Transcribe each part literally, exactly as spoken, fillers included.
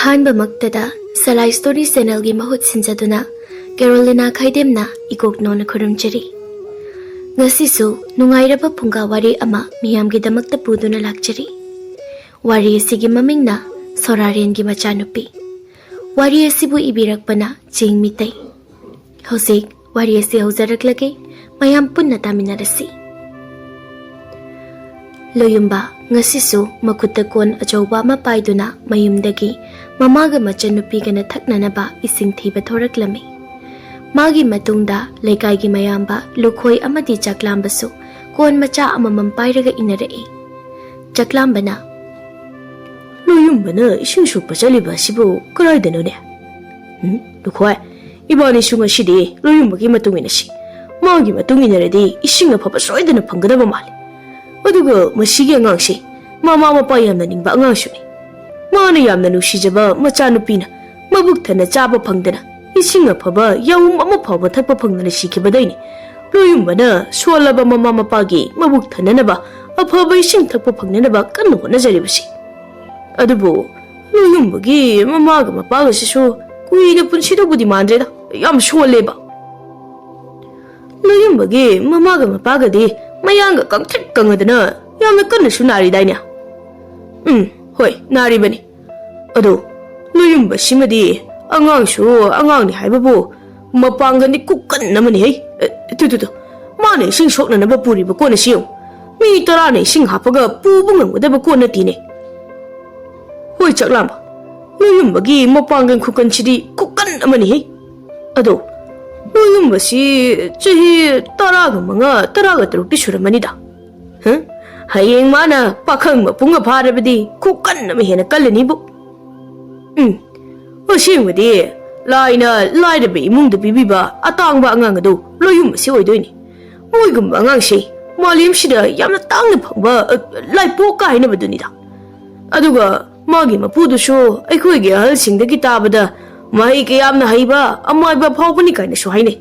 ꯑꯍꯥꯟꯕꯃꯛꯇꯗ ꯁꯂꯥꯏ story ꯆꯦꯅꯦꯜꯒꯤ ꯃꯍꯨꯠ ꯁꯤꯟꯖꯗꯨꯅ ꯀꯦꯔꯣꯂꯤꯅꯥ ꯈꯥꯏꯗꯦꯝꯅ ꯏꯀꯣꯛꯅꯧꯅ ꯈꯨꯔꯨꯝꯖꯔꯤ꯫ ꯉꯁꯤꯁꯨ ꯅꯨꯡꯉꯥꯏꯔꯕ ꯐꯨꯡꯒꯥ ꯋꯥꯔꯤ ꯑꯃ ꯃꯤꯌꯥꯝꯒꯤꯗꯃꯛꯇ ꯄꯨꯗꯨꯅ ꯂꯥꯛꯆꯔꯤ꯫ ꯋꯥꯔꯤ ꯑꯁꯤꯒꯤ ꯃꯃꯤꯡꯅ ꯁꯣꯔꯥꯔꯦꯟꯒꯤ ꯃꯆꯥꯅꯨꯄꯤ꯫ ꯋꯥꯔꯤ ꯑꯁꯤꯕꯨ ꯏꯕꯤꯔꯛꯄꯅ ꯆꯤꯡ ꯃꯤꯇꯩ꯫ ꯍꯧꯖꯤꯛ ꯋꯥꯔꯤ ꯑꯁꯤ ꯍꯧꯖꯔꯛꯂꯒꯦ, ꯃꯌꯥꯝ ꯄꯨꯟꯅ ꯇꯥꯃꯤꯟꯅꯔꯁꯤ꯫ ꯂꯣꯌꯨꯝꯕ ꯉꯁꯤꯁꯨ ꯃꯈꯨꯠꯇ ꯀꯣꯟ ꯑꯆꯧꯕ ꯑꯃ ꯄꯥꯏꯗꯨꯅ ꯃꯌꯨꯝꯗꯒꯤ ꯃꯃꯥꯒ ꯃꯆꯟꯅꯨꯄꯤꯒꯅ ꯊꯛꯅꯅꯕ ꯏꯁꯤꯡ ꯊꯤꯕ ꯊꯣꯔꯛꯂꯝꯃꯤ꯫ ꯃꯥꯒꯤ ꯃꯇꯨꯡꯗ ꯂꯩꯀꯥꯏꯒꯤ ꯃꯌꯥꯝꯕ ꯂꯨꯈꯣꯏ ꯑꯃꯗꯤ ꯆꯥꯛꯂꯥꯝꯕꯁꯨ ꯀꯣꯟ ꯃꯆꯥ ꯑꯃꯃꯝ ꯄꯥꯏꯔꯒ ꯏꯟꯅꯔꯛꯏ꯫ ꯆꯥꯛꯂꯥꯝꯕꯅ, "ꯂꯣꯌꯨꯝꯕꯅ ꯏꯁꯤꯡ ꯁꯣꯛꯄ ꯆꯠꯂꯤꯕ ꯑꯁꯤꯕꯨ ꯀꯗꯥꯏꯗꯅꯣꯅꯦ? ꯎꯝ, ꯂꯨꯈꯣꯏ, ꯏꯕꯥꯅꯤꯁꯨ ꯉꯁꯤꯗꯤ ꯂꯣꯌꯨꯝꯕꯒꯤ ꯃꯇꯨꯡ ꯏꯟꯅꯁꯤ꯫ ꯃꯥꯒꯤ ꯃꯇꯨꯡ ꯏꯟꯅꯔꯗꯤ ꯏꯁꯤꯡ ꯑꯐꯕ ꯁꯣꯏꯗꯅ ꯐꯪꯒꯗꯕ ꯃꯥꯜꯂꯤ꯫ ꯑꯗꯨꯒ ꯃꯁꯤꯒꯤ ꯑꯉꯥꯡꯁꯤ ꯃꯃꯥ ꯃꯄꯥ ꯌꯥꯝꯅ ꯅꯤꯡꯕ ꯑꯉꯥꯡꯁꯨꯅꯤ꯫ ꯃꯥꯅ ꯌꯥꯝꯅ ꯅꯨꯡꯁꯤꯖꯕ ꯃꯆꯥꯅꯨꯄꯤꯅ ꯃꯕꯨꯛ ꯊꯟꯅ ꯆꯥꯕ ꯐꯪꯗꯅ, ꯏꯁꯤꯡ ꯑꯐꯕ ꯌꯥꯎꯝ ꯑꯃ ꯐꯥꯎꯕ ꯊꯛꯄ ꯐꯪꯗꯅ ꯁꯤꯈꯤꯕꯗꯩꯅꯤ꯫ ꯂꯣꯌꯨꯝꯕꯅ ꯁꯣꯜꯂꯕ ꯃꯃꯥ ꯃꯄꯥꯒꯤ ꯃꯕꯨꯛ ꯊꯟꯅꯅꯕ ꯑꯐꯕ ꯏꯁꯤꯡ ꯊꯛꯄ ꯐꯪꯅꯅꯕ ꯀꯟꯅ ꯍꯣꯠꯅꯖꯔꯤꯕꯁꯤ꯫ ꯑꯗꯨꯕꯨ ꯂꯣꯌꯨꯝꯕꯒꯤ ꯃꯃꯥꯒ ꯃꯄꯥꯒꯁꯤꯁꯨ ꯀꯨꯏꯅ ꯄꯨꯟꯁꯤꯗꯧꯕꯗꯤ ꯃꯥꯟꯗ꯭ꯔꯦꯗ, ꯌꯥꯝ ꯁꯣꯜꯂꯦꯕ꯫ ꯂꯣꯌꯨꯝꯕꯒꯤ ꯃꯃꯥꯒ ꯃꯄꯥꯒꯗꯤ ꯃꯌꯥꯡꯒ ꯀꯪꯇ꯭ꯔꯤꯛ ꯀꯪꯉꯗꯅ ꯌꯥꯝꯅ ꯀꯟꯅꯁꯨ ꯅꯥꯔꯤꯗꯥꯏꯅꯦ?" "ꯎꯝ, ꯍꯣꯏ, ꯅꯥꯔꯤꯕꯅꯤ꯫ ꯑꯗꯣ ꯂꯣꯌꯨꯝꯕꯁꯤꯃꯗꯤ ꯑꯉꯥꯡꯁꯨ ꯑꯉꯥꯡꯅꯤ ꯍꯥꯏꯕꯕꯨ ꯃꯄꯥꯡꯒꯜꯗꯤ ꯈꯨꯀꯟ ꯑꯃꯅꯤ ꯍꯩ꯫ ꯑꯦ, ꯇꯨ, ꯇꯨ, ꯇꯨ, ꯃꯥꯅ ꯏꯁꯤꯡ ꯁꯣꯛꯅꯅꯕ ꯄꯨꯔꯤꯕ ꯀꯣꯟ ꯑꯁꯤ ꯌꯦꯡꯉꯨ꯫ ꯃꯤ ꯇꯔꯥꯅ ꯏꯁꯤꯡ ꯍꯥꯞꯄꯒ ꯄꯨꯕ ꯉꯝꯒꯗꯕ ꯀꯣꯟ ꯅꯠꯇꯦꯅꯦ꯫ ꯍꯣꯏ, ꯆꯥꯛꯂꯥꯝꯕ, ꯂꯣꯌꯨꯝꯕꯒꯤ ꯃꯄꯥꯡꯒꯜ ꯈꯨꯀꯟꯁꯤꯗꯤ ꯈꯨꯀꯟ ꯑꯃꯅꯤ ꯍꯩ꯫ ꯑꯗꯣ ꯂꯣꯌꯨꯝꯕꯁꯤ ꯆꯍꯤ ꯇꯔꯥꯒ ꯃꯉꯥ, ꯇꯔꯥꯒ ꯇꯔꯨꯛꯇꯤ ꯁꯨꯔꯝꯃꯅꯤꯗ꯫ ꯍ? ꯍꯌꯦꯡ ꯃꯥꯅ ꯄꯥꯈꯪ ꯃꯄꯨꯡꯒ ꯐꯥꯔꯕꯗꯤ ꯈꯨꯀꯟ ꯑꯃ ꯍꯦꯟꯅ ꯀꯜꯂꯅꯤꯕꯨ꯫ ꯎꯝ, ꯑꯁꯦꯡꯕꯗꯤ ꯂꯥꯏꯅ ꯂꯥꯏꯔꯕ ꯏꯃꯨꯡꯗ ꯄꯤꯕꯤꯕ ꯑꯇꯥꯡꯕ ꯑꯉꯥꯡ ꯑꯗꯨ ꯂꯣꯌꯨꯝꯕꯁꯤ ꯑꯣꯏꯗꯣꯏꯅꯤ꯫ ꯃꯣꯏꯒꯨꯝꯕ ꯑꯉꯥꯡꯁꯤ ꯃꯥꯂꯦꯝꯁꯤꯗ ꯌꯥꯝꯅ ꯇꯥꯡꯅ ꯐꯪꯕ, ꯑ, ꯂꯥꯏꯄꯣꯛꯀ ꯍꯥꯏꯅꯕꯗꯨꯅꯤꯗ꯫ ꯑꯗꯨꯒ ꯃꯥꯒꯤ ꯃꯄꯨꯗꯨꯁꯨ ꯑꯩꯈꯣꯏꯒꯤ ꯑꯍꯜꯁꯤꯡꯗꯒꯤ ꯇꯥꯕꯗ ꯃꯍꯩ ꯀꯌꯥꯝꯅ ꯍꯩꯕ ꯑꯃꯥꯏꯕ ꯐꯥꯎꯕꯅꯤ ꯀꯥꯏꯅꯁꯨ ꯍꯥꯏꯅꯩ꯫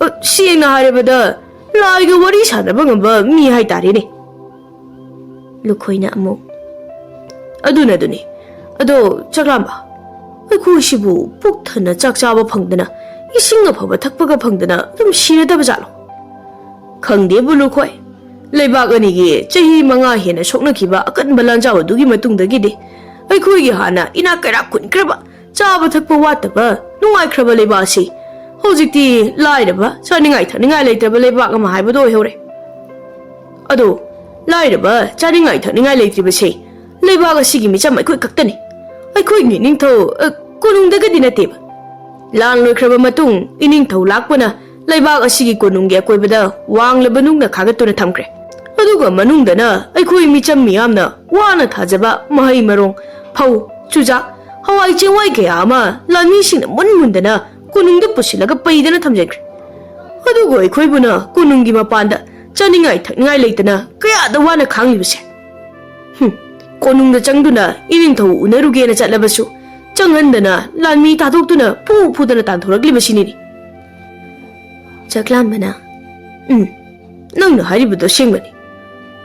ꯑ, ꯁꯦꯡꯅ ꯍꯥꯏꯔꯕꯗ ꯂꯥꯏꯒ ꯋꯥꯔꯤ ꯁꯥꯟꯅꯕ ꯉꯝꯕ ꯃꯤ ꯍꯥꯏꯇꯥꯔꯦꯅꯦ꯫ ꯂꯨꯈꯣꯏꯅ ꯑꯃꯨꯛ, "ꯑꯗꯨꯅ ꯑꯗꯨꯅꯤ꯫ ꯑꯗꯣ ꯆꯥꯛꯂꯥꯝꯕ, ꯑꯩꯈꯣꯏꯁꯤꯕꯨ ꯄꯨꯛ ꯊꯟꯅ ꯆꯥꯛ ꯆꯥꯕ ꯐꯪꯗꯅ, ꯏꯁꯤꯡ ꯑꯐꯕ ꯊꯛꯄꯒ ꯐꯪꯗꯅ ꯑꯗꯨꯝ ꯁꯤꯔꯗꯕ ꯖꯥꯠꯂꯣ? ꯈꯪꯗꯦꯕꯨ ꯂꯨꯈꯣꯏ, ꯂꯩꯕꯥꯛ ꯑꯅꯤꯒꯤ ꯆꯍꯤ ꯃꯉꯥ ꯍꯦꯟꯅ ꯁꯣꯛꯅꯈꯤꯕ ꯑꯀꯟꯕ ꯂꯥꯟꯖꯥꯎ ꯑꯗꯨꯒꯤ ꯃꯇꯨꯡꯗꯒꯤꯗꯤ ꯑꯩꯈꯣꯏꯒꯤ ꯍꯥꯟꯅ ꯏꯅꯥꯛ ꯀꯩꯔꯥꯛ ꯈꯨꯟꯈ꯭ꯔꯕ, ꯆꯥꯕ ꯊꯛꯄ ꯋꯥꯠꯇꯕ, ꯅꯨꯡꯉꯥꯏꯈ꯭ꯔꯕ ꯂꯩꯕꯥꯛ ꯑꯁꯤ ꯍꯧꯖꯤꯛꯇꯤ ꯂꯥꯏꯔꯕ, ꯆꯥꯅꯤꯡꯉꯥꯏ ꯊꯛꯅꯤꯡꯉꯥꯏ ꯂꯩꯇ꯭ꯔꯕ ꯂꯩꯕꯥꯛ ꯑꯃ ꯍꯥꯏꯕꯗꯣ ꯑꯣꯏꯍꯧꯔꯦ꯫ ꯑꯗꯣ, ꯂꯥꯏꯔꯕ, ꯆꯥꯅꯤꯡꯉꯥꯏ ꯊꯛꯅꯤꯡꯉꯥꯏ ꯂꯩꯇ꯭ꯔꯤꯕꯁꯦ ꯂꯩꯕꯥꯛ ꯑꯁꯤꯒꯤ ꯃꯤꯆꯝ ꯑꯩꯈꯣꯏ ꯈꯛꯇꯅꯤ꯫ ꯑꯩꯈꯣꯏꯒꯤ ꯅꯤꯡꯊꯧ, ꯑ, ꯀꯣꯅꯨꯡꯗꯒꯗꯤ ꯅꯠꯇꯦꯕ꯫ ꯂꯥꯟ ꯂꯣꯏꯈ꯭ꯔꯕ ꯃꯇꯨꯡ, ꯏꯅꯤꯡꯊꯧ ꯂꯥꯛꯄꯅ ꯂꯩꯕꯥꯛ ꯑꯁꯤꯒꯤ ꯀꯣꯅꯨꯡꯒꯤ ꯑꯀꯣꯏꯕꯗ ꯋꯥꯡꯂꯕ ꯅꯨꯡꯅ ꯈꯥꯒꯠꯇꯨꯅ ꯊꯝꯈ꯭ꯔꯦ꯫ ꯑꯗꯨꯒ ꯃꯅꯨꯡꯗꯅ ꯑꯩꯈꯣꯏ ꯃꯤꯆꯝ ꯃꯤꯌꯥꯝꯅ ꯋꯥꯅ ꯊꯥꯖꯕ ꯃꯍꯩ ꯃꯔꯣꯡ, ꯐꯧ, ꯆꯨꯖꯥꯛ, ꯍꯋꯥꯏ ꯆꯦꯡꯋꯥꯏ ꯀꯌꯥ ꯑꯃ ꯂꯥꯟꯃꯤꯁꯤꯡꯅ ꯃꯨꯟ ꯃꯨꯟꯗꯅ ꯀꯣꯅꯨꯡꯗ ꯄꯨꯁꯤꯜꯂꯒ ꯄꯩꯗꯅ ꯊꯝꯖꯟꯈ꯭ꯔꯦ꯫ ꯑꯗꯨꯕꯨ ꯑꯩꯈꯣꯏꯕꯨꯅ ꯀꯣꯅꯨꯡꯒꯤ ꯃꯄꯥꯟꯗ ꯆꯥꯅꯤꯡꯉꯥꯏ ꯊꯛꯅꯤꯡꯉꯥꯏ ꯂꯩꯇꯅ ꯀꯌꯥꯗ ꯋꯥꯅ ꯈꯥꯡꯂꯤꯕꯁꯦ꯫ ꯍꯨꯝ, ꯀꯣꯅꯨꯡꯗ ꯆꯪꯗꯨꯅ ꯏꯅꯤꯡꯊꯧ ꯎꯅꯔꯨꯒꯦꯅ ꯆꯠꯂꯕꯁꯨ ꯆꯪꯍꯟꯗꯅ ꯂꯥꯟꯃꯤ ꯊꯥꯗꯣꯛꯇꯨꯅ ꯐꯨ ꯐꯨꯗꯅ ꯇꯥꯟꯊꯣꯔꯛꯂꯤꯕꯁꯤꯅꯤꯅꯦ꯫ ꯆꯥꯛꯂꯥꯝꯕꯅ, ꯎꯝ, ꯅꯪꯅ ꯍꯥꯏꯔꯤꯕꯗꯣ ꯑꯁꯦꯡꯕꯅꯤ꯫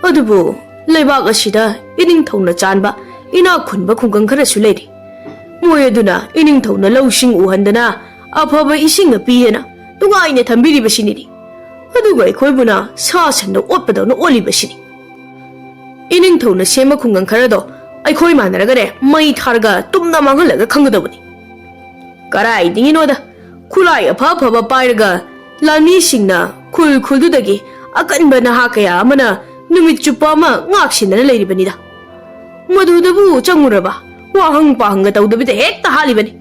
ꯑꯗꯨꯕꯨ ꯂꯩꯕꯥꯛ ꯑꯁꯤꯗ ꯏꯅꯤꯡꯊꯧꯅ ꯆꯥꯟꯕ ꯏꯅꯥꯛ ꯈꯨꯟꯕ ꯈꯨꯡꯒꯪ ꯈꯔꯁꯨ ꯂꯩꯔꯤ꯫ ꯃꯣꯏ ꯑꯗꯨꯅ ꯏꯅꯤꯡꯊꯧꯅ ꯂꯧꯁꯤꯡ ꯎꯍꯟꯗꯅ ꯑꯐꯕ ꯏꯁꯤꯡꯒ ꯄꯤꯗꯅ ꯅꯨꯡꯉꯥꯏꯅ ꯊꯝꯕꯤꯔꯤꯕꯁꯤꯅꯤꯅꯦ꯫ ꯑꯗꯨꯒ ꯑꯩꯈꯣꯏꯕꯨꯅ ꯁꯥ ꯁꯟꯗ ꯑꯣꯠꯄꯗꯧꯅ ꯑꯣꯠꯂꯤꯕꯁꯤꯅꯤ꯫ ꯏꯅꯤꯡꯊꯧꯅ ꯁꯦꯝꯕ ꯈꯨꯡꯒꯪ ꯈꯔꯗꯣ ꯑꯩꯈꯣꯏ ꯃꯥꯟꯅꯔꯒꯅꯦ ꯃꯩ ꯊꯥꯔꯒ ꯇꯨꯝꯅ ꯃꯥꯡꯍꯜꯂꯒ ꯈꯪꯒꯗꯕꯅꯤ꯫ ꯀꯔꯥꯏꯗꯒꯤꯅꯣꯗ, ꯈꯨꯠꯂꯥꯏ ꯑꯐ ꯑꯐꯕ ꯄꯥꯏꯔꯒ ꯂꯥꯟꯃꯤꯁꯤꯡꯅ ꯈꯨꯜ ꯈꯨꯜꯗꯨꯗꯒꯤ ꯑꯀꯟꯕ ꯅꯍꯥ ꯀꯌꯥ ꯑꯃꯅ ꯅꯨꯃꯤꯠ ꯆꯨꯞꯄ ꯑꯃ ꯉꯥꯛ ꯁꯦꯟꯗꯅ ꯂꯩꯔꯤꯕꯅꯤꯗ꯫ ꯃꯗꯨꯗꯕꯨ ꯆꯪꯉꯨꯔꯕ ꯋꯥꯍꯪ ꯄꯥꯍꯪꯒ ꯇꯧꯗꯕꯤꯗ ꯍꯦꯛꯇ ꯍꯥꯠꯂꯤꯕꯅꯤ꯫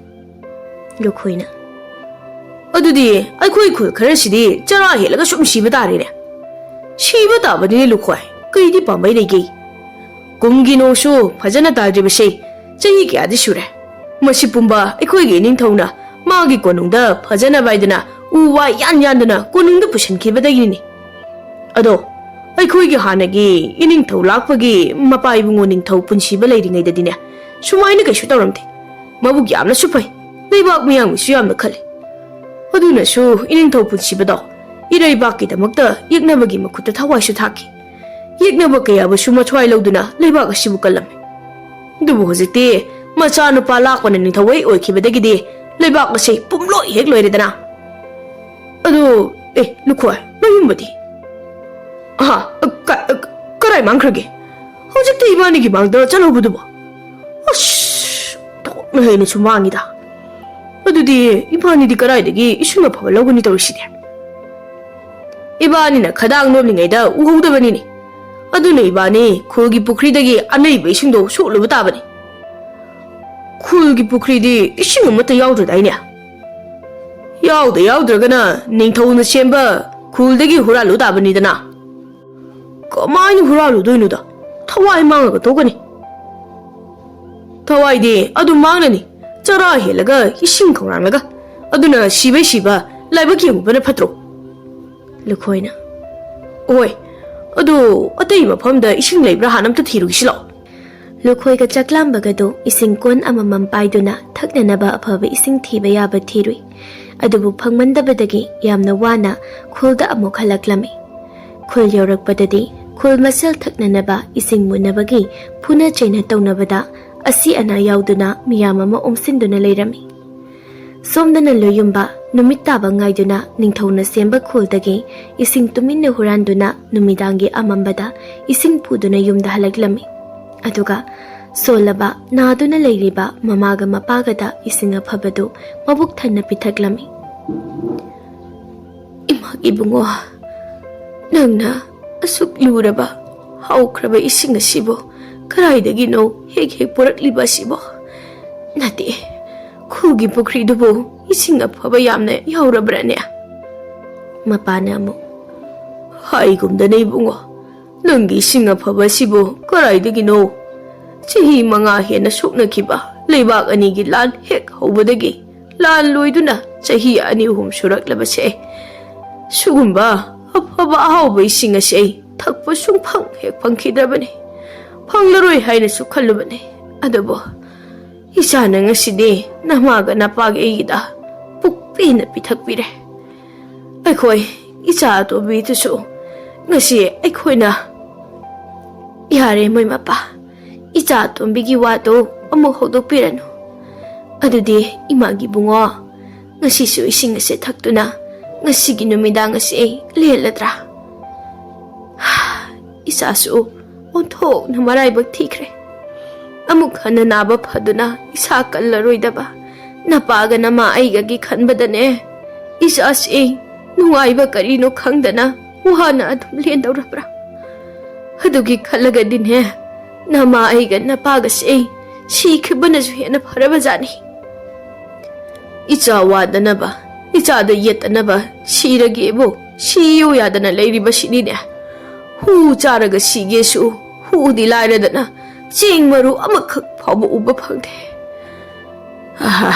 ꯂꯨꯈꯣꯏꯅ, ꯑꯗꯨꯗꯤ ꯑꯩꯈꯣꯏ ꯈꯨꯜ ꯈꯔꯁꯤꯗꯤ ꯆꯔꯥ ꯍꯦꯜꯂꯒ ꯁꯨꯝ ꯁꯤꯕ ꯇꯥꯔꯦꯅꯦ꯫ ꯁꯤꯕ ꯇꯥꯕꯅꯤꯅꯦ ꯂꯨꯈꯣꯏ, ꯀꯩꯗꯤ ꯄꯥꯝꯕꯩ ꯂꯩꯒꯦ? ꯀꯨꯝꯒꯤ ꯅꯣꯡꯁꯨ ꯐꯖꯅ ꯇꯥꯗ꯭ꯔꯤꯕꯁꯦ ꯆꯍꯤ ꯀꯌꯥꯗꯤ ꯁꯨꯔꯦ꯫ ꯃꯁꯤ ꯄꯨꯝꯕ ꯑꯩꯈꯣꯏꯒꯤ ꯏꯅꯤꯡꯊꯧꯅ ꯃꯥꯒꯤ ꯀꯣꯅꯨꯡꯗ ꯐꯖꯅꯕ ꯍꯥꯏꯗꯅ ꯎ ꯋꯥ ꯌꯥꯟ ꯌꯥꯟꯗꯨꯅ ꯀꯣꯅꯨꯡꯗ ꯄꯨꯁꯤꯟꯈꯤꯕꯗꯒꯤꯅꯤꯅꯦ꯫ ꯑꯗꯣ, ꯑꯩꯈꯣꯏꯒꯤ ꯍꯥꯟꯅꯒꯤ ꯏꯅꯤꯡꯊꯧ ꯂꯥꯛꯄꯒꯤ ꯃꯄꯥ ꯏꯕꯨꯡꯉꯣ ꯅꯤꯡꯊꯧ ꯄꯨꯟꯁꯤꯕ ꯂꯩꯔꯤꯉꯩꯗꯗꯤꯅꯦ, ꯁꯨꯃꯥꯏꯅ ꯀꯩꯁꯨ ꯇꯧꯔꯝꯗꯦ꯫ ꯃꯕꯨꯛ ꯌꯥꯝꯅꯁꯨ ꯐꯩ, ꯂꯩꯕꯥꯛ ꯃꯤꯌꯥꯝꯒꯤꯁꯨ ꯌꯥꯝꯅ ꯈꯜꯂꯤ꯫ ꯑꯗꯨꯅꯁꯨ ꯏꯅꯤꯡꯊꯧ ꯄꯨꯟꯁꯤꯕꯗꯣ ꯏꯔꯩꯕꯥꯛꯀꯤꯗꯃꯛꯇ ꯌꯦꯛꯅꯕꯒꯤ ꯃꯈꯨꯠꯇ ꯊꯋꯥꯏꯁꯨ ꯊꯥꯈꯤ꯫ ꯌꯦꯛꯅꯕ ꯀꯌꯥꯕꯨꯁꯨ ꯃꯊ꯭ꯋꯥꯏ ꯂꯧꯗꯨꯅ ꯂꯩꯕꯥꯛ ꯑꯁꯤꯕꯨ ꯀꯜꯂꯝꯃꯤ꯫ ꯑꯗꯨꯕꯨ ꯍꯧꯖꯤꯛꯇꯤ ꯃꯆꯥꯅꯨꯄꯥ ꯂꯥꯛꯄꯅ ꯅꯤꯡꯊꯧ ꯍꯦꯛ ꯑꯣꯏꯈꯤꯕꯗꯒꯤꯗꯤ ꯂꯩꯕꯥꯛ ꯑꯁꯤ ꯄꯨꯝꯂꯣꯏ ꯍꯦꯛ ꯂꯣꯏꯔꯦꯗꯅ꯫ ꯑꯗꯣ, ꯑꯦ, ꯂꯨꯈꯣꯏ, ꯅꯌꯨꯝꯕꯗꯤ? ꯑꯍꯥ, ꯑ, ꯀ-, ꯑ, ꯀꯔꯥꯏ ꯃꯥꯡꯈ꯭ꯔꯒꯦ? ꯍꯧꯖꯤꯛꯇ ꯏꯕꯥꯅꯤꯒꯤ ꯃꯥꯡꯗ ꯆꯠꯍꯧꯕꯗꯨꯕꯣ? ꯑꯁ, ꯊꯣꯛꯅ ꯍꯦꯟꯅꯁꯨ ꯃꯥꯡꯉꯤꯗ꯫ ꯑꯗꯨꯗꯤ ꯏꯕꯥꯅꯤꯗꯤ ꯀꯔꯥꯏꯗꯒꯤ ꯏꯁꯤꯡ ꯑꯐꯕ ꯂꯧꯒꯅꯤ ꯇꯧꯔꯤꯁꯤꯗꯤ? ꯏꯕꯥꯅꯤꯅ ꯈꯗꯥꯡ ꯅꯣꯝꯂꯤꯉꯩꯗ ꯎꯍꯧꯗꯕꯅꯤꯅꯦ꯫ ꯑꯗꯨꯅ ꯏꯕꯥꯅꯤ ꯈꯨꯜꯒꯤ ꯄꯨꯈ꯭ꯔꯤꯗꯒꯤ ꯑꯅꯩꯕ ꯏꯁꯤꯡꯗꯣ ꯁꯣꯛꯂꯨꯕ ꯇꯥꯕꯅꯤ꯫ ꯈꯨꯜꯒꯤ ꯄꯨꯈ꯭ꯔꯤꯗꯤ ꯏꯁꯤꯡ ꯑꯃꯠꯇ ꯌꯥꯎꯗ꯭ꯔꯗꯥꯏꯅꯦ? ꯌꯥꯎꯗ ꯌꯥꯎꯗ꯭ꯔꯒꯅ ꯅꯤꯡꯊꯧꯅ ꯁꯦꯝꯕ ꯈꯨꯜꯗꯒꯤ ꯍꯨꯔꯥꯜꯂꯨ ꯇꯥꯕꯅꯤꯗꯅ꯫ ꯀꯃꯥꯏꯅ ꯍꯨꯔꯥꯜꯂꯨꯗꯣꯏꯅꯣꯗ? ꯊꯋꯥꯏ ꯃꯥꯡꯉꯒ ꯇꯣꯛꯀꯅꯤ꯫ ꯊꯋꯥꯏꯗꯤ ꯑꯗꯨꯝ ꯃꯥꯡꯂꯅꯤ, ꯆꯔꯥ ꯍꯦꯜꯂꯒ ꯏꯁꯤꯡ ꯈꯧꯔꯥꯡꯂꯒ꯫ ꯑꯗꯨꯅ ꯁꯤꯕꯩ ꯁꯤꯕ ꯂꯥꯏꯕꯛ ꯌꯦꯡꯉꯨꯕꯅ ꯐꯠꯇ꯭ꯔꯣ? ꯂꯨꯈꯣꯏꯅ, "ꯍꯣꯏ, ꯑꯗꯨ ꯑꯇꯩ ꯃꯐꯝꯗ ꯏꯁꯤꯡ ꯂꯩꯕ꯭ꯔꯥ ꯍꯥꯟꯅ ꯑꯝꯇ ꯊꯤꯔꯨꯒꯤꯁꯤ ꯂꯥꯛꯑꯣ꯫" ꯂꯨꯈꯣꯏꯒ ꯆꯥꯛꯂꯥꯝꯕꯒꯗꯨ ꯏꯁꯤꯡ ꯀꯣꯟ ꯑꯃꯃꯝ ꯄꯥꯏꯗꯨꯅ ꯊꯛꯅꯅꯕ ꯑꯐꯕ ꯏꯁꯤꯡ ꯊꯤꯕ ꯌꯥꯕ ꯊꯤꯔꯨꯏ꯫ ꯑꯗꯨꯕꯨ ꯐꯪꯃꯟꯗꯕꯗꯒꯤ ꯌꯥꯝꯅ ꯋꯥꯅ ꯈꯨꯜꯗ ꯑꯃꯨꯛ ꯍꯜꯂꯛꯂꯝꯃꯤ꯫ ꯈꯨꯜ ꯌꯧꯔꯛꯄꯗꯗꯤ ꯈꯨꯜ ꯃꯁꯦꯜ ꯊꯛꯅꯅꯕ ꯏꯁꯤꯡ ꯃꯨꯟꯅꯕꯒꯤ ꯐꯨꯅ ꯆꯩꯅ ꯇꯧꯅꯕꯗ ꯑꯁꯤ ꯑꯅꯥ ꯌꯥꯎꯗꯨꯅ ꯃꯤꯌꯥꯝ ꯑꯃ ꯑꯣꯝꯁꯤꯟꯗꯨꯅ ꯂꯩꯔꯝꯃꯤ꯫ ꯁꯣꯝꯗꯅ ꯂꯣꯌꯨꯝꯕ ꯅꯨꯃꯤꯠ ꯇꯥꯕ ꯉꯥꯏꯗꯨꯅ ꯅꯤꯡꯊꯧꯅ ꯁꯦꯝꯕ ꯈꯨꯜꯗꯒꯤ ꯏꯁꯤꯡ ꯇꯨꯃꯤꯟꯅ ꯍꯨꯔꯥꯟꯗꯨꯅ ꯅꯨꯃꯤꯗꯥꯡꯒꯤ ꯑꯃꯝꯕꯗ ꯏꯁꯤꯡ ꯄꯨꯗꯨꯅ ꯌꯨꯝꯗ ꯍꯜꯂꯛꯂꯝꯃꯤ꯫ ꯑꯗꯨꯒ ꯁꯣꯜꯂꯕ ꯅꯥꯗꯨꯅ ꯂꯩꯔꯤꯕ ꯃꯃꯥꯒ ꯃꯄꯥꯒꯗ ꯏꯁꯤꯡ ꯑꯐꯕꯗꯨ ꯃꯕꯨꯛ ꯊꯟꯅ ꯄꯤꯊꯛꯂꯝꯃꯤ꯫ "ꯏꯃꯥ ꯏꯕꯨꯡꯉꯣ, ꯅꯪꯅ ꯑꯁꯨꯛ ꯂꯨꯔꯕ ꯍꯥꯎꯈ꯭ꯔꯕ ꯏꯁꯤꯡ ꯑꯁꯤꯕꯨ ꯀꯗꯥꯏꯗꯒꯤꯅꯣ ꯍꯦꯛ ꯍꯦꯛ ꯄꯨꯔꯛꯂꯤꯕ ꯑꯁꯤꯕꯣ? ꯅꯠꯇꯦ, ꯈꯨꯜꯒꯤ ꯄꯨꯈ꯭ꯔꯤꯗꯨꯕꯨ ꯏꯁꯤꯡ ꯑꯐꯕ ꯌꯥꯝꯅ ꯌꯥꯎꯔꯕ꯭ꯔꯥꯅꯦ?" ꯃꯄꯥꯅ ꯑꯃꯨꯛ, "ꯍꯥꯏꯒꯨꯝꯗꯅ ꯏꯕꯨꯡꯉꯣ, ꯅꯪꯒꯤ ꯏꯁꯤꯡ ꯑꯐꯕ ꯑꯁꯤꯕꯨ ꯀꯗꯥꯏꯗꯒꯤꯅꯣ? ꯆꯍꯤ ꯃꯉꯥ ꯍꯦꯟꯅ ꯁꯣꯛꯅꯈꯤꯕ ꯂꯩꯕꯥꯛ ꯑꯅꯤꯒꯤ ꯂꯥꯟ ꯍꯦꯛ ꯍꯧꯕꯗꯒꯤ ꯂꯥꯟ ꯂꯣꯏꯗꯨꯅ ꯆꯍꯤ ꯑꯅꯤ ꯑꯍꯨꯝ ꯁꯨꯔꯛꯂꯕꯁꯦ, ꯁꯤꯒꯨꯝꯕ ꯑꯐꯕ ꯑꯍꯥꯎꯕ ꯏꯁꯤꯡ ꯑꯁꯤ ꯑꯩ ꯊꯛꯄ ꯁꯨꯡꯐꯪ ꯍꯦꯛ ꯐꯪꯈꯤꯗ꯭ꯔꯕꯅꯤ꯫ ꯐꯪꯂꯔꯣꯏ ꯍꯥꯏꯅꯁꯨ ꯈꯜꯂꯨꯕꯅꯤ꯫ ꯑꯗꯨꯕꯨ ꯏꯆꯥꯅ ꯉꯁꯤꯗꯤ ꯅꯃꯥꯒ ꯅꯄꯥꯒ ꯑꯩꯒꯤꯗ ꯄꯨꯛ ꯄꯦꯟꯅ ꯄꯤꯊꯛꯄꯤꯔꯦ꯫ ꯑꯩꯈꯣꯏ ꯏꯆꯥ ꯑꯇꯣꯝꯕꯤꯗꯨꯁꯨ ꯉꯁꯤ ꯑꯩꯈꯣꯏꯅ" "ꯌꯥꯔꯦ, ꯃꯣꯏ ꯃꯄꯥ, ꯏꯆꯥ ꯑꯇꯣꯝꯕꯤꯒꯤ ꯋꯥꯗꯣ ꯑꯃꯨꯛ ꯍꯧꯗꯣꯛꯄꯤꯔꯅꯨ꯫ ꯑꯗꯨꯗꯤ ꯏꯃꯥꯒꯤ ꯏꯕꯨꯡꯉꯣ, ꯉꯁꯤꯁꯨ ꯏꯁꯤꯡ ꯑꯁꯦ ꯊꯛꯇꯨꯅ ꯉꯁꯤꯒꯤ ꯅꯨꯃꯤꯗꯥꯡ ꯑꯁꯤ ꯑꯩ ꯂꯦꯜꯂꯗ꯭ꯔꯥ? ꯏꯆꯥꯁꯨ ꯑꯣꯟꯊꯣꯛꯅ ꯃꯔꯥꯏꯕꯛ ꯊꯤꯈ꯭ꯔꯦ꯫ ꯑꯃꯨꯛ ꯍꯟꯅ ꯅꯥꯕ ꯐꯗꯨꯅ ꯏꯁꯥ ꯀꯜꯂꯔꯣꯏꯗꯕ ꯅꯄꯥꯒ ꯅꯃꯥ ꯑꯩꯒꯒꯤ ꯈꯟꯕꯗꯅꯦ, ꯏꯆꯥꯁꯤ ꯅꯨꯡꯉꯥꯏꯕ ꯀꯔꯤꯅꯣ ꯈꯪꯗꯅ ꯋꯥꯅ ꯑꯗꯨꯝ ꯂꯦꯟꯗꯧꯔꯕ꯭ꯔꯥ? ꯑꯗꯨꯒꯤ ꯈꯜꯂꯒꯗꯤꯅꯦ, ꯅꯃꯥ ꯑꯩꯒ ꯅꯄꯥꯒꯁꯦ ꯁꯤꯈꯤꯕꯅꯁꯨ ꯍꯦꯟꯅ ꯐꯔꯕꯖꯥꯠꯅꯤ꯫ ꯏꯆꯥ ꯋꯥꯗꯅꯕ, ꯏꯆꯥꯗ ꯌꯦꯠꯇꯅꯕ ꯁꯤꯔꯒꯦꯕꯨ ꯁꯤꯌꯨ ꯌꯥꯗꯅ ꯂꯩꯔꯤꯕꯁꯤꯅꯤꯅꯦ꯫ ꯍꯨ ꯆꯥꯔꯒ ꯁꯤꯒꯦꯁꯨ ꯍꯨꯗꯤ ꯂꯥꯏꯔꯗꯅ ꯆꯦꯡ ꯃꯔꯨ ꯑꯃꯈꯛ ꯐꯥꯎꯕ ꯎꯕ ꯐꯪꯗꯦ꯫ ꯑꯍꯥ,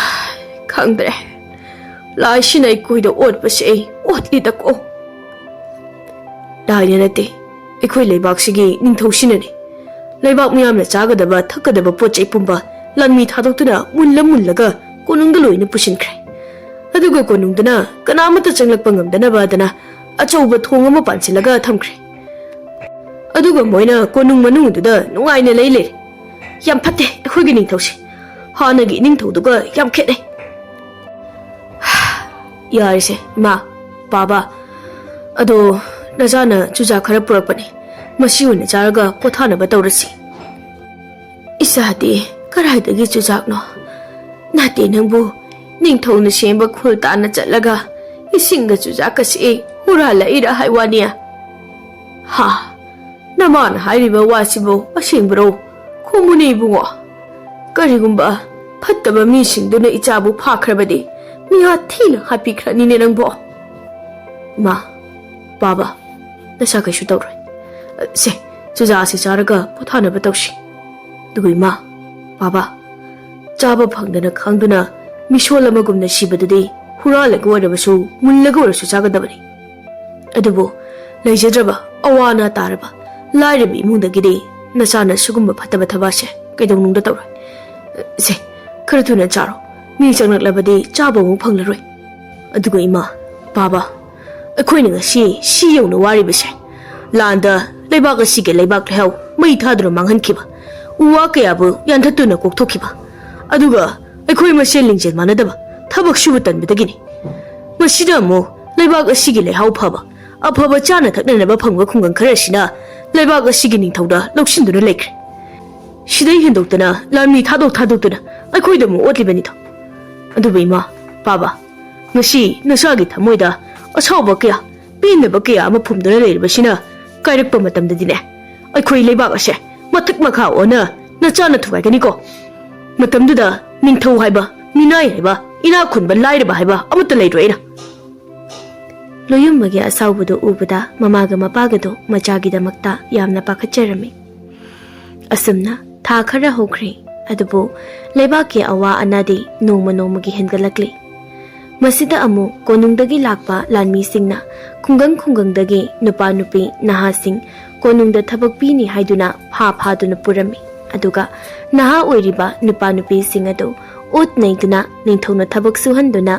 ꯈꯪꯗ꯭ꯔꯦ꯫ ꯂꯥꯏꯁꯤꯅ ꯑꯩꯈꯣꯏꯗ ꯑꯣꯠꯄꯁꯦ ꯑꯩ ꯑꯣꯠꯂꯤꯗꯀꯣ꯫ ꯂꯥꯏꯅ ꯅꯠꯇꯦ, ꯑꯩꯈꯣꯏ ꯂꯩꯕꯥꯛꯁꯤꯒꯤ ꯅꯤꯡꯊꯧꯁꯤꯅꯅꯤ꯫ ꯂꯩꯕꯥꯛ ꯃꯤꯌꯥꯝꯅ ꯆꯥꯒꯗꯕ ꯊꯛꯀꯗꯕ ꯄꯣꯠ ꯆꯩ ꯄꯨꯝꯕ ꯂꯥꯟꯃꯤ ꯊꯥꯗꯣꯛꯇꯨꯅ ꯃꯨꯜꯂ ꯃꯨꯜꯂꯒ ꯀꯣꯅꯨꯡꯗ ꯂꯣꯏꯅ ꯄꯨꯁꯤꯟꯈ꯭ꯔꯦ꯫ ꯑꯗꯨꯒ ꯀꯣꯅꯨꯡꯗꯅ ꯀꯅꯥꯃꯠꯇ ꯆꯪꯂꯛꯄ ꯉꯝꯗꯅꯕꯗꯅ ꯑꯆꯧꯕ ꯊꯣꯡ ꯑꯃ ꯄꯥꯟꯁꯤꯜꯂꯒ ꯊꯝꯈ꯭ꯔꯦ꯫ ꯑꯗꯨꯒ ꯃꯣꯏꯅ ꯀꯣꯅꯨꯡ ꯃꯅꯨꯡꯗꯨꯗ ꯅꯨꯡꯉꯥꯏꯅ ꯂꯩ ꯂꯩꯔꯦ꯫ ꯌꯥꯝ ꯐꯠꯇꯦ ꯑꯩꯈꯣꯏꯒꯤ ꯅꯤꯡꯊꯧꯁꯦ꯫ ꯍꯥꯟꯅꯒꯤ ꯏꯅꯤꯡꯊꯧꯗꯨꯒ ꯌꯥꯝ ꯈꯦꯠꯅꯩ꯫ ꯌꯥꯔꯦꯁꯦ, ꯏꯃꯥ, ꯄꯥꯕ꯫ ꯑꯗꯣ ꯅꯆꯥꯅ ꯆꯨꯖꯥꯛ ꯈꯔ ꯄꯨꯔꯛꯄꯅꯦ꯫ ꯃꯁꯤ ꯑꯣꯏꯅ ꯆꯥꯔꯒ ꯄꯣꯊꯥꯅꯕ ꯇꯧꯔꯁꯤ꯫ ꯏꯆꯥꯗꯤ ꯀꯗꯥꯏꯗꯒꯤ ꯆꯨꯖꯥꯛꯅꯣ? ꯅꯠꯇꯦ ꯅꯪꯕꯨ, ꯅꯤꯡꯊꯧꯅ ꯁꯦꯝꯕ ꯈꯨꯜ ꯇꯥꯟꯅ ꯆꯠꯂꯒ ꯏꯁꯤꯡꯒ ꯆꯨꯖꯥꯛꯀꯁꯤ ꯍꯨꯔꯥꯜꯂꯛꯏꯔꯥ ꯍꯥꯏ ꯋꯥꯅꯤ꯫ ꯍꯥ? ꯅꯃꯥꯅ ꯍꯥꯏꯔꯤꯕ ꯋꯥꯁꯤꯕꯨ ꯑꯁꯦꯡꯕꯔꯣ? ꯈꯨꯝꯃꯨꯅꯦ ꯏꯕꯨꯡꯉꯣ꯫ ꯀꯔꯤꯒꯨꯝꯕ ꯐꯠꯇꯕ ꯃꯤꯁꯤꯡꯗꯨꯅ ꯏꯆꯥꯕꯨ ꯐꯥꯈ꯭ꯔꯕꯗꯤ ꯃꯤꯍꯥꯠ ꯊꯤꯅ ꯍꯥꯠꯄꯤꯈ꯭ꯔꯅꯤꯅꯦ ꯅꯪꯕꯣ꯫ ꯏꯃꯥ, ꯄꯥꯕ, ꯅꯁꯥ ꯀꯩꯁꯨ ꯇꯧꯔꯣꯏ꯫ ꯁꯦ, ꯆꯨꯖꯥꯛꯁꯦ ꯆꯥꯔꯒ ꯄꯣꯊꯥꯅꯕ ꯇꯧꯁꯤ꯫ ꯑꯗꯨꯒ ꯏꯃꯥ, ꯄꯥꯕ, ꯆꯥꯕ ꯐꯪꯗꯅ ꯈꯥꯡꯗꯨꯅ ꯃꯤꯁꯣꯜ ꯑꯃꯒꯨꯝꯅ ꯁꯤꯕꯗꯨꯗꯤ ꯍꯨꯔꯥꯜꯂꯒ ꯑꯣꯏꯔꯕꯁꯨ ꯃꯨꯜꯂꯒ ꯑꯣꯏꯔꯁꯨ ꯆꯥꯒꯗꯕꯅꯤ꯫ ꯑꯗꯨꯕꯨ ꯂꯩꯖꯗ꯭ꯔꯕ ꯑꯋꯥ ꯑꯅꯥ ꯇꯥꯔꯕ ꯂꯥꯏꯔꯕ ꯏꯃꯨꯡꯗꯒꯤꯗꯤ ꯅꯆꯥꯅ ꯁꯤꯒꯨꯝꯕ ꯐꯠꯇꯕ ꯊꯕꯛꯁꯦ ꯀꯩꯗꯧꯅꯨꯡꯗ ꯇꯧꯔꯣꯏ꯫ ꯁꯦ, ꯈꯔ ꯊꯨꯅ ꯆꯥꯔꯣ꯫ ꯃꯤ ꯆꯪꯂꯛꯂꯕꯗꯤ ꯆꯥꯕ ꯑꯃꯨꯛ ꯐꯪꯂꯔꯣꯏ꯫ ꯑꯗꯨꯒ ꯏꯃꯥ, ꯄꯥꯕ, ꯑꯩꯈꯣꯏꯅ ꯉꯁꯤ ꯁꯤ ꯌꯧꯅ ꯋꯥꯔꯤꯕꯁꯦ ꯂꯥꯟꯗ ꯂꯩꯕꯥꯛ ꯑꯁꯤꯒꯤ ꯂꯩꯕꯥꯛ ꯂꯩꯍꯥꯎ ꯃꯩ ꯊꯥꯗꯨꯅ ꯃꯥꯡꯍꯟꯈꯤꯕ, ꯎ ꯋꯥ ꯀꯌꯥꯕꯨ ꯌꯥꯟꯊꯠꯇꯨꯅ ꯀꯣꯛꯊꯣꯛꯈꯤꯕ, ꯑꯗꯨꯒ ꯑꯩꯈꯣꯏ ꯃꯁꯦꯜ ꯂꯤꯡꯖꯦꯜ ꯃꯥꯟꯅꯗꯕ, ꯊꯕꯛ ꯁꯨꯕ ꯇꯟꯕꯗꯒꯤꯅꯤ꯫ ꯃꯁꯤꯗ ꯑꯃꯨꯛ ꯂꯩꯕꯥꯛ ꯑꯁꯤꯒꯤ ꯂꯩꯍꯥꯎ ꯐꯕ, ꯑꯐꯕ ꯆꯥꯅ ꯊꯛꯅꯅꯕ ꯐꯪꯕ ꯈꯨꯡꯒꯪ ꯈꯔ ꯑꯁꯤꯅ ꯂꯩꯕꯥꯛ ꯑꯁꯤꯒꯤ ꯅꯤꯡꯊꯧꯗ ꯂꯧꯁꯤꯟꯗꯨꯅ ꯂꯩꯈ꯭ꯔꯦ꯫ ꯁꯤꯗꯩ ꯍꯦꯟꯗꯣꯛꯇꯅ ꯂꯥꯟꯃꯤ ꯊꯥꯗꯣꯛ ꯊꯥꯗꯣꯛꯇꯨꯅ ꯑꯩꯈꯣꯏꯗ ꯑꯃꯨꯛ ꯑꯣꯠꯂꯤꯕꯅꯤꯗꯣ꯫ ꯑꯗꯨꯕꯨ ꯏꯃꯥ, ꯄꯥꯕ, ꯉꯁꯤ ꯅꯆꯥꯒꯤ ꯊꯃꯣꯏꯗ ꯑꯁꯥꯎꯕ ꯀꯌꯥ, ꯄꯦꯟꯗꯕ ꯀꯌꯥ ꯑꯃ ꯐꯨꯝꯗꯨꯅ ꯂꯩꯔꯤꯕꯁꯤꯅ ꯀꯥꯏꯔꯛꯄ ꯃꯇꯝꯗꯗꯤꯅꯦ, ꯑꯩꯈꯣꯏ ꯂꯩꯕꯥꯛ ꯑꯁꯦ ꯃꯊꯛ ꯃꯈꯥ ꯑꯣꯟꯅ ꯅꯆꯥꯅ ꯊꯨꯒꯥꯏꯒꯅꯤꯀꯣ꯫ ꯃꯇꯝꯗꯨꯗ ꯅꯤꯡꯊꯧ ꯍꯥꯏꯕ, ꯃꯤꯅꯥꯏ ꯍꯥꯏꯕ, ꯏꯅꯥꯛ ꯈꯨꯟꯕ ꯂꯥꯏꯔꯕ ꯍꯥꯏꯕ ꯑꯃꯠꯇ ꯂꯩꯔꯣꯏ ꯑꯩꯅ꯫ ꯂꯣꯌꯨꯝꯕꯒꯤ ꯑꯁꯥꯎꯕꯗꯨ ꯎꯕꯗ ꯃꯃꯥꯒ ꯃꯄꯥꯒꯗꯨ ꯃꯆꯥꯒꯤꯗꯃꯛꯇ ꯌꯥꯝꯅ ꯄꯥꯈꯠꯆꯔꯝꯃꯤ꯫ ꯑꯁꯨꯝꯅ ꯊꯥ ꯈꯔ ꯍꯧꯈ꯭ꯔꯦ꯫ ꯑꯗꯨꯕꯨ ꯂꯩꯕꯥꯛꯀꯤ ꯑꯋꯥ ꯑꯅꯥꯗꯤ ꯅꯣꯡꯃ ꯅꯣꯡꯃꯒꯤ ꯍꯦꯟꯒꯠꯂꯛꯂꯤ꯫ ꯃꯁꯤꯗ ꯑꯃꯨꯛ ꯀꯣꯅꯨꯡꯗꯒꯤ ꯂꯥꯛꯄ ꯂꯥꯟꯃꯤꯁꯤꯡꯅ ꯈꯨꯡꯒꯪ ꯈꯨꯡꯒꯪꯗꯒꯤ ꯅꯨꯄꯥ ꯅꯨꯄꯤ ꯅꯍꯥꯁꯤꯡ ꯀꯣꯅꯨꯡꯗ ꯊꯕꯛ ꯄꯤꯅꯤ ꯍꯥꯏꯗꯨꯅ ꯐꯥ ꯐꯥꯗꯨꯅ ꯄꯨꯔꯝꯃꯤ꯫ ꯑꯗꯨꯒ ꯅꯍꯥ ꯑꯣꯏꯔꯤꯕ ꯅꯨꯄꯥ ꯅꯨꯄꯤꯁꯤꯡ ꯑꯗꯨ ꯑꯣꯠ ꯅꯩꯗꯨꯅ ꯅꯤꯡꯊꯧꯅ ꯊꯕꯛ ꯁꯨꯍꯟꯗꯨꯅ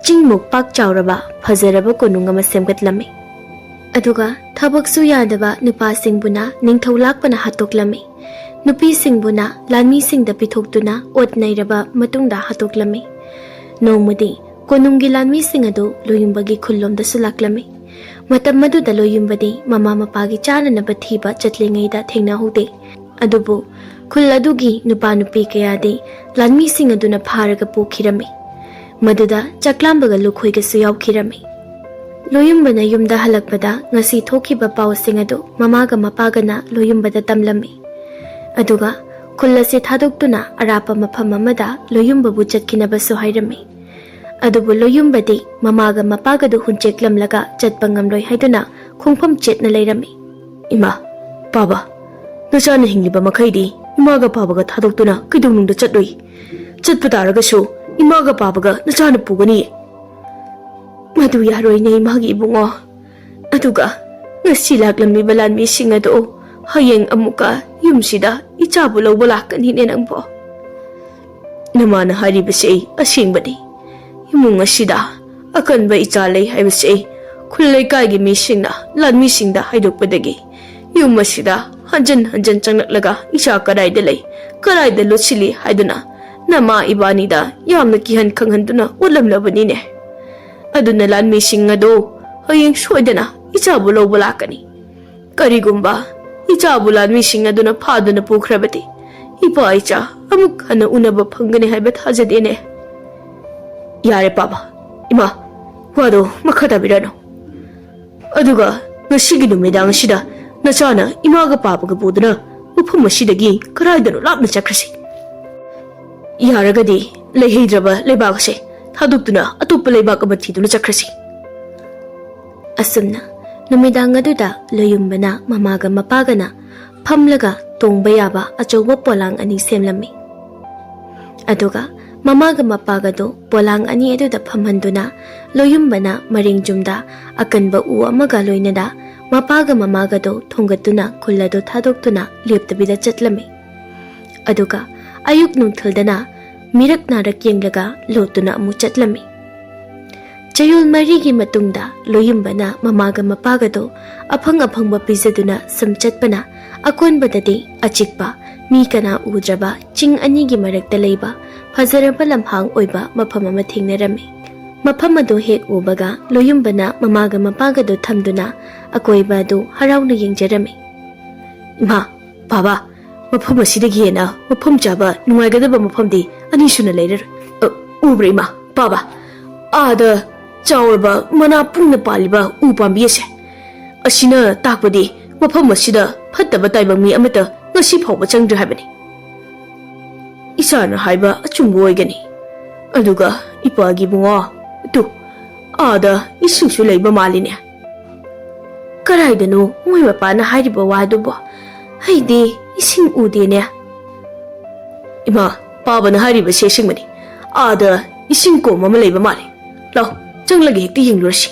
ꯆꯤꯡꯃꯨꯛ ꯄꯥꯛ ꯆꯥꯎꯔꯕ ꯐꯖꯔꯕ ꯀꯣꯅꯨꯡ ꯑꯃ ꯁꯦꯝꯒꯠꯂꯝꯃꯤ꯫ ꯑꯗꯨꯒ ꯊꯕꯛꯁꯨ ꯌꯥꯗꯕ ꯅꯨꯄꯥꯁꯤꯡꯕꯨꯅ ꯅꯤꯡꯊꯧ ꯂꯥꯛꯄꯅ ꯍꯥꯠꯇꯣꯛꯂꯝꯃꯤ꯫ ꯅꯨꯄꯤꯁꯤꯡꯕꯨꯅ ꯂꯥꯟꯃꯤꯁꯤꯡꯗ ꯄꯤꯊꯣꯛꯇꯨꯅ ꯑꯣꯠ ꯅꯩꯔꯕ ꯃꯇꯨꯡꯗ ꯍꯥꯠꯇꯣꯛꯂꯝꯃꯤ꯫ ꯅꯣꯡꯃꯗꯤ ꯀꯣꯅꯨꯡꯒꯤ ꯂꯥꯟꯃꯤꯁꯤꯡ ꯑꯗꯨ ꯂꯣꯌꯨꯝꯕꯒꯤ ꯈꯨꯜꯂꯣꯝꯗꯁꯨ ꯂꯥꯛꯂꯝꯃꯤ꯫ ꯃꯇꯝ ꯑꯗꯨꯗ ꯂꯣꯌꯨꯝꯕꯗꯤ ꯃꯃꯥ ꯃꯄꯥꯒꯤ ꯆꯥꯅꯅꯕ ꯊꯤꯕ ꯆꯠꯂꯤꯉꯩꯗ ꯊꯦꯡꯅꯍꯧꯗꯦ꯫ ꯑꯗꯨꯕꯨ ꯈꯨꯜ ꯑꯗꯨꯒꯤ ꯅꯨꯄꯥ ꯅꯨꯄꯤ ꯀꯌꯥꯗꯤ ꯂꯥꯟꯃꯤꯁꯤꯡ ꯑꯗꯨꯅ ꯐꯥꯔꯒ ꯄꯨꯈꯤꯔꯝꯃꯤ꯫ ꯃꯗꯨꯗ ꯆꯥꯛꯂꯥꯝꯕꯒ ꯂꯨꯈꯣꯏꯒꯁꯨ ꯌꯥꯎꯈꯤꯔꯝꯃꯤ꯫ ꯂꯣꯌꯨꯝꯕꯅ ꯌꯨꯝꯗ ꯍꯜꯂꯛꯄꯗ ꯉꯁꯤ ꯊꯣꯛꯈꯤꯕ ꯄꯥꯎꯁꯤꯡ ꯑꯗꯨ ꯃꯃꯥꯒ ꯃꯄꯥꯒꯅ ꯂꯣꯌꯨꯝꯕꯗ ꯇꯝꯂꯝꯃꯤ꯫ ꯑꯗꯨꯒ ꯈꯨꯜ ꯑꯁꯤ ꯊꯥꯗꯣꯛꯇꯨꯅ ꯑꯔꯥꯞꯄ ꯃꯐꯝ ꯑꯃꯗ ꯂꯣꯌꯨꯝꯕꯕꯨ ꯆꯠꯈꯤꯅꯕꯁꯨ ꯍꯥꯏꯔꯝꯃꯤ꯫ ꯑꯗꯨꯕꯨ ꯂꯣꯌꯨꯝꯕꯗꯤ ꯃꯃꯥꯒ ꯃꯄꯥꯒꯗꯨ ꯍꯨꯟꯆꯦꯛꯂꯝꯂꯒ ꯆꯠꯄ ꯉꯝꯂꯣꯏ ꯍꯥꯏꯗꯨꯅ ꯈꯣꯡꯐꯝ ꯆꯦꯠꯅ ꯂꯩꯔꯝꯃꯤ꯫ "ꯏꯃꯥ, ꯄꯥꯕ, ꯅꯆꯥꯅ ꯍꯤꯡꯂꯤꯕ ꯃꯈꯩꯗꯤ ꯏꯃꯥꯒ ꯄꯥꯕꯒ ꯊꯥꯗꯣꯛꯇꯨꯅ ꯀꯩꯗꯧꯅꯨꯡꯗ ꯆꯠꯂꯨꯏ꯫ ꯆꯠꯄ ꯇꯥꯔꯒꯁꯨ ꯏꯃꯥꯒ ꯄꯥꯕꯒ ꯅꯆꯥꯅ ꯄꯨꯒꯅꯤ꯫" "ꯃꯗꯨ ꯌꯥꯔꯣꯏꯅꯦ, ꯏꯃꯥꯒꯤ ꯏꯕꯨꯡꯉꯣ꯫ ꯑꯗꯨꯒ ꯉꯁꯤ ꯂꯥꯛꯂꯝꯂꯤꯕ ꯂꯥꯟꯃꯤꯁꯤꯡ ꯑꯗꯨ ꯍꯌꯦꯡ ꯑꯃꯨꯛꯀ ꯌꯨꯝꯁꯤꯗ ꯏꯆꯥꯕꯨ ꯂꯧꯕ ꯂꯥꯛꯀꯅꯤꯅꯦ ꯅꯪꯕꯣ꯫ ꯅꯃꯥꯅ ꯍꯥꯏꯔꯤꯕꯁꯤ ꯑꯁꯦꯡꯕꯅꯤ꯫ ꯏꯃꯨꯡ ꯑꯁꯤꯗ ꯑꯀꯟꯕ ꯏꯆꯥ ꯂꯩ ꯍꯥꯏꯕꯁꯤ ꯈꯨꯜ ꯂꯩꯀꯥꯏꯒꯤ ꯃꯤꯁꯤꯡꯅ ꯂꯥꯟꯃꯤꯁꯤꯡꯗ ꯍꯥꯏꯗꯣꯛꯄꯗꯒꯤ ꯌꯨꯝ ꯑꯁꯤꯗ ꯍꯟꯖꯟ ꯍꯟꯖꯟ ꯆꯪꯂꯛꯂꯒ ꯏꯆꯥ ꯀꯗꯥꯏꯗ ꯂꯩ, ꯀꯗꯥꯏꯗ ꯂꯣꯠꯁꯤꯜꯂꯤ ꯍꯥꯏꯗꯨꯅ ꯅꯃꯥ ꯏꯕꯥꯅꯤꯗ ꯌꯥꯝꯅ ꯀꯤꯍꯟ ꯈꯪꯍꯟꯗꯨꯅ ꯎꯠꯂꯝꯂꯕꯅꯤꯅꯦ꯫ ꯑꯗꯨꯅ ꯂꯥꯟꯃꯤꯁꯤꯡ ꯑꯗꯣ ꯍꯌꯦꯡ ꯁꯣꯏꯗꯅ ꯏꯆꯥꯕꯨ ꯂꯧꯕ ꯂꯥꯛꯀꯅꯤ꯫ ꯀꯔꯤꯒꯨꯝꯕ ꯏꯆꯥꯕꯨ ꯂꯥꯟꯃꯤꯁꯤꯡ ꯑꯗꯨꯅ ꯐꯥꯗꯨꯅ ꯄꯨꯈ꯭ꯔꯕꯗꯤ ꯏꯄꯥ ꯏꯆꯥ ꯑꯃꯨꯛ ꯍꯟꯅ ꯎꯅꯕ ꯐꯪꯒꯅꯤ ꯍꯥꯏꯕ ꯊꯥꯖꯗꯦꯅꯦ꯫ ꯌꯥꯔꯦ ꯄꯥꯕ, ꯏꯃꯥ, ꯋꯥꯗꯣ ꯃꯈꯥ ꯇꯥꯕꯤꯔꯅꯨ꯫ ꯑꯗꯨꯒ ꯉꯁꯤꯒꯤ ꯅꯨꯃꯤꯗꯥꯡ ꯑꯁꯤꯗ ꯅꯆꯥꯅ ꯏꯃꯥꯒ ꯄꯥꯕꯒ ꯄꯨꯗꯨꯅ ꯃꯐꯝ ꯑꯁꯤꯗꯒꯤ ꯀꯗꯥꯏꯗꯅꯣ ꯂꯥꯞꯅ ꯆꯠꯈ꯭ꯔꯁꯤ꯫ ꯌꯥꯔꯒꯗꯤ ꯂꯩꯍꯩꯗ꯭ꯔꯕ ꯂꯩꯕꯥꯛ ꯑꯁꯦ ꯊꯥꯗꯣꯛꯇꯨꯅ ꯑꯇꯣꯞꯄ ꯂꯩꯕꯥꯛ ꯑꯃ ꯊꯤꯗꯨꯅ ꯆꯠꯈ꯭ꯔꯁꯤ꯫ ꯑꯁꯨꯝꯅ ꯅꯨꯃꯤꯗꯥꯡ ꯑꯗꯨꯗ ꯂꯣꯌꯨꯝꯕꯅ ꯃꯃꯥꯒ ꯃꯄꯥꯒꯅ ꯐꯝꯂꯒ ꯇꯣꯡꯕ ꯌꯥꯕ ꯑꯆꯧꯕ ꯄꯣꯂꯥꯡ ꯑꯅꯤ ꯁꯦꯝꯂꯝꯃꯤ꯫ ꯑꯗꯨꯒ ꯃꯃꯥꯒ ꯃꯄꯥꯒꯗꯣ ꯄꯣꯂꯥꯡ ꯑꯅꯤ ꯑꯗꯨꯗ ꯐꯝꯍꯟꯗꯨꯅ ꯂꯣꯌꯨꯝꯕꯅ ꯃꯔꯦꯡꯖꯨꯝꯗ ꯑꯀꯟꯕ ꯎ ꯑꯃꯒ ꯂꯣꯏꯅꯅ ꯃꯄꯥꯒ ꯃꯃꯥꯒꯗꯣ ꯊꯣꯡꯒꯠꯇꯨꯅ ꯈꯨꯜ ꯑꯗꯨ ꯊꯥꯗꯣꯛꯇꯨꯅ ꯂꯦꯞꯇꯕꯤꯗ ꯆꯠꯂꯝꯃꯤ꯫ ꯑꯗꯨꯒ ꯑꯌꯨꯛ ꯅꯨꯡꯊꯤꯜꯗꯅ ꯃꯤꯔꯛ ꯅꯥꯔꯛ ꯌꯦꯡꯂꯒ ꯂꯣꯠꯇꯨꯅ ꯑꯃꯨꯛ ꯆꯠꯂꯝꯃꯤ꯫ ꯆꯌꯣꯜ ꯃꯔꯤꯒꯤ ꯃꯇꯨꯡꯗ ꯂꯣꯌꯨꯝꯕꯅ ꯃꯃꯥꯒ ꯃꯄꯥꯒꯗꯣ ꯑꯐꯪ ꯑꯐꯪꯕ ꯄꯤꯖꯗꯨꯅ ꯁꯨꯝ ꯆꯠꯄꯅ ꯑꯀꯣꯟꯕꯗꯗꯤ ꯑꯆꯤꯛꯄ, ꯃꯤ ꯀꯅꯥ ꯎꯗ꯭ꯔꯕ ꯆꯤꯡ ꯑꯅꯤꯒꯤ ꯃꯔꯛꯇ ꯂꯩꯕ ꯐꯖꯔꯕ ꯂꯝꯍꯥꯡ ꯑꯣꯏꯕ ꯃꯐꯝ ꯑꯃ ꯊꯦꯡꯅꯔꯝꯃꯤ꯫ ꯃꯐꯝ ꯑꯗꯨ ꯍꯦꯛ ꯎꯕꯒ ꯂꯣꯌꯨꯝꯕꯅ ꯃꯃꯥꯒ ꯃꯄꯥꯒꯗꯣ ꯊꯝꯗꯨꯅ ꯑꯀꯣꯏꯕ ꯑꯗꯨ ꯍꯔꯥꯎꯅ ꯌꯦꯡꯖꯔꯝꯃꯤ꯫ "ꯏꯃꯥ, ꯕꯥꯕꯥ, ꯃꯐꯝ ꯑꯁꯤꯗꯒꯤ ꯍꯦꯟꯅ ꯃꯐꯝ ꯆꯥꯕ ꯅꯨꯡꯉꯥꯏꯒꯗꯕ ꯃꯐꯝꯗꯤ ꯑꯅꯤ ꯁꯨꯅ ꯂꯩꯔꯔꯣꯏ꯫ ꯑ, ꯎꯕ꯭ꯔꯥ ꯏꯃꯥ, ꯕꯥꯕꯥ? ꯑꯥꯗ ꯆꯥꯎꯔꯕ ꯃꯅꯥ ꯄꯨꯡꯅ ꯄꯥꯜꯂꯤꯕ ꯎ ꯄꯥꯝꯕꯤ ꯑꯁꯦ꯫ ꯑꯁꯤꯅ ꯇꯥꯛꯄꯗꯤ ꯃꯐꯝ ꯑꯁꯤꯗ ꯐꯠꯇꯕ ꯇꯥꯏꯕꯪ ꯃꯤ ꯑꯃꯠꯇ ꯉꯁꯤ ꯐꯥꯎꯕ ꯆꯪꯗ꯭ꯔꯤ ꯍꯥꯏꯕꯅꯤ꯫ ꯏꯆꯥꯅ ꯍꯥꯏꯕ ꯑꯆꯨꯝꯕ ꯑꯣꯏꯒꯅꯤ꯫ ꯑꯗꯨꯒ ꯏꯄꯥꯒꯤ ꯏꯕꯨꯡꯉꯣ, ꯇꯨ, ꯑꯥꯗ ꯏꯁꯤꯡꯁꯨ ꯂꯩꯕ ꯃꯥꯜꯂꯤꯅꯦ꯫ ꯀꯗꯥꯏꯗꯅꯣ ꯃꯣꯏ ꯃꯄꯥꯅ ꯍꯥꯏꯔꯤꯕ ꯋꯥꯗꯨꯕꯣ? ꯑꯩꯗꯤ ꯏꯁꯤꯡ ꯎꯗꯦꯅꯦ꯫" "ꯏꯃꯥ, ꯄꯥꯕꯅ ꯍꯥꯏꯔꯤꯕꯁꯦ ꯑꯁꯦꯡꯕꯅꯤ꯫ ꯑꯥꯗ ꯏꯁꯤꯡ ꯀꯣꯝ ꯑꯃ ꯂꯩꯕ ꯃꯥꯜꯂꯤ꯫ ꯂꯥꯎ, ꯆꯪꯂꯒ ꯍꯦꯛꯇ ꯌꯦꯡꯂꯨꯔꯁꯤ꯫"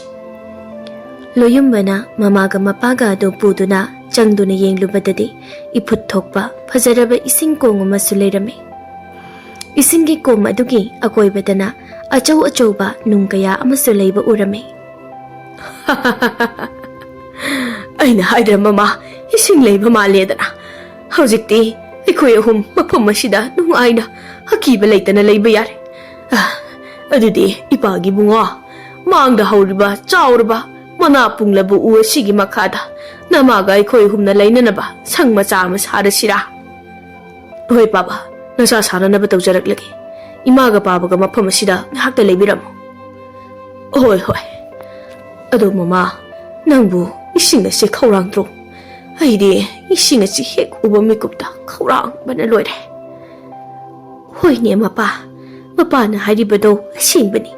ꯂꯣꯌꯨꯝꯕꯅ ꯃꯃꯥꯒ ꯃꯄꯥꯒ ꯑꯗꯨ ꯄꯨꯗꯨꯅ ꯆꯪꯗꯨꯅ ꯌꯦꯡꯂꯨꯕꯗꯗꯤ ꯏꯐꯨꯠ ꯊꯣꯛꯄ ꯐꯖꯔꯕ ꯏꯁꯤꯡ ꯀꯣꯝ ꯑꯃꯁꯨ ꯂꯩꯔꯝꯃꯤ꯫ ꯏꯁꯤꯡꯒꯤ ꯀꯣꯝ ꯑꯗꯨꯒꯤ ꯑꯀꯣꯏꯕꯗꯅ ꯑꯆꯧ ꯑꯆꯧꯕ ꯅꯨꯡ ꯀꯌꯥ ꯑꯃꯁꯨ ꯂꯩꯕ ꯎꯔꯝꯃꯤ꯫ "ꯑꯩꯅ ꯍꯥꯏꯗ꯭ꯔ ꯃꯃꯥ, ꯏꯁꯤꯡ ꯂꯩꯕ ꯃꯥꯜꯂꯦꯗꯅ꯫ ꯍꯧꯖꯤꯛꯇꯤ ꯑꯩꯈꯣꯏ ꯑꯍꯨꯝ ꯃꯐꯝ ꯑꯁꯤꯗ ꯅꯨꯡꯉꯥꯏꯅ ꯑꯀꯤꯕ ꯂꯩꯇꯅ ꯂꯩꯕ ꯌꯥꯔꯦ꯫ ꯑ, ꯑꯗꯨꯗꯤ ꯏꯄꯥꯒꯤ ꯏꯕꯨꯡꯉꯣ, ꯃꯥꯡꯗ ꯍꯧꯔꯤꯕ ꯆꯥꯎꯔꯕ ꯃꯅꯥ ꯄꯨꯡꯂꯕ ꯎ ꯑꯁꯤꯒꯤ ꯃꯈꯥꯗ ꯅꯃꯥꯒ ꯑꯩꯈꯣꯏ ꯑꯍꯨꯝꯅ ꯂꯩꯅꯅꯕ ꯁꯪ ꯃꯆꯥ ꯑꯃ ꯁꯥꯔꯁꯤꯔꯥ? ꯍꯣꯏ ꯄꯥꯕ, ꯅꯆꯥ ꯁꯥꯅꯅꯕ ꯇꯧꯖꯔꯛꯂꯒꯦ꯫ ꯏꯃꯥꯒ ꯄꯥꯕꯒ ꯃꯐꯝ ꯑꯁꯤꯗ ꯉꯥꯏꯍꯥꯛꯇ ꯂꯩꯕꯤꯔꯝꯃꯨ꯫ ꯍꯣꯏ, ꯍꯣꯏ꯫ ꯑꯗꯣ ꯃꯃꯥ, ꯅꯪꯕꯨ ꯏꯁꯤꯡ ꯑꯁꯤ ꯈꯧꯔꯥꯡꯗ꯭ꯔꯣ? ꯑꯩꯗꯤ ꯏꯁꯤꯡ ꯑꯁꯤ ꯍꯦꯛ ꯎꯕ ꯃꯤꯀꯨꯞꯇ ꯈꯧꯔꯥꯡꯕꯅ ꯂꯣꯏꯔꯦ꯫ ꯍꯣꯏꯅꯦ ꯃꯄꯥ, ꯃꯄꯥꯅ ꯍꯥꯏꯔꯤꯕꯗꯣ ꯑꯁꯦꯡꯕꯅꯤ꯫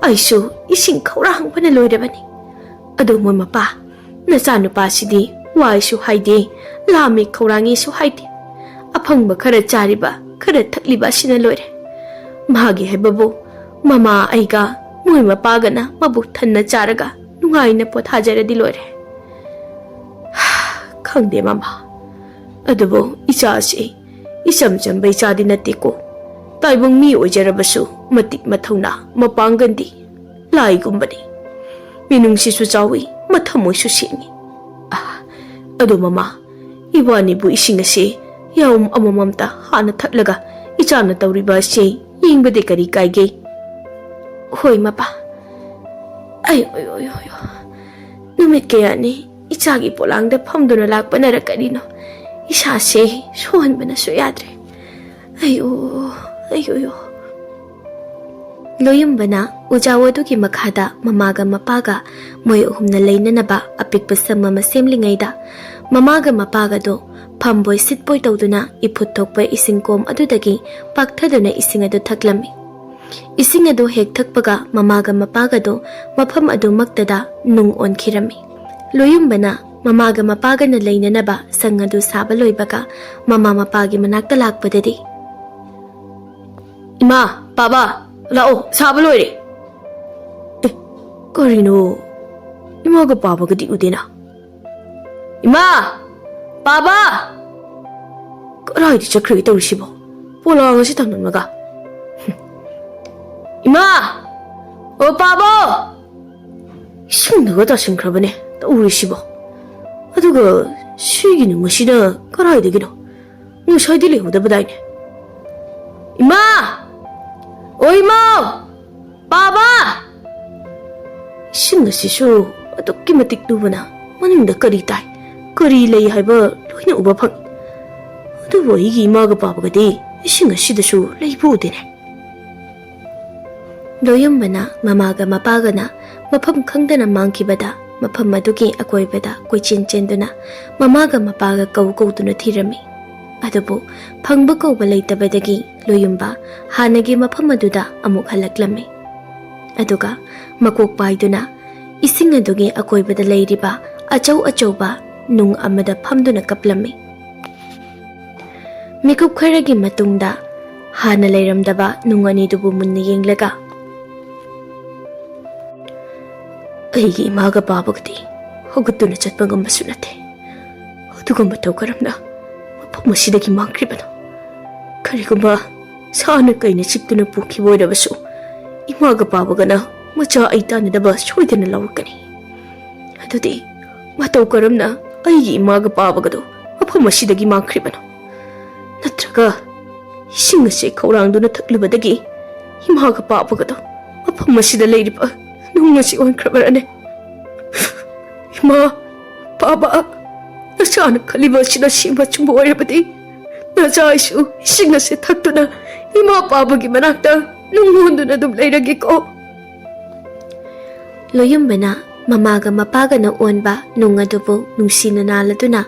ꯑꯩꯁꯨ ꯏꯁꯤꯡ ꯈꯧꯔꯥꯡꯕꯅ ꯂꯣꯏꯔꯕꯅꯤ꯫ ꯑꯗꯣ ꯃꯣꯏ ꯃꯄꯥ, ꯅꯆꯥꯅꯨꯄꯥꯁꯤꯗꯤ ꯋꯥꯏꯁꯨ ꯍꯥꯏꯗꯦ, ꯂꯥꯝꯃꯤ ꯈꯧꯔꯥꯡꯉꯤꯁꯨ ꯍꯥꯏꯗꯦ꯫ ꯑꯐꯪꯕ ꯈꯔ ꯆꯥꯔꯤꯕ, ꯈꯔ ꯊꯛꯂꯤꯕ ꯑꯁꯤꯅ ꯂꯣꯏꯔꯦ꯫ ꯃꯥꯒꯤ ꯍꯥꯏꯕꯕꯨ ꯃꯃꯥ ꯑꯩꯒ ꯃꯣꯏ ꯃꯄꯥꯒꯅ ꯃꯕꯨꯛ ꯊꯟꯅ ꯆꯥꯔꯒ ꯅꯨꯡꯉꯥꯏꯅ ꯄꯣꯊꯥꯖꯔꯗꯤ ꯂꯣꯏꯔꯦ꯫ ꯈꯪꯗꯦ ꯃꯃꯥ, ꯑꯗꯨꯕꯨ ꯏꯆꯥꯁꯤ ꯏꯆꯝ ꯆꯝꯕ ꯏꯆꯥꯗꯤ ꯅꯠꯇꯦꯀꯣ꯫ ꯇꯥꯏꯕꯪ ꯃꯤ ꯑꯣꯏꯖꯔꯕꯁꯨ ꯃꯇꯤꯛ ꯃꯊꯧꯅꯥ, ꯃꯄꯥꯡꯒꯜꯗꯤ ꯂꯥꯏꯒꯨꯝꯕꯅꯤ꯫ ꯃꯤꯅꯨꯡꯁꯤꯁꯨ ꯆꯥꯎꯏ, ꯃꯊꯃꯣꯏꯁꯨ ꯁꯦꯡꯏ꯫ ꯑꯥ, ꯑꯗꯣ ꯃꯃꯥ, ꯏꯕꯥꯅꯤꯕꯨ ꯏꯁꯤꯡ ꯑꯁꯤ ꯌꯥꯎꯝ ꯑꯃꯃꯝꯇ ꯍꯥꯟꯅ ꯊꯛꯂꯒ ꯏꯆꯥꯅ ꯇꯧꯔꯤꯕ ꯑꯁꯤ ꯌꯦꯡꯕꯗꯤ ꯀꯔꯤ ꯀꯥꯏꯒꯦ? ꯍꯣꯏ ꯃꯄꯥ꯫ ꯑꯩ, ꯑꯣꯏ, ꯑꯣꯏ, ꯑꯣꯏ, ꯑꯣꯏ꯫ ꯅꯨꯃꯤꯠ ꯀꯌꯥꯅꯤ ꯏꯆꯥꯒꯤ ꯄꯣꯂꯥꯡꯗ ꯐꯝꯗꯨꯅ ꯂꯥꯛꯄꯅꯔ ꯀꯔꯤꯅꯣ, ꯏꯁꯥꯁꯦ ꯁꯣꯟꯕꯅꯁꯨ ꯌꯥꯗ꯭ꯔꯦ꯫ ꯑꯩꯌꯣ, ꯑꯩꯌꯣ, ꯑꯩꯌꯣ꯫ ꯂꯣꯌꯨꯝꯕꯅ ꯎꯖꯥꯎ ꯑꯗꯨꯒꯤ ꯃꯈꯥꯗ ꯃꯃꯥꯒ ꯃꯄꯥꯒ ꯃꯣꯏ ꯑꯍꯨꯝꯅ ꯂꯩꯅꯅꯕ ꯑꯄꯤꯛꯄ ꯁꯪ ꯑꯃ ꯁꯦꯝꯂꯤꯉꯩꯗ, ꯃꯃꯥꯒ ꯃꯄꯥꯒꯗꯣ ꯐꯝꯕꯣꯏ ꯁꯤꯠꯄꯣꯏ ꯇꯧꯗꯨꯅ ꯏꯐꯨꯠ ꯊꯣꯛꯄ ꯏꯁꯤꯡ ꯀꯣꯝ ꯑꯗꯨꯗꯒꯤ ꯄꯥꯛꯊꯗꯨꯅ ꯏꯁꯤꯡ ꯑꯗꯨ ꯊꯛꯂꯝꯃꯤ꯫ ꯏꯁꯤꯡ ꯑꯗꯨ ꯍꯦꯛ ꯊꯛꯄꯒ ꯃꯃꯥꯒ ꯃꯄꯥꯒꯗꯣ ꯃꯐꯝ ꯑꯗꯨꯃꯛꯇꯗ ꯅꯨꯡ ꯑꯣꯟꯈꯤꯔꯝꯃꯤ꯫ ꯂꯣꯌꯨꯝꯕꯅ ꯃꯃꯥꯒ ꯃꯄꯥꯒꯅ ꯂꯩꯅꯅꯕ ꯁꯪ ꯑꯗꯨ ꯁꯥꯕ ꯂꯣꯏꯕꯒ ꯃꯃꯥ ꯃꯄꯥꯒꯤ ꯃꯅꯥꯛꯇ ꯂꯥꯛꯄꯗꯗꯤ, "ꯏꯃꯥ, ꯄꯥꯕ, ꯂꯥꯛꯑꯣ, ꯁꯥꯕ ꯂꯣꯏꯔꯦ꯫" "ꯑꯦ, ꯀꯔꯤꯅꯣ? ꯏꯃꯥꯒ ꯄꯥꯕꯒꯗꯤ ꯎꯗꯦꯅ꯫ ꯏꯃꯥ! ꯄꯥꯕ! ꯀꯗꯥꯏꯗ ꯆꯠꯈ꯭ꯔꯒꯦ ꯇꯧꯔꯤꯁꯤꯕꯣ? ꯄꯣꯂꯥꯡ ꯑꯁꯤ ꯊꯝꯂꯝꯂꯒ꯫ ꯍꯨꯝ꯫ ꯏꯃꯥ! ꯑꯣ, ꯄꯥꯕ!" ꯏꯁꯤꯡꯗꯨꯒ ꯇꯥꯁꯤꯟꯈ꯭ꯔꯕꯅꯦ ꯇꯧꯔꯤꯁꯤꯕꯣ꯫ ꯑꯗꯨꯒ ꯁꯤꯒꯤ ꯅꯨꯡ ꯑꯁꯤꯅ ꯀꯗꯥꯏꯗꯒꯤꯅꯣ? ꯉꯁꯥꯏꯗꯤ ꯂꯩꯍꯧꯗꯕꯗꯥꯏꯅꯦ? ꯏꯃꯥ! ꯑꯣ ꯏꯃꯥ! ꯄꯥꯕ! ꯏꯁꯤꯡ ꯑꯁꯤꯁꯨ ꯑꯗꯨꯛꯀꯤ ꯃꯇꯤꯛ ꯂꯨꯕꯅ ꯃꯅꯨꯡꯗ ꯀꯔꯤ ꯇꯥꯏ, ꯀꯔꯤ ꯂꯩ ꯍꯥꯏꯕ ꯂꯣꯏꯅ ꯎꯕ ꯐꯪꯏ꯫ ꯑꯗꯨꯕꯨ ꯑꯩꯒꯤ ꯏꯃꯥꯒ ꯄꯥꯕꯒꯗꯤ ꯏꯁꯤꯡ ꯑꯁꯤꯗꯁꯨ ꯂꯩꯕ ꯎꯗꯦꯅꯦ꯫ ꯂꯣꯌꯨꯝꯕꯅ ꯃꯃꯥꯒ ꯃꯄꯥꯒꯅ ꯃꯐꯝ ꯈꯪꯗꯅ ꯃꯥꯡꯈꯤꯕꯗ, ꯃꯐꯝ ꯑꯗꯨꯒꯤ ꯑꯀꯣꯏꯕꯗ ꯀꯣꯏꯆꯦꯟ ꯆꯦꯟꯗꯨꯅ ꯃꯃꯥꯒ ꯃꯄꯥꯒ ꯀꯧ ꯀꯧꯗꯨꯅ ꯊꯤꯔꯝꯃꯤ꯫ ꯑꯗꯨꯕꯨ ꯐꯪꯕ ꯀꯧꯕ ꯂꯩꯇꯕꯗꯒꯤ ꯂꯣꯌꯨꯝꯕ ꯍꯥꯟꯅꯒꯤ ꯃꯐꯝ ꯑꯗꯨꯗ ꯑꯃꯨꯛ ꯍꯜꯂꯛꯂꯝꯃꯤ꯫ ꯑꯗꯨꯒ ꯃꯀꯣꯛ ꯄꯥꯏꯗꯨꯅ ꯏꯁꯤꯡ ꯑꯗꯨꯒꯤ ꯑꯀꯣꯏꯕꯗ ꯂꯩꯔꯤꯕ ꯑꯆꯧ ꯑꯆꯧꯕ ꯅꯨꯡ ꯑꯃꯗ ꯐꯝꯗꯨꯅ ꯀꯞꯂꯝꯃꯤ꯫ ꯃꯤꯀꯨꯞ ꯈꯔꯒꯤ ꯃꯇꯨꯡꯗ ꯍꯥꯟꯅ ꯂꯩꯔꯝꯗꯕ ꯅꯨꯡ ꯑꯅꯤꯗꯨꯕꯨ ꯃꯨꯟꯅ ꯌꯦꯡꯂꯒ, "ꯑꯩꯒꯤ ꯏꯃꯥꯒ ꯄꯥꯕꯒꯗꯤ ꯍꯧꯒꯠꯇꯨꯅ ꯆꯠꯄ ꯉꯝꯕꯁꯨ ꯅꯠꯇꯦ꯫ ꯑꯗꯨꯒ ꯃꯇꯧ ꯀꯔꯝꯅ ꯃꯐꯝ ꯑꯁꯤꯗꯒꯤ ꯃꯥꯡꯈ꯭ꯔꯤꯕꯅꯣ? ꯀꯔꯤꯒꯨꯝꯕ ꯁꯥꯅ ꯀꯩꯅ ꯆꯤꯛꯇꯨꯅ ꯄꯨꯈꯤꯕ ꯑꯣꯏꯔꯕꯁꯨ, ꯏꯃꯥꯒ ꯄꯥꯕꯒꯅ ꯃꯆꯥ ꯑꯩ ꯇꯥꯟꯅꯗꯕ ꯁꯣꯏꯗꯅ ꯂꯧꯔꯛꯀꯅꯤ꯫ ꯑꯗꯨꯗꯤ ꯃꯇꯧ ꯀꯔꯝꯅ ꯑꯩꯒꯤ ꯏꯃꯥꯒ ꯄꯥꯕꯒꯗꯣ ꯃꯐꯝ ꯑꯁꯤꯗꯒꯤ ꯃꯥꯡꯈ꯭ꯔꯤꯕꯅꯣ? ꯅꯠꯇ꯭ꯔꯒ ꯏꯁꯤꯡ ꯑꯁꯤ ꯈꯧꯔꯥꯡꯗꯨꯅ ꯊꯛꯂꯨꯕꯗꯒꯤ ꯏꯃꯥꯒ ꯄꯥꯕꯒꯗꯣ ꯃꯐꯝ ꯑꯁꯤꯗ ꯂꯩꯔꯤꯕ ꯅꯨꯡ ꯑꯁꯤ ꯑꯣꯟꯈ꯭ꯔꯕꯔꯅꯦ? ꯏꯃꯥ, ꯄꯥꯕ, ꯅꯆꯥꯅ ꯈꯜꯂꯤꯕ ꯑꯁꯤꯅ ꯑꯁꯦꯡꯕ ꯑꯆꯨꯝꯕ ꯑꯣꯏꯔꯕꯗꯤ, ꯅꯆꯥ ꯑꯩꯁꯨ ꯏꯁꯤꯡ ꯑꯁꯤ ꯊꯛꯇꯨꯅ ꯏꯃꯥ ꯄꯥꯕꯒꯤ ꯃꯅꯥꯛꯇ ꯅꯨꯡ ꯑꯣꯟꯗꯨꯅ ꯑꯗꯨꯝ ꯂꯩꯔꯒꯦꯀꯣ꯫" ꯂꯣꯌꯨꯝꯕꯅ ꯃꯃꯥꯒ ꯃꯄꯥꯒꯅ ꯑꯣꯟꯕ ꯅꯨꯡ ꯑꯗꯨꯕꯨ ꯅꯨꯡꯁꯤꯅ ꯅꯥꯜꯂꯗꯨꯅ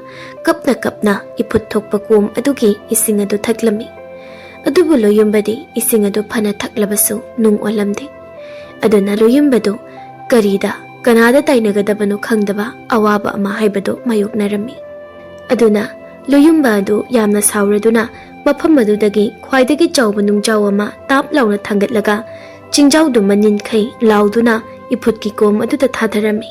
ꯀꯞꯅ ꯀꯞꯅ ꯏꯐꯨꯠ ꯊꯣꯛꯄ ꯀꯣꯝ ꯑꯗꯨꯒꯤ ꯏꯁꯤꯡ ꯑꯗꯨ ꯊꯛꯂꯝꯃꯤ꯫ ꯑꯗꯨꯕꯨ ꯂꯣꯌꯨꯝꯕꯗꯤ ꯏꯁꯤꯡ ꯑꯗꯨ ꯐꯅ ꯊꯛꯂꯕꯁꯨ ꯅꯨꯡ ꯑꯣꯜꯂꯝꯗꯦ꯫ ꯑꯗꯨꯅ ꯂꯣꯌꯨꯝꯕꯗꯨ ꯀꯔꯤꯗ, ꯀꯅꯥꯗ ꯇꯥꯏꯅꯒꯗꯕꯅꯣ ꯈꯪꯗꯕ ꯑꯋꯥꯕ ꯑꯃ ꯍꯥꯏꯕꯗꯨ ꯃꯥꯌꯣꯛꯅꯔꯝꯃꯤ꯫ ꯑꯗꯨꯅ ꯂꯣꯌꯨꯝꯕ ꯑꯗꯨ ꯌꯥꯝꯅ ꯁꯥꯎꯔꯗꯨꯅ ꯃꯐꯝ ꯑꯗꯨꯗꯒꯤ ꯈ꯭ꯋꯥꯏꯗꯒꯤ ꯆꯥꯎꯕ ꯅꯨꯡꯖꯥꯎ ꯑꯃ ꯇꯥꯞ ꯂꯥꯎꯅ ꯊꯥꯡꯒꯠꯂꯒ ꯆꯤꯡꯖꯥꯎꯗꯨ ꯃꯅꯤꯟꯈꯩ ꯂꯥꯎꯗꯨꯅ ꯏꯐꯨꯠꯀꯤ ꯀꯣꯝ ꯑꯗꯨꯗ ꯊꯥꯗꯔꯝꯃꯤ꯫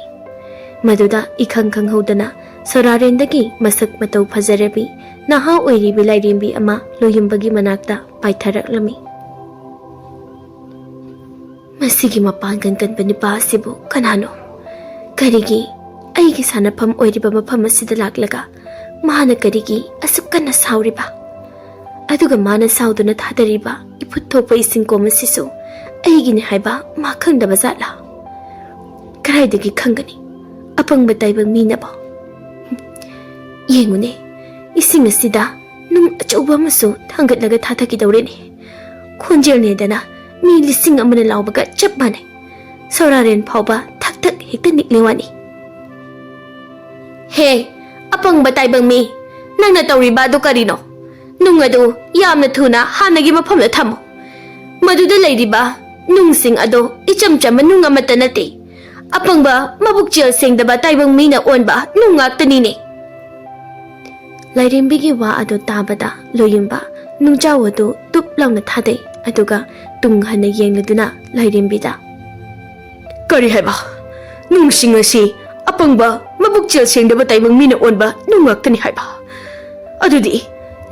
ꯃꯗꯨꯗ ꯏꯈꯪ ꯈꯪꯍꯧꯗꯅ ꯁꯣꯔꯥꯔꯦꯟꯗꯒꯤ ꯃꯁꯛ ꯃꯇꯧ ꯐꯖꯔꯕꯤ ꯅꯍꯥ ꯑꯣꯏꯔꯤꯕꯤ ꯂꯥꯏꯔꯦꯝꯕꯤ ꯑꯃ ꯂꯣꯌꯨꯝꯕꯒꯤ ꯃꯅꯥꯛꯇ ꯄꯥꯏꯊꯔꯛꯂꯝꯃꯤ꯫ "ꯃꯁꯤꯒꯤ ꯃꯄꯥꯡꯒꯜ ꯀꯟꯕ ꯅꯨꯄꯥ ꯑꯁꯤꯕꯨ ꯀꯅꯥꯅꯣ? ꯀꯔꯤꯒꯤ ꯑꯩꯒꯤ ꯁꯥꯟꯅꯐꯝ ꯑꯣꯏꯔꯤꯕ ꯃꯐꯝ ꯑꯁꯤꯗ ꯂꯥꯛꯂꯒ ꯃꯥꯅ ꯀꯔꯤꯒꯤ ꯑꯁꯨꯛ ꯀꯟꯅ ꯁꯥꯎꯔꯤꯕ? ꯑꯗꯨꯒ ꯃꯥꯅ ꯁꯥꯎꯗꯨꯅ ꯊꯥꯗꯔꯤꯕ ꯏꯐꯨꯠ ꯊꯣꯛꯄ ꯏꯁꯤꯡ ꯀꯣꯝ ꯑꯁꯤꯁꯨ ꯑꯩꯒꯤꯅꯤ ꯍꯥꯏꯕ ꯃꯥ ꯈꯪꯗꯕ ꯖꯥꯠꯂꯥ? ꯀꯗꯥꯏꯗꯒꯤ ꯈꯪꯒꯅꯤ ꯑꯄꯪꯕ ꯇꯥꯏꯕꯪ ꯃꯤꯅꯕꯣ? ꯌꯦꯡꯉꯨꯅꯦ, ꯏꯁꯤꯡ ꯑꯁꯤꯗ ꯅꯨꯡ ꯑꯆꯧꯕ ꯑꯃꯁꯨ ꯊꯥꯡꯒꯠꯂꯒ ꯊꯥꯗꯈꯤꯗꯧꯔꯦꯅꯦ꯫ ꯈꯣꯟꯖꯦꯜꯅꯦꯗꯅ ꯃꯤ ꯂꯤꯁꯤꯡ ꯑꯃꯅ ꯂꯥꯎꯕꯒ ꯆꯞ ꯃꯥꯟꯅꯩ꯫ ꯁꯣꯔꯥꯔꯦꯟ ꯐꯥꯎꯕ ꯊꯛ ꯊꯛ ꯍꯦꯛꯇ ꯅꯤꯛꯂꯦ ꯋꯥꯅꯤ꯫ "ꯍꯦ, ꯑꯄꯪꯕ ꯇꯥꯏꯕꯪ ꯃꯤ, ꯅꯪꯅ ꯇꯧꯔꯤꯕ ꯑꯗꯨ ꯀꯔꯤꯅꯣ? ꯅꯨꯡ ꯑꯗꯨ ꯌꯥꯝꯅ ꯊꯨꯅ ꯍꯥꯟꯅꯒꯤ ꯃꯐꯝꯗ ꯊꯝꯃꯨ꯫ ꯃꯗꯨꯗ ꯂꯩꯔꯤꯕ ꯅꯨꯡꯁꯤꯡ ꯑꯗꯣ ꯏꯆꯝ ꯆꯝꯕ ꯅꯨꯡ ꯑꯃꯠꯇ ꯅꯠꯇꯦ꯫ ꯑꯄꯪꯕ, ꯃꯕꯨꯛꯆꯦꯜ ꯁꯦꯡꯗꯕ ꯇꯥꯏꯕꯪ ꯃꯤꯅ ꯑꯣꯟꯕ ꯅꯨꯡ ꯉꯥꯛꯇꯅꯤꯅꯦ꯫" ꯂꯥꯏꯔꯦꯝꯕꯤꯒꯤ ꯋꯥ ꯑꯗꯨ ꯇꯥꯕꯗ ꯂꯣꯌꯨꯝꯕ ꯅꯨꯡꯖꯥꯎ ꯑꯗꯨ ꯇꯨꯞ ꯂꯥꯎꯅ ꯊꯥꯗꯩ, ꯑꯗꯨꯒ ꯇꯨꯡ ꯍꯟꯅ ꯌꯦꯡꯂꯗꯨꯅ ꯂꯥꯏꯔꯦꯝꯕꯤꯗ, "ꯀꯔꯤ ꯍꯥꯏꯕ? ꯅꯨꯡꯁꯤꯡ ꯑꯁꯤ ꯑꯄꯪꯕ, ꯃꯕꯨꯛꯆꯦꯜ ꯁꯦꯡꯗꯕ ꯇꯥꯏꯕꯪ ꯃꯤꯅ ꯑꯣꯟꯕ ꯅꯨꯡ ꯉꯥꯛꯇꯅꯤ ꯍꯥꯏꯕ? ꯑꯗꯨꯗꯤ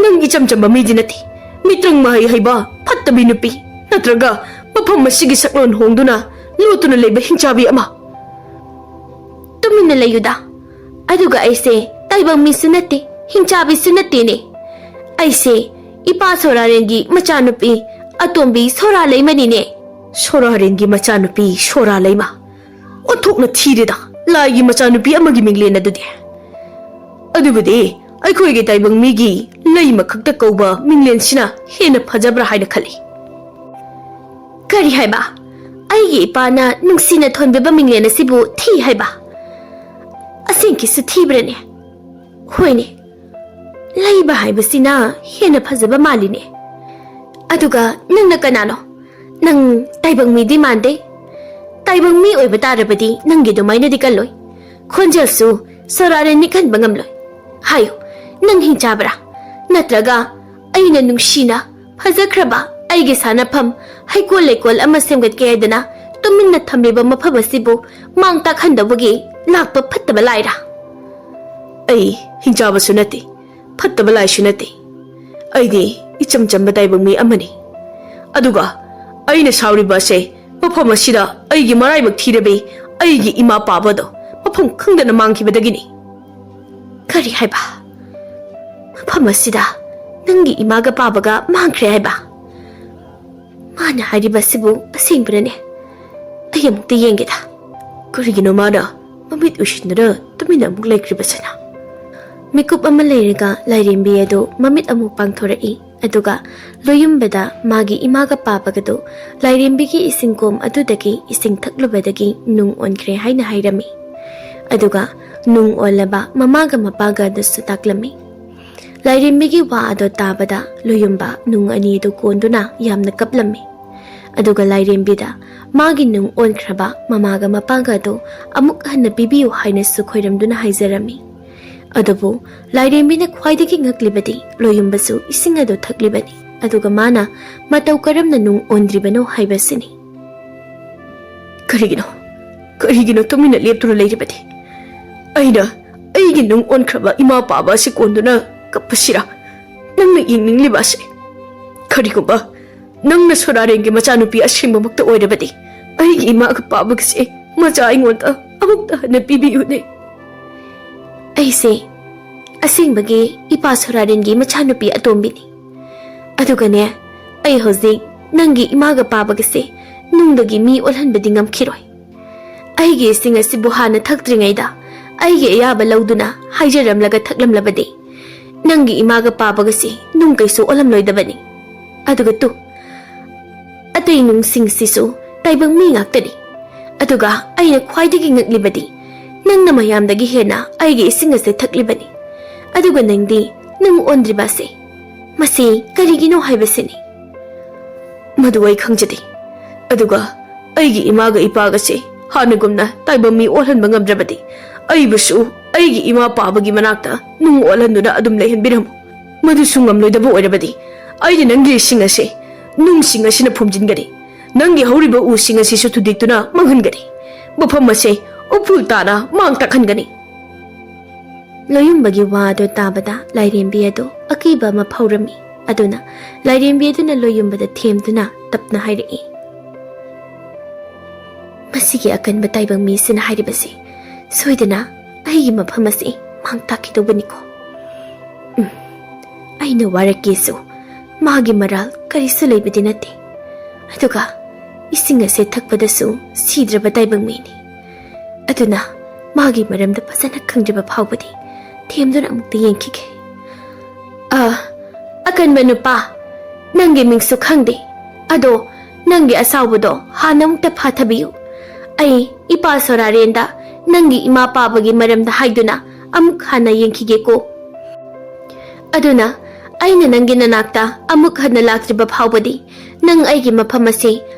ꯅꯪ ꯏꯆꯝ ꯆꯝꯕ ꯃꯤꯗꯤ ꯅꯠꯇꯦ꯫ ꯃꯤꯇ꯭ꯔꯪ ꯃꯍꯩ ꯍꯩꯕ ꯐꯠꯇꯕꯤ ꯅꯨꯄꯤ, ꯅꯠꯇ꯭ꯔꯒ ꯃꯐꯝ ꯑꯁꯤꯒꯤ ꯁꯛꯂꯣꯟ ꯍꯣꯡꯗꯨꯅ ꯂꯣꯠꯇꯨꯅ ꯂꯩꯕ ꯍꯤꯡꯆꯥꯕꯤ ꯑꯃ?" "ꯇꯨꯃꯤꯟꯅ ꯂꯩꯌꯨꯗ꯫ ꯑꯗꯨꯒ ꯑꯩꯁꯦ ꯇꯥꯏꯕꯪ ꯃꯤꯁꯨ ꯅꯠꯇꯦ, ꯍꯤꯡꯆꯥꯕꯤꯁꯨ ꯅꯠꯇꯦꯅꯦ꯫ ꯑꯩꯁꯦ ꯏꯄꯥ ꯁꯣꯔꯥꯔꯦꯟꯒꯤ ꯃꯆꯥꯅꯨꯄꯤ ꯑꯇꯣꯝꯕꯤ ꯁꯣꯔꯥꯂꯩꯃꯅꯤꯅꯦ꯫" "ꯁꯣꯔꯥꯔꯦꯟꯒꯤ ꯃꯆꯥꯅꯨꯄꯤ ꯁꯣꯔꯥꯂꯩꯃ? ꯑꯣꯟꯊꯣꯛꯅ ꯊꯤꯔꯦꯗ, ꯂꯥꯏꯒꯤ ꯃꯆꯥꯅꯨꯄꯤ ꯑꯃꯒꯤ ꯃꯤꯡꯂꯦꯟ ꯑꯗꯨꯗꯤ꯫ ꯑꯗꯨꯕꯨꯗꯤ ꯑꯩꯈꯣꯏꯒꯤ ꯇꯥꯏꯕꯪ ꯃꯤꯒꯤ ꯂꯩꯃ ꯈꯛꯇ ꯀꯧꯕ ꯃꯤꯡꯂꯦꯟꯁꯤꯅ ꯍꯦꯟꯅ ꯐꯖꯕ꯭ꯔꯥ ꯍꯥꯏꯅ ꯈꯜꯂꯤ꯫" "ꯀꯔꯤ ꯍꯥꯏꯕ? ꯑꯩꯒꯤ ꯏꯄꯥꯅ ꯅꯨꯡꯁꯤꯅ ꯊꯣꯟꯕꯤꯕ ꯃꯤꯡꯂꯦꯟ ꯑꯁꯤꯕꯨ ꯊꯤ ꯍꯥꯏꯕ? ꯑꯁꯦꯡꯀꯤꯁꯨ ꯊꯤꯕ꯭ꯔꯅꯦ? ꯍꯣꯏꯅꯦ, ꯂꯩꯕ ꯍꯥꯏꯕꯁꯤꯅ ꯍꯦꯟꯅ ꯐꯖꯕ ꯃꯥꯜꯂꯤꯅꯦ꯫ ꯑꯗꯨꯒ ꯅꯪꯅ ꯀꯅꯥꯅꯣ? ꯅꯪ ꯇꯥꯏꯕꯪ ꯃꯤꯗꯤ ꯃꯥꯟꯗꯦ꯫ ꯇꯥꯏꯕꯪ ꯃꯤ ꯑꯣꯏꯕ ꯇꯥꯔꯕꯗꯤ ꯅꯪꯒꯤ ꯑꯗꯨꯃꯥꯏꯅꯗꯤ ꯀꯜꯂꯣꯏ꯫ ꯈꯣꯟꯖꯦꯜꯁꯨ ꯁꯣꯔꯥꯔꯦꯟ ꯅꯤꯛꯍꯟꯕ ꯉꯝꯂꯣꯏ꯫ ꯍꯥꯏꯌꯨ, ꯅꯪ ꯍꯤꯡꯆꯥꯕ꯭ꯔꯥ? ꯅꯠꯇ꯭ꯔꯒ ꯑꯩꯅ ꯅꯨꯡꯁꯤꯅ ꯐꯖꯈ꯭ꯔꯕ ꯑꯩꯒꯤ ꯁꯥꯟꯅꯐꯝ, ꯍꯩꯀꯣꯜ ꯂꯩꯀꯣꯜ ꯑꯃ ꯁꯦꯝꯒꯠꯀꯦ ꯍꯥꯏꯗꯅ ꯇꯨꯃꯤꯟꯅ ꯊꯝꯂꯤꯕ ꯃꯐꯝ ꯑꯁꯤꯕꯨ ꯃꯥꯡ ꯇꯥꯛꯍꯟꯗꯧꯕꯒꯤ ꯂꯥꯛꯄ ꯐꯠꯇꯕ ꯂꯥꯏꯔꯥ?" "ꯑꯩ ꯍꯤꯡꯆꯥꯕꯁꯨ ꯅꯠꯇꯦ, ꯐꯠꯇꯕ ꯂꯥꯏꯁꯨ ꯅꯠꯇꯦ꯫ ꯑꯩꯗꯤ ꯏꯆꯝ ꯆꯝꯕ ꯇꯥꯏꯕꯪ ꯃꯤ ꯑꯃꯅꯤ꯫ ꯑꯗꯨꯒ ꯑꯩꯅ ꯁꯥꯎꯔꯤꯕ ꯑꯁꯦ ꯃꯐꯝ ꯑꯁꯤꯗ ꯑꯩꯒꯤ ꯃꯔꯥꯏꯕꯛ ꯊꯤꯔꯕꯤ ꯑꯩꯒꯤ ꯏꯃꯥ ꯄꯥꯕꯗꯣ ꯃꯐꯝ ꯈꯪꯗꯅ ꯃꯥꯡꯈꯤꯕꯗꯒꯤꯅꯤ꯫ ꯀꯔꯤ ꯍꯥꯏꯕ? ꯃꯐꯝ ꯑꯁꯤꯗ ꯅꯪꯒꯤ ꯏꯃꯥꯒ ꯄꯥꯕꯒ ꯃꯥꯡꯈ꯭ꯔꯦ ꯍꯥꯏꯕ? ꯃꯥꯅ ꯍꯥꯏꯔꯤꯕ ꯑꯁꯤꯕꯨ ꯑꯁꯦꯡꯕꯅꯅꯦ? ꯑꯩ ꯑꯃꯨꯛꯇ ꯌꯦꯡꯒꯦꯗ꯫ ꯀꯔꯤꯒꯤꯅꯣ ꯃꯥꯅ ꯃꯃꯤꯠ ꯎꯏꯁꯤꯟꯗꯨꯅ ꯇꯨꯃꯤꯟꯅ ꯑꯃꯨꯛ ꯂꯩꯈ꯭ꯔꯤꯕꯁꯤꯅ? ꯃꯤꯀꯨꯞ ꯑꯃ ꯂꯩꯔꯒ ꯂꯥꯏꯔꯦꯝꯕꯤ ꯑꯗꯨ ꯃꯃꯤꯠ ꯑꯃꯨꯛ ꯄꯥꯡꯊꯣꯔꯛꯏ꯫ ꯑꯗꯨꯒ ꯂꯣꯌꯨꯝꯕꯗ ꯃꯥꯒꯤ ꯏꯃꯥꯒ ꯄꯥꯕꯒꯗꯨ ꯂꯥꯏꯔꯦꯝꯕꯤꯒꯤ ꯏꯁꯤꯡ ꯀꯣꯝ ꯑꯗꯨꯗꯒꯤ ꯏꯁꯤꯡ ꯊꯛꯂꯨꯕꯗꯒꯤ ꯅꯨꯡ ꯑꯣꯟꯈ꯭ꯔꯦ ꯍꯥꯏꯅ ꯍꯥꯏꯔꯝꯃꯤ꯫ ꯑꯗꯨꯒ ꯅꯨꯡ ꯑꯣꯜꯂꯕ ꯃꯃꯥꯒ ꯃꯄꯥꯒ ꯑꯗꯨꯁꯨ ꯇꯥꯛꯂꯝꯃꯤ꯫ ꯂꯥꯏꯔꯦꯝꯕꯤꯒꯤ ꯋꯥ ꯑꯗꯨ ꯇꯥꯕꯗ ꯂꯣꯌꯨꯝꯕ ꯅꯨꯡ ꯑꯅꯤ ꯑꯗꯨ ꯀꯣꯟꯗꯨꯅ ꯌꯥꯝꯅ ꯀꯞꯂꯝꯃꯤ꯫ ꯑꯗꯨꯒ ꯂꯥꯏꯔꯦꯝꯕꯤꯗ ꯃꯥꯒꯤ ꯅꯨꯡ ꯑꯣꯟꯈ꯭ꯔꯕ ꯃꯃꯥꯒ ꯃꯄꯥꯒ ꯑꯗꯨ ꯑꯃꯨꯛ ꯍꯟꯅ ꯄꯤꯕꯤꯌꯨ ꯍꯥꯏꯅꯁꯨ ꯈꯣꯏꯔꯝꯗꯨꯅ ꯍꯥꯏꯖꯔꯝꯃꯤ꯫ ꯑꯗꯨꯕꯨ ꯂꯥꯏꯔꯦꯝꯕꯤꯅ ꯈ꯭ꯋꯥꯏꯗꯒꯤ ꯉꯛꯂꯤꯕꯗꯤ ꯂꯣꯌꯨꯝꯕꯁꯨ ꯏꯁꯤꯡ ꯑꯗꯨ ꯊꯛꯂꯤꯕꯅꯤ, ꯑꯗꯨꯒ ꯃꯥꯅ ꯃꯇꯧ ꯀꯔꯝꯅ ꯅꯨꯡ ꯑꯣꯟꯗ꯭ꯔꯤꯕꯅꯣ ꯍꯥꯏꯕꯁꯤꯅꯤ꯫ ꯀꯔꯤꯒꯤꯅꯣ? ꯀꯔꯤꯒꯤꯅꯣ ꯇꯨꯃꯤꯟꯅ ꯂꯦꯞꯇꯨꯅ ꯂꯩꯔꯤꯕꯗꯤ? ꯑꯩꯅ ꯑꯩꯒꯤ ꯅꯨꯡ ꯑꯣꯟꯈ꯭ꯔꯕ ꯏꯃꯥ ꯄꯥꯕ ꯑꯁꯤ ꯀꯣꯟꯗꯨꯅ ꯀꯞꯄꯁꯤꯔꯥ? ꯅꯪꯅ ꯌꯦꯡꯅꯤꯡꯂꯤꯕ ꯑꯁꯤ? ꯀꯔꯤꯒꯨꯝꯕ ꯅꯪꯅ ꯁꯣꯔꯥꯔꯦꯟꯒꯤ ꯃꯆꯥꯅꯨꯄꯤ ꯑꯁꯦꯡꯕꯃꯛꯇ ꯑꯣꯏꯔꯕꯗꯤ, ꯑꯩꯒꯤ ꯏꯃꯥꯒ ꯄꯥꯕꯒꯁꯦ ꯃꯆꯥ ꯑꯩꯉꯣꯟꯗ ꯑꯃꯨꯛꯇ ꯍꯟꯅ ꯄꯤꯕꯤꯌꯨꯅꯦ꯫ ꯑꯩꯁꯦ ꯑꯁꯦꯡꯕꯒꯤ ꯏꯄꯥ ꯁꯣꯔꯥꯔꯦꯟꯒꯤ ꯃꯆꯥꯅꯨꯄꯤ ꯑꯇꯣꯝꯕꯤꯅꯤ꯫ ꯑꯗꯨꯒꯅꯦ, ꯑꯩ ꯍꯧꯖꯤꯛ ꯅꯪꯒꯤ ꯏꯃꯥꯒ ꯄꯥꯕꯒꯁꯦ ꯅꯨꯡꯗꯒꯤ ꯃꯤ ꯑꯣꯜꯍꯟꯕꯗꯤ ꯉꯝꯈꯤꯔꯣꯏ꯫ ꯑꯩꯒꯤ ꯏꯁꯤꯡ ꯑꯁꯤꯕꯨ ꯍꯥꯟꯅ ꯊꯛꯇ꯭ꯔꯤꯉꯩꯗ ꯑꯩꯒꯤ ꯑꯌꯥꯕ ꯂꯧꯗꯨꯅ ꯍꯥꯏꯖꯔꯝꯂꯒ ꯊꯛꯂꯝꯂꯕꯗꯤ, ꯅꯪꯒꯤ ꯏꯃꯥꯒ ꯄꯥꯕꯒꯁꯤ ꯅꯨꯡ ꯀꯩꯁꯨ ꯑꯣꯜꯂꯝꯂꯣꯏꯗꯕꯅꯤ꯫ ꯑꯗꯨꯒ ꯇꯨ, ꯑꯇꯩ ꯅꯨꯡꯁꯤꯡꯁꯤꯁꯨ ꯇꯥꯏꯕꯪ ꯃꯤ ꯉꯥꯛꯇꯅꯤ꯫ ꯑꯗꯨꯒ ꯑꯩꯅ ꯈ꯭ꯋꯥꯏꯗꯒꯤ ꯉꯛꯂꯤꯕꯗꯤ, ꯅꯪꯅ ꯃꯌꯥꯝꯗꯒꯤ ꯍꯦꯟꯅ ꯑꯩꯒꯤ ꯏꯁꯤꯡ ꯑꯁꯦ ꯊꯛꯂꯤꯕꯅꯤ, ꯑꯗꯨꯒ ꯅꯪꯗꯤ ꯅꯨꯡ ꯑꯣꯟꯗ꯭ꯔꯤꯕ ꯑꯁꯦ꯫ ꯃꯁꯤ ꯀꯔꯤꯒꯤꯅꯣ ꯍꯥꯏꯕꯁꯤꯅꯤ꯫ ꯃꯗꯨ ꯑꯩ ꯈꯪꯖꯗꯦ꯫ ꯑꯗꯨꯒ ꯑꯩꯒꯤ ꯏꯃꯥꯒ ꯏꯄꯥꯒꯁꯦ ꯍꯥꯟꯅꯒꯨꯝꯅ ꯇꯥꯏꯕꯪ ꯃꯤ ꯑꯣꯜꯍꯟꯕ ꯉꯝꯗ꯭ꯔꯕꯗꯤ, ꯑꯩꯕꯨꯁꯨ ꯑꯩꯒꯤ ꯏꯃꯥ ꯄꯥꯕꯒꯤ ꯃꯅꯥꯛꯇ ꯅꯨꯡ ꯑꯣꯜꯍꯟꯗꯨꯅ ꯑꯗꯨꯝ ꯂꯩꯍꯟꯕꯤꯔꯝꯃꯨ꯫ ꯃꯗꯨꯁꯨ ꯉꯝꯂꯣꯏꯗꯕ ꯑꯣꯏꯔꯕꯗꯤ, ꯑꯩꯅ ꯅꯪꯒꯤ ꯏꯁꯤꯡ ꯑꯁꯦ ꯅꯨꯡꯁꯤꯡ ꯑꯁꯤꯅ ꯐꯨꯝꯖꯤꯟꯒꯅꯤ꯫ ꯅꯪꯒꯤ ꯍꯧꯔꯤꯕ ꯎꯁꯤꯡ ꯑꯁꯤꯁꯨ ꯊꯨꯗꯦꯛꯇꯨꯅ ꯃꯥꯡꯍꯟꯒꯅꯤ꯫ ꯃꯐꯝ ꯑꯁꯦ ꯎꯐꯨꯜ ꯇꯥꯅ ꯃꯥꯡ ꯇꯥꯛꯍꯟꯒꯅꯤ꯫ ꯂꯣꯌꯨꯝꯕꯒꯤ ꯋꯥ ꯑꯗꯨ ꯇꯥꯕꯗ ꯂꯥꯏꯔꯦꯝꯕꯤ ꯑꯗꯨ ꯑꯀꯤꯕ ꯑꯃ ꯐꯥꯎꯔꯝꯃꯤ꯫ ꯑꯗꯨꯅ ꯂꯥꯏꯔꯦꯝꯕꯤ ꯑꯗꯨꯅ ꯂꯣꯌꯨꯝꯕꯗ ꯊꯦꯝꯗꯨꯅ ꯇꯞꯅ ꯍꯥꯏꯔꯛꯏ, "ꯃꯁꯤꯒꯤ ꯑꯀꯟꯕ ꯇꯥꯏꯕꯪ ꯃꯤꯁꯤꯅ ꯍꯥꯏꯔꯤꯕꯁꯤ ꯁꯣꯏꯗꯅ ꯑꯩꯒꯤ ꯃꯐꯝ ꯑꯁꯤ ꯃꯥꯡ ꯇꯥꯛꯈꯤꯗꯧꯕꯅꯤꯀꯣ꯫ ꯎꯝ, ꯑꯩꯅ ꯋꯥꯔꯛꯀꯦꯁꯨ ꯃꯥꯒꯤ ꯃꯔꯥꯜ ꯀꯔꯤꯁꯨ ꯂꯩꯕꯗꯤ ꯅꯠꯇꯦ꯫ ꯑꯗꯨꯒ ꯏꯁꯤꯡ ꯑꯁꯦ ꯊꯛꯄꯗꯁꯨ ꯁꯤꯗ꯭ꯔꯕ ꯇꯥꯏꯕꯪ ꯃꯤꯅꯤ꯫ ꯑꯗꯨꯅ ꯃꯥꯒꯤ ꯃꯔꯝꯗ ꯐꯖꯅ ꯈꯪꯗ꯭ꯔꯤꯕ ꯐꯥꯎꯕꯗꯤ ꯊꯦꯝꯗꯨꯅ ꯑꯃꯨꯛꯇ ꯌꯦꯡꯈꯤꯒꯦ꯫ ꯑ, ꯑꯀꯟꯕ ꯅꯨꯄꯥ, ꯅꯪꯒꯤ ꯃꯤꯡꯁꯨ ꯈꯪꯗꯦ꯫ ꯑꯗꯣ ꯅꯪꯒꯤ ꯑꯁꯥꯎꯕꯗꯣ ꯍꯥꯟꯅ ꯑꯃꯨꯛꯇ ꯐꯥꯊꯕꯤꯌꯨ꯫ ꯑꯩ ꯏꯄꯥ ꯁꯣꯔꯥꯔꯦꯟꯗ ꯅꯪꯒꯤ ꯏꯃꯥ ꯄꯥꯕꯒꯤ ꯃꯔꯝꯗ ꯍꯥꯏꯗꯨꯅ ꯑꯃꯨꯛ ꯍꯟꯅ ꯌꯦꯡꯈꯤꯒꯦꯀꯣ꯫ ꯑꯗꯨꯅ ꯑꯩꯅ ꯅꯪꯒꯤ ꯅꯅꯥꯛꯇ ꯑꯃꯨꯛ ꯍꯟꯅ ꯂꯥꯛꯇ꯭ꯔꯤꯕ ꯐꯥꯎꯕꯗꯤ ꯅꯪ ꯑꯩꯒꯤ ꯃꯐꯝ ꯑꯁꯤ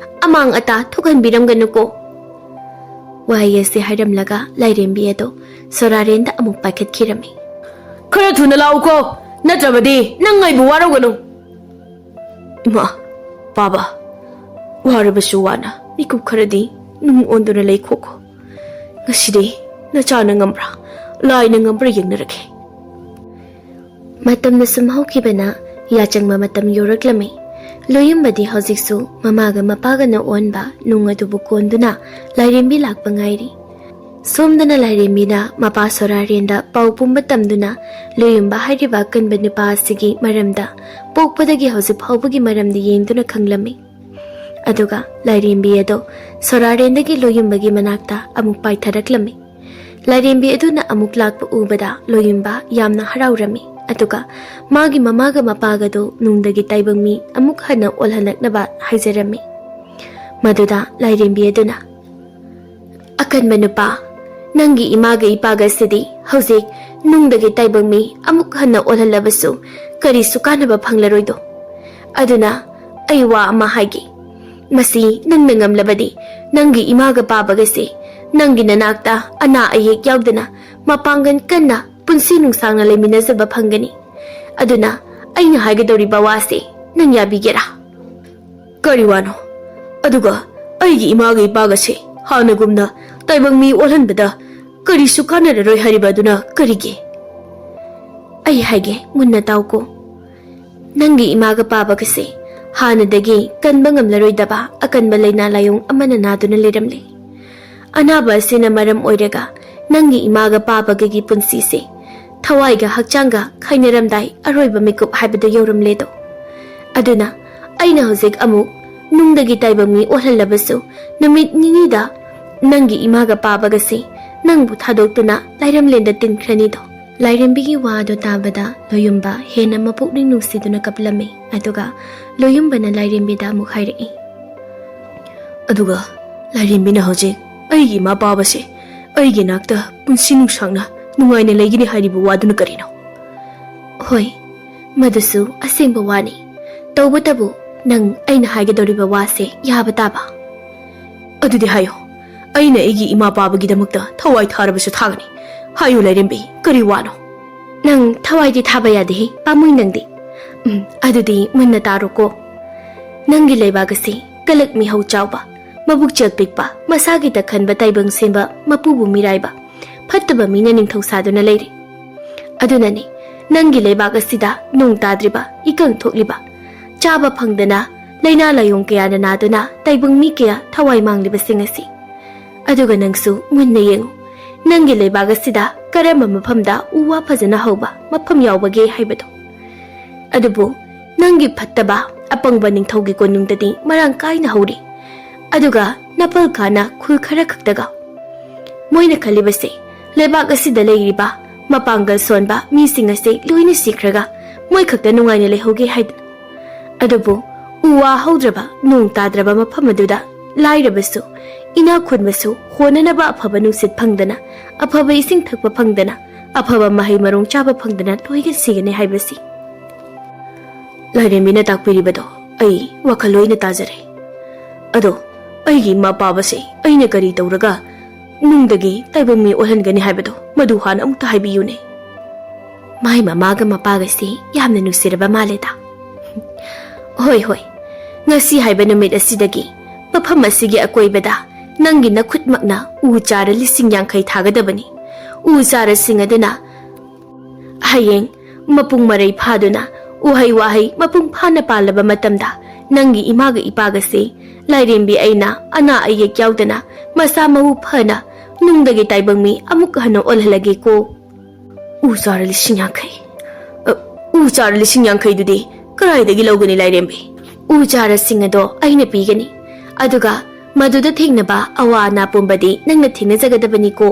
ꯑꯃꯥꯡ ꯑꯇꯥ ꯊꯣꯛꯍꯟꯕꯤꯔꯝꯒꯅꯨꯀꯣ꯫ ꯋꯥꯍꯩ ꯑꯁꯤ ꯍꯥꯏꯔꯝꯂꯒ ꯂꯥꯏꯔꯦꯝꯕꯤ ꯑꯗꯣ ꯁꯣꯔꯥꯔꯦꯟꯗ ꯑꯃꯨꯛ ꯄꯥꯏꯈꯠꯈꯤꯔꯝꯃꯤ꯫ "ꯈꯔ ꯊꯨꯅ ꯂꯥꯛꯎꯀꯣ, ꯅꯠꯇ꯭ꯔꯕꯗꯤ ꯅꯪ ꯑꯩꯕꯨ ꯋꯥꯔꯧꯒꯅꯨ꯫" "ꯏꯃꯥ, ꯄꯥꯕ, ꯋꯥꯔꯕꯁꯨ ꯋꯥꯅ ꯃꯤꯀꯨꯞ ꯈꯔꯗꯤ ꯅꯨꯡ ꯑꯣꯟꯗꯨꯅ ꯂꯩꯈꯣꯀꯣ꯫ ꯉꯁꯤꯗꯤ ꯅꯆꯥꯅ ꯉꯝꯕ꯭ꯔꯥ, ꯂꯥꯏꯅ ꯉꯝꯕ꯭ꯔꯥ ꯌꯦꯡꯅꯔꯒꯦ꯫" ꯃꯇꯝꯅ ꯁꯨꯝ ꯍꯧꯈꯤꯕꯅ ꯌꯥꯆꯪꯕ ꯃꯇꯝ ꯌꯧꯔꯛꯂꯝꯃꯤ꯫ ꯂꯣꯌꯨꯝꯕꯗꯤ ꯍꯧꯖꯤꯛꯁꯨ ꯃꯃꯥꯒ ꯃꯄꯥꯒꯅ ꯑꯣꯟꯕ ꯅꯨꯡ ꯑꯗꯨꯕꯨ ꯀꯣꯟꯗꯨꯅ ꯂꯥꯏꯔꯦꯝꯕꯤ ꯂꯥꯛꯄ ꯉꯥꯏꯔꯤ꯫ ꯁꯣꯝꯗꯅ ꯂꯥꯏꯔꯦꯝꯕꯤꯅ ꯃꯄꯥ ꯁꯣꯔꯥꯔꯦꯟꯗ ꯄꯥꯎ ꯄꯨꯝꯕ ꯇꯝꯗꯨꯅ ꯂꯣꯌꯨꯝꯕ ꯍꯥꯏꯔꯤꯕ ꯑꯀꯟꯕ ꯅꯨꯄꯥ ꯑꯁꯤꯒꯤ ꯃꯔꯝꯗ, ꯄꯣꯛꯄꯗꯒꯤ ꯍꯧꯖꯤꯛ ꯐꯥꯎꯕꯒꯤ ꯃꯔꯝꯗ ꯌꯦꯡꯗꯨꯅ ꯈꯪꯂꯝꯃꯤ꯫ ꯑꯗꯨꯒ ꯂꯥꯏꯔꯦꯝꯕꯤ ꯑꯗꯣ ꯁꯣꯔꯥꯔꯦꯟꯗꯒꯤ ꯂꯣꯌꯨꯝꯕꯒꯤ ꯃꯅꯥꯛꯇ ꯑꯃꯨꯛ ꯄꯥꯏꯊꯔꯛꯂꯝꯃꯤ꯫ ꯂꯥꯏꯔꯦꯝꯕꯤ ꯑꯗꯨꯅ ꯑꯃꯨꯛ ꯂꯥꯛꯄ ꯎꯕꯗ ꯂꯣꯌꯨꯝꯕ ꯌꯥꯝꯅ ꯍꯔꯥꯎꯔꯝꯃꯤ꯫ ꯑꯗꯨꯒ ꯃꯥꯒꯤ ꯃꯃꯥꯒ ꯃꯄꯥꯒꯗꯣ ꯅꯨꯡꯗꯒꯤ ꯇꯥꯏꯕꯪ ꯃꯤ ꯑꯃꯨꯛ ꯍꯟꯅ ꯑꯣꯜꯍꯜꯂꯛꯅꯕ ꯍꯥꯏꯖꯔꯝꯃꯤ꯫ ꯃꯗꯨꯗ ꯂꯥꯏꯔꯦꯝꯕꯤ ꯑꯗꯨꯅ, "ꯑꯀꯟꯕ ꯅꯨꯄꯥ, ꯅꯪꯒꯤ ꯏꯃꯥꯒ ꯏꯄꯥꯒꯁꯤꯗꯤ ꯍꯧꯖꯤꯛ ꯅꯨꯡꯗꯒꯤ ꯇꯥꯏꯕꯪ ꯃꯤ ꯑꯃꯨꯛ ꯍꯟꯅ ꯑꯣꯜꯍꯜꯂꯕꯁꯨ ꯀꯔꯤꯁꯨ ꯀꯥꯟꯅꯕ ꯐꯪꯂꯔꯣꯏꯗꯣ꯫ ꯑꯗꯨꯅ ꯑꯩ ꯋꯥ ꯑꯃ ꯍꯥꯏꯒꯦ꯫ ꯃꯁꯤ ꯅꯪꯅ ꯉꯝꯂꯕꯗꯤ ꯅꯪꯒꯤ ꯏꯃꯥꯒ ꯄꯥꯕꯒꯁꯦ ꯅꯪꯒꯤ ꯅꯅꯥꯛꯇ ꯑꯅꯥ ꯑꯌꯦꯛ ꯌꯥꯎꯗꯅ ꯃꯄꯥꯡꯒꯜ ꯀꯟꯅ ꯄꯨꯟꯁꯤ ꯅꯨꯡꯁꯥꯡꯅ ꯂꯩꯃꯤꯟꯅꯖꯕ ꯐꯪꯒꯅꯤ꯫ ꯑꯗꯨꯅ ꯑꯩꯅ ꯍꯥꯏꯒꯗꯧꯔꯤꯕ ꯋꯥꯁꯦ ꯅꯪ ꯌꯥꯕꯤꯒꯦꯔꯥ?" "ꯀꯔꯤ ꯋꯥꯅꯣ? ꯑꯗꯨꯒ ꯑꯩꯒꯤ ꯏꯃꯥꯒ ꯏꯄꯥꯒꯁꯦ ꯍꯥꯟꯅꯒꯨꯝꯅ ꯇꯥꯏꯕꯪ ꯃꯤ ꯑꯣꯜꯍꯟꯕꯗ ꯀꯔꯤꯁꯨ ꯀꯥꯟꯅꯔꯔꯣꯏ ꯍꯥꯏꯔꯤꯕ ꯑꯗꯨꯅ ꯀꯔꯤꯒꯤ?" "ꯑꯩ ꯍꯥꯏꯒꯦ, ꯃꯨꯟꯅ ꯇꯥꯎꯀꯣ꯫ ꯅꯪꯒꯤ ꯏꯃꯥꯒ ꯄꯥꯕꯒꯁꯦ ꯍꯥꯟꯅꯗꯒꯤ ꯀꯟꯕ ꯉꯝꯂꯔꯣꯏꯗꯕ ꯑꯀꯟꯕ ꯂꯥꯏꯅꯥ ꯂꯥꯏꯑꯣꯡ ꯑꯃꯅ ꯅꯥꯗꯨꯅ ꯂꯩꯔꯝꯂꯦ꯫ ꯑꯅꯥꯕ ꯑꯁꯤꯅ ꯃꯔꯝ ꯑꯣꯏꯔꯒ ꯅꯪꯒꯤ ꯏꯃꯥꯒ ꯄꯥꯕꯒꯒꯤ ꯄꯨꯟꯁꯤꯁꯦ ꯊꯋꯥꯏꯒ ꯍꯛꯆꯥꯡꯒ ꯈꯥꯏꯅꯔꯝꯗꯥꯏ ꯑꯔꯣꯏꯕ ꯃꯤꯀꯨꯞ ꯍꯥꯏꯕꯗꯨ ꯌꯧꯔꯝꯂꯦꯗꯣ꯫ ꯑꯗꯨꯅ ꯑꯩꯅ ꯍꯧꯖꯤꯛ ꯑꯃꯨꯛ ꯅꯨꯡꯗꯒꯤ ꯇꯥꯏꯕꯪ ꯃꯤ ꯑꯣꯜꯍꯜꯂꯕꯁꯨ, ꯅꯨꯃꯤꯠ ꯅꯤꯅꯤꯗ ꯅꯪꯒꯤ ꯏꯃꯥꯒ ꯄꯥꯕꯒꯁꯦ ꯅꯪꯕꯨ ꯊꯥꯗꯣꯛꯇꯨꯅ ꯂꯥꯏꯔꯝꯂꯦꯟꯗ ꯇꯤꯟꯈ꯭ꯔꯅꯤꯗꯣ꯫ ꯂꯥꯏꯔꯦꯝꯕꯤꯒꯤ ꯋꯥ ꯑꯗꯨ ꯇꯥꯕꯗ ꯂꯣꯌꯨꯝꯕ ꯍꯦꯟꯅ ꯃꯄꯨꯛꯅꯤꯡ ꯅꯨꯡꯁꯤꯗꯨꯅ ꯀꯞꯂꯝꯃꯤ꯫ ꯑꯗꯨꯒ ꯂꯣꯌꯨꯝꯕꯅ ꯂꯥꯏꯔꯦꯝꯕꯤꯗ ꯑꯃꯨꯛ ꯍꯥꯏꯔꯛꯏ꯫ ꯑꯗꯨꯒ ꯂꯥꯏꯔꯦꯝꯕꯤꯅ ꯍꯧꯖꯤꯛ ꯑꯩꯒꯤ ꯏꯃꯥ ꯄꯥꯕꯁꯦ ꯑꯩꯒꯤ ꯅꯥꯛꯇ ꯄꯨꯟꯁꯤ ꯅꯨꯡꯁꯥꯡꯅ ꯅꯨꯡꯉꯥꯏꯅ ꯂꯩꯒꯅꯤ ꯍꯥꯏꯔꯤꯕ ꯋꯥꯗꯨꯅ ꯀꯔꯤꯅꯣ? ꯍꯣꯏ, ꯃꯗꯨꯁꯨ ꯑꯁꯦꯡꯕ ꯋꯥꯅꯤ꯫ ꯇꯧꯕꯇꯕꯨ ꯅꯪ ꯑꯩꯅ ꯍꯥꯏꯒꯗꯧꯔꯤꯕ ꯋꯥꯁꯦ ꯌꯥꯕ ꯇꯥꯕ꯫ ꯑꯗꯨꯗꯤ ꯍꯥꯏꯌꯣ, ꯑꯩꯅ ꯑꯩꯒꯤ ꯏꯃꯥ ꯄꯥꯕꯒꯤꯗꯃꯛꯇ ꯊꯋꯥꯏ ꯊꯥꯔꯕꯁꯨ ꯊꯥꯒꯅꯤ꯫ ꯍꯥꯏꯌꯨ ꯂꯥꯏꯔꯦꯝꯕꯤ, ꯀꯔꯤ ꯋꯥꯅꯣ? ꯅꯪ ꯊꯋꯥꯏꯗꯤ ꯊꯥꯕ ꯌꯥꯗꯦꯍꯦ, ꯄꯥꯝꯃꯨꯏ ꯅꯪꯗꯤ꯫ ꯎꯝ, ꯑꯗꯨꯗꯤ ꯃꯨꯟꯅ ꯇꯥꯔꯣꯀꯣ꯫ ꯅꯪꯒꯤ ꯂꯩꯕꯥꯛ ꯑꯁꯤ ꯀꯂꯛ ꯃꯤꯍꯧ ꯆꯥꯎꯕ, ꯃꯕꯨꯛꯆꯦꯜ ꯄꯤꯛꯄ, ꯃꯁꯥꯒꯤꯇ ꯈꯟꯕ ꯇꯥꯏꯕꯪ ꯁꯦꯝꯕ ꯃꯄꯨꯕꯨ ꯃꯤꯔꯥꯏꯕ, ꯐꯠꯇꯕ ꯃꯤꯅ ꯅꯤꯡꯊꯧ ꯁꯥꯗꯨꯅ ꯂꯩꯔꯦ꯫ ꯑꯗꯨꯅꯅꯦ ꯅꯪꯒꯤ ꯂꯩꯕꯥꯛ ꯑꯁꯤꯗ ꯅꯣꯡ ꯇꯥꯗ꯭ꯔꯤꯕ, ꯏꯀꯪ ꯊꯣꯛꯂꯤꯕ, ꯆꯥꯕ ꯐꯪꯗꯅ ꯂꯥꯏꯅꯥ ꯂꯥꯏꯌꯣꯡ ꯀꯌꯥꯅ ꯅꯥꯗꯨꯅ ꯇꯥꯏꯕꯪ ꯃꯤ ꯀꯌꯥ ꯊꯋꯥꯏ ꯃꯥꯡꯂꯤꯕꯁꯤꯡ ꯑꯁꯤ꯫ ꯑꯗꯨꯒ ꯅꯪꯁꯨ ꯃꯨꯟꯅ ꯌꯦꯡꯉꯨ, ꯅꯪꯒꯤ ꯂꯩꯕꯥꯛ ꯑꯁꯤꯗ ꯀꯔꯝꯕ ꯃꯐꯝꯗ ꯎ ꯋꯥ ꯐꯖꯅ ꯍꯧꯕ ꯃꯐꯝ ꯌꯥꯎꯕꯒꯦ ꯍꯥꯏꯕꯗꯣ꯫ ꯑꯗꯨꯕꯨ ꯅꯪꯒꯤ ꯐꯠꯇꯕ ꯑꯄꯪꯕ ꯅꯤꯡꯊꯧꯒꯤ ꯀꯣꯅꯨꯡꯗꯗꯤ ꯃꯔꯥꯡ ꯀꯥꯏꯅ ꯍꯧꯔꯤ꯫ ꯑꯗꯨꯒ ꯅꯄꯜ ꯀꯥꯅ ꯈꯨꯜ ꯈꯔ ꯈꯛꯇꯒ꯫ ꯃꯣꯏꯅ ꯈꯜꯂꯤꯕꯁꯦ ꯂꯩꯕꯥꯛ ꯑꯁꯤꯗ ꯂꯩꯔꯤꯕ ꯃꯄꯥꯡꯒꯜ ꯁꯣꯟꯕ ꯃꯤꯁꯤꯡ ꯑꯁꯦ ꯂꯣꯏꯅ ꯁꯤꯈ꯭ꯔꯒ ꯃꯣꯏ ꯈꯛꯇ ꯅꯨꯡꯉꯥꯏꯅ ꯂꯩꯍꯧꯒꯦ ꯍꯥꯏꯗꯅ꯫ ꯑꯗꯨꯕꯨ ꯎ ꯋꯥ ꯍꯧꯗ꯭ꯔꯕ, ꯅꯣꯡ ꯇꯥꯗ꯭ꯔꯕ ꯃꯐꯝ ꯑꯗꯨꯗ ꯂꯥꯏꯔꯕꯁꯨ, ꯏꯅꯥꯛ ꯈꯨꯟꯕꯁꯨ ꯍꯣꯟꯅꯅꯕ ꯑꯐꯕ ꯅꯨꯡꯁꯤꯠ ꯐꯪꯗꯅ, ꯑꯐꯕ ꯏꯁꯤꯡ ꯊꯛꯄ ꯐꯪꯗꯅ, ꯑꯐꯕ ꯃꯍꯩ ꯃꯔꯣꯡ ꯆꯥꯕ ꯐꯪꯗꯅ ꯂꯣꯏꯅ ꯁꯤꯒꯅꯤ ꯍꯥꯏꯕꯁꯤ꯫ ꯂꯥꯏꯔꯦꯝꯕꯤꯅ ꯇꯥꯛꯄꯤꯔꯤꯕꯗꯣ ꯑꯩ ꯋꯥꯈꯜ ꯂꯣꯏꯅ ꯇꯥꯖꯔꯦ꯫ ꯑꯗꯣ ꯑꯩꯒꯤ ꯏꯃꯥ ꯄꯥꯕꯁꯦ ꯑꯩꯅ ꯀꯔꯤ ꯇꯧꯔꯒ ꯅꯨꯡꯗꯒꯤ ꯇꯥꯏꯕꯪ ꯃꯤ ꯑꯣꯜꯍꯟꯒꯅꯤ ꯍꯥꯏꯕꯗꯣ ꯃꯗꯨ ꯍꯥꯟꯅ ꯑꯃꯨꯛꯇ ꯍꯥꯏꯕꯤꯌꯨꯅꯦ꯫ ꯃꯥꯏ ꯃꯃꯥꯒ ꯃꯄꯥꯒꯁꯤ ꯌꯥꯝꯅ ꯅꯨꯡꯁꯤꯔꯕ ꯃꯥꯜꯂꯦꯗ꯫ ꯍꯣꯏ, ꯍꯣꯏ, ꯉꯁꯤ ꯍꯥꯏꯕ ꯅꯨꯃꯤꯠ ꯑꯁꯤꯗꯒꯤ ꯃꯐꯝ ꯑꯁꯤꯒꯤ ꯑꯀꯣꯏꯕꯗ ꯅꯪꯒꯤ ꯅꯈꯨꯠꯃꯛꯅ ꯎ ꯆꯥꯔ ꯂꯤꯁꯤꯡ ꯌꯥꯡꯈꯩ ꯊꯥꯒꯗꯕꯅꯤ꯫ ꯎ ꯆꯥꯔꯁꯤꯡ ꯑꯗꯨꯅ ꯍꯌꯦꯡ ꯃꯄꯨꯡ ꯃꯔꯩ ꯐꯥꯗꯨꯅ ꯎꯍꯩ ꯋꯥꯍꯩ ꯃꯄꯨꯡ ꯐꯥꯅ ꯄꯥꯜꯂꯕ ꯃꯇꯝꯗ ꯅꯪꯒꯤ ꯏꯃꯥꯒ ꯏꯄꯥꯒꯁꯦ ꯂꯥꯏꯔꯦꯝꯕꯤ ꯑꯩꯅ ꯑꯅꯥ ꯑꯌꯦꯛ ꯌꯥꯎꯗꯅ ꯃꯁꯥ ꯃꯎ ꯐꯅ ꯅꯨꯡꯗꯒꯤ ꯇꯥꯏꯕꯪ ꯃꯤ ꯑꯃꯨꯛ ꯍꯟꯅ ꯑꯣꯜꯍꯜꯂꯒꯦꯀꯣ꯫ ꯎ ꯆꯥꯔ ꯂꯤꯁꯤꯡ ꯌꯥꯡꯈꯩ? ꯑ, ꯎ ꯆꯥꯔ ꯂꯤꯁꯤꯡ ꯌꯥꯡꯈꯩꯗꯨꯗꯤ ꯀꯗꯥꯏꯗꯒꯤ ꯂꯧꯒꯅꯤ, ꯂꯥꯏꯔꯦꯝꯕꯤ? ꯎ ꯆꯥꯔꯁꯤꯡ ꯑꯗꯣ ꯑꯩꯅ ꯄꯤꯒꯅꯤ꯫ ꯑꯗꯨꯒ ꯃꯗꯨꯗ ꯊꯦꯡꯅꯕ ꯑꯋꯥ ꯑꯅꯥ ꯄꯨꯝꯕꯗꯤ ꯅꯪꯅ ꯊꯦꯡꯅꯖꯒꯗꯕꯅꯤꯀꯣ꯫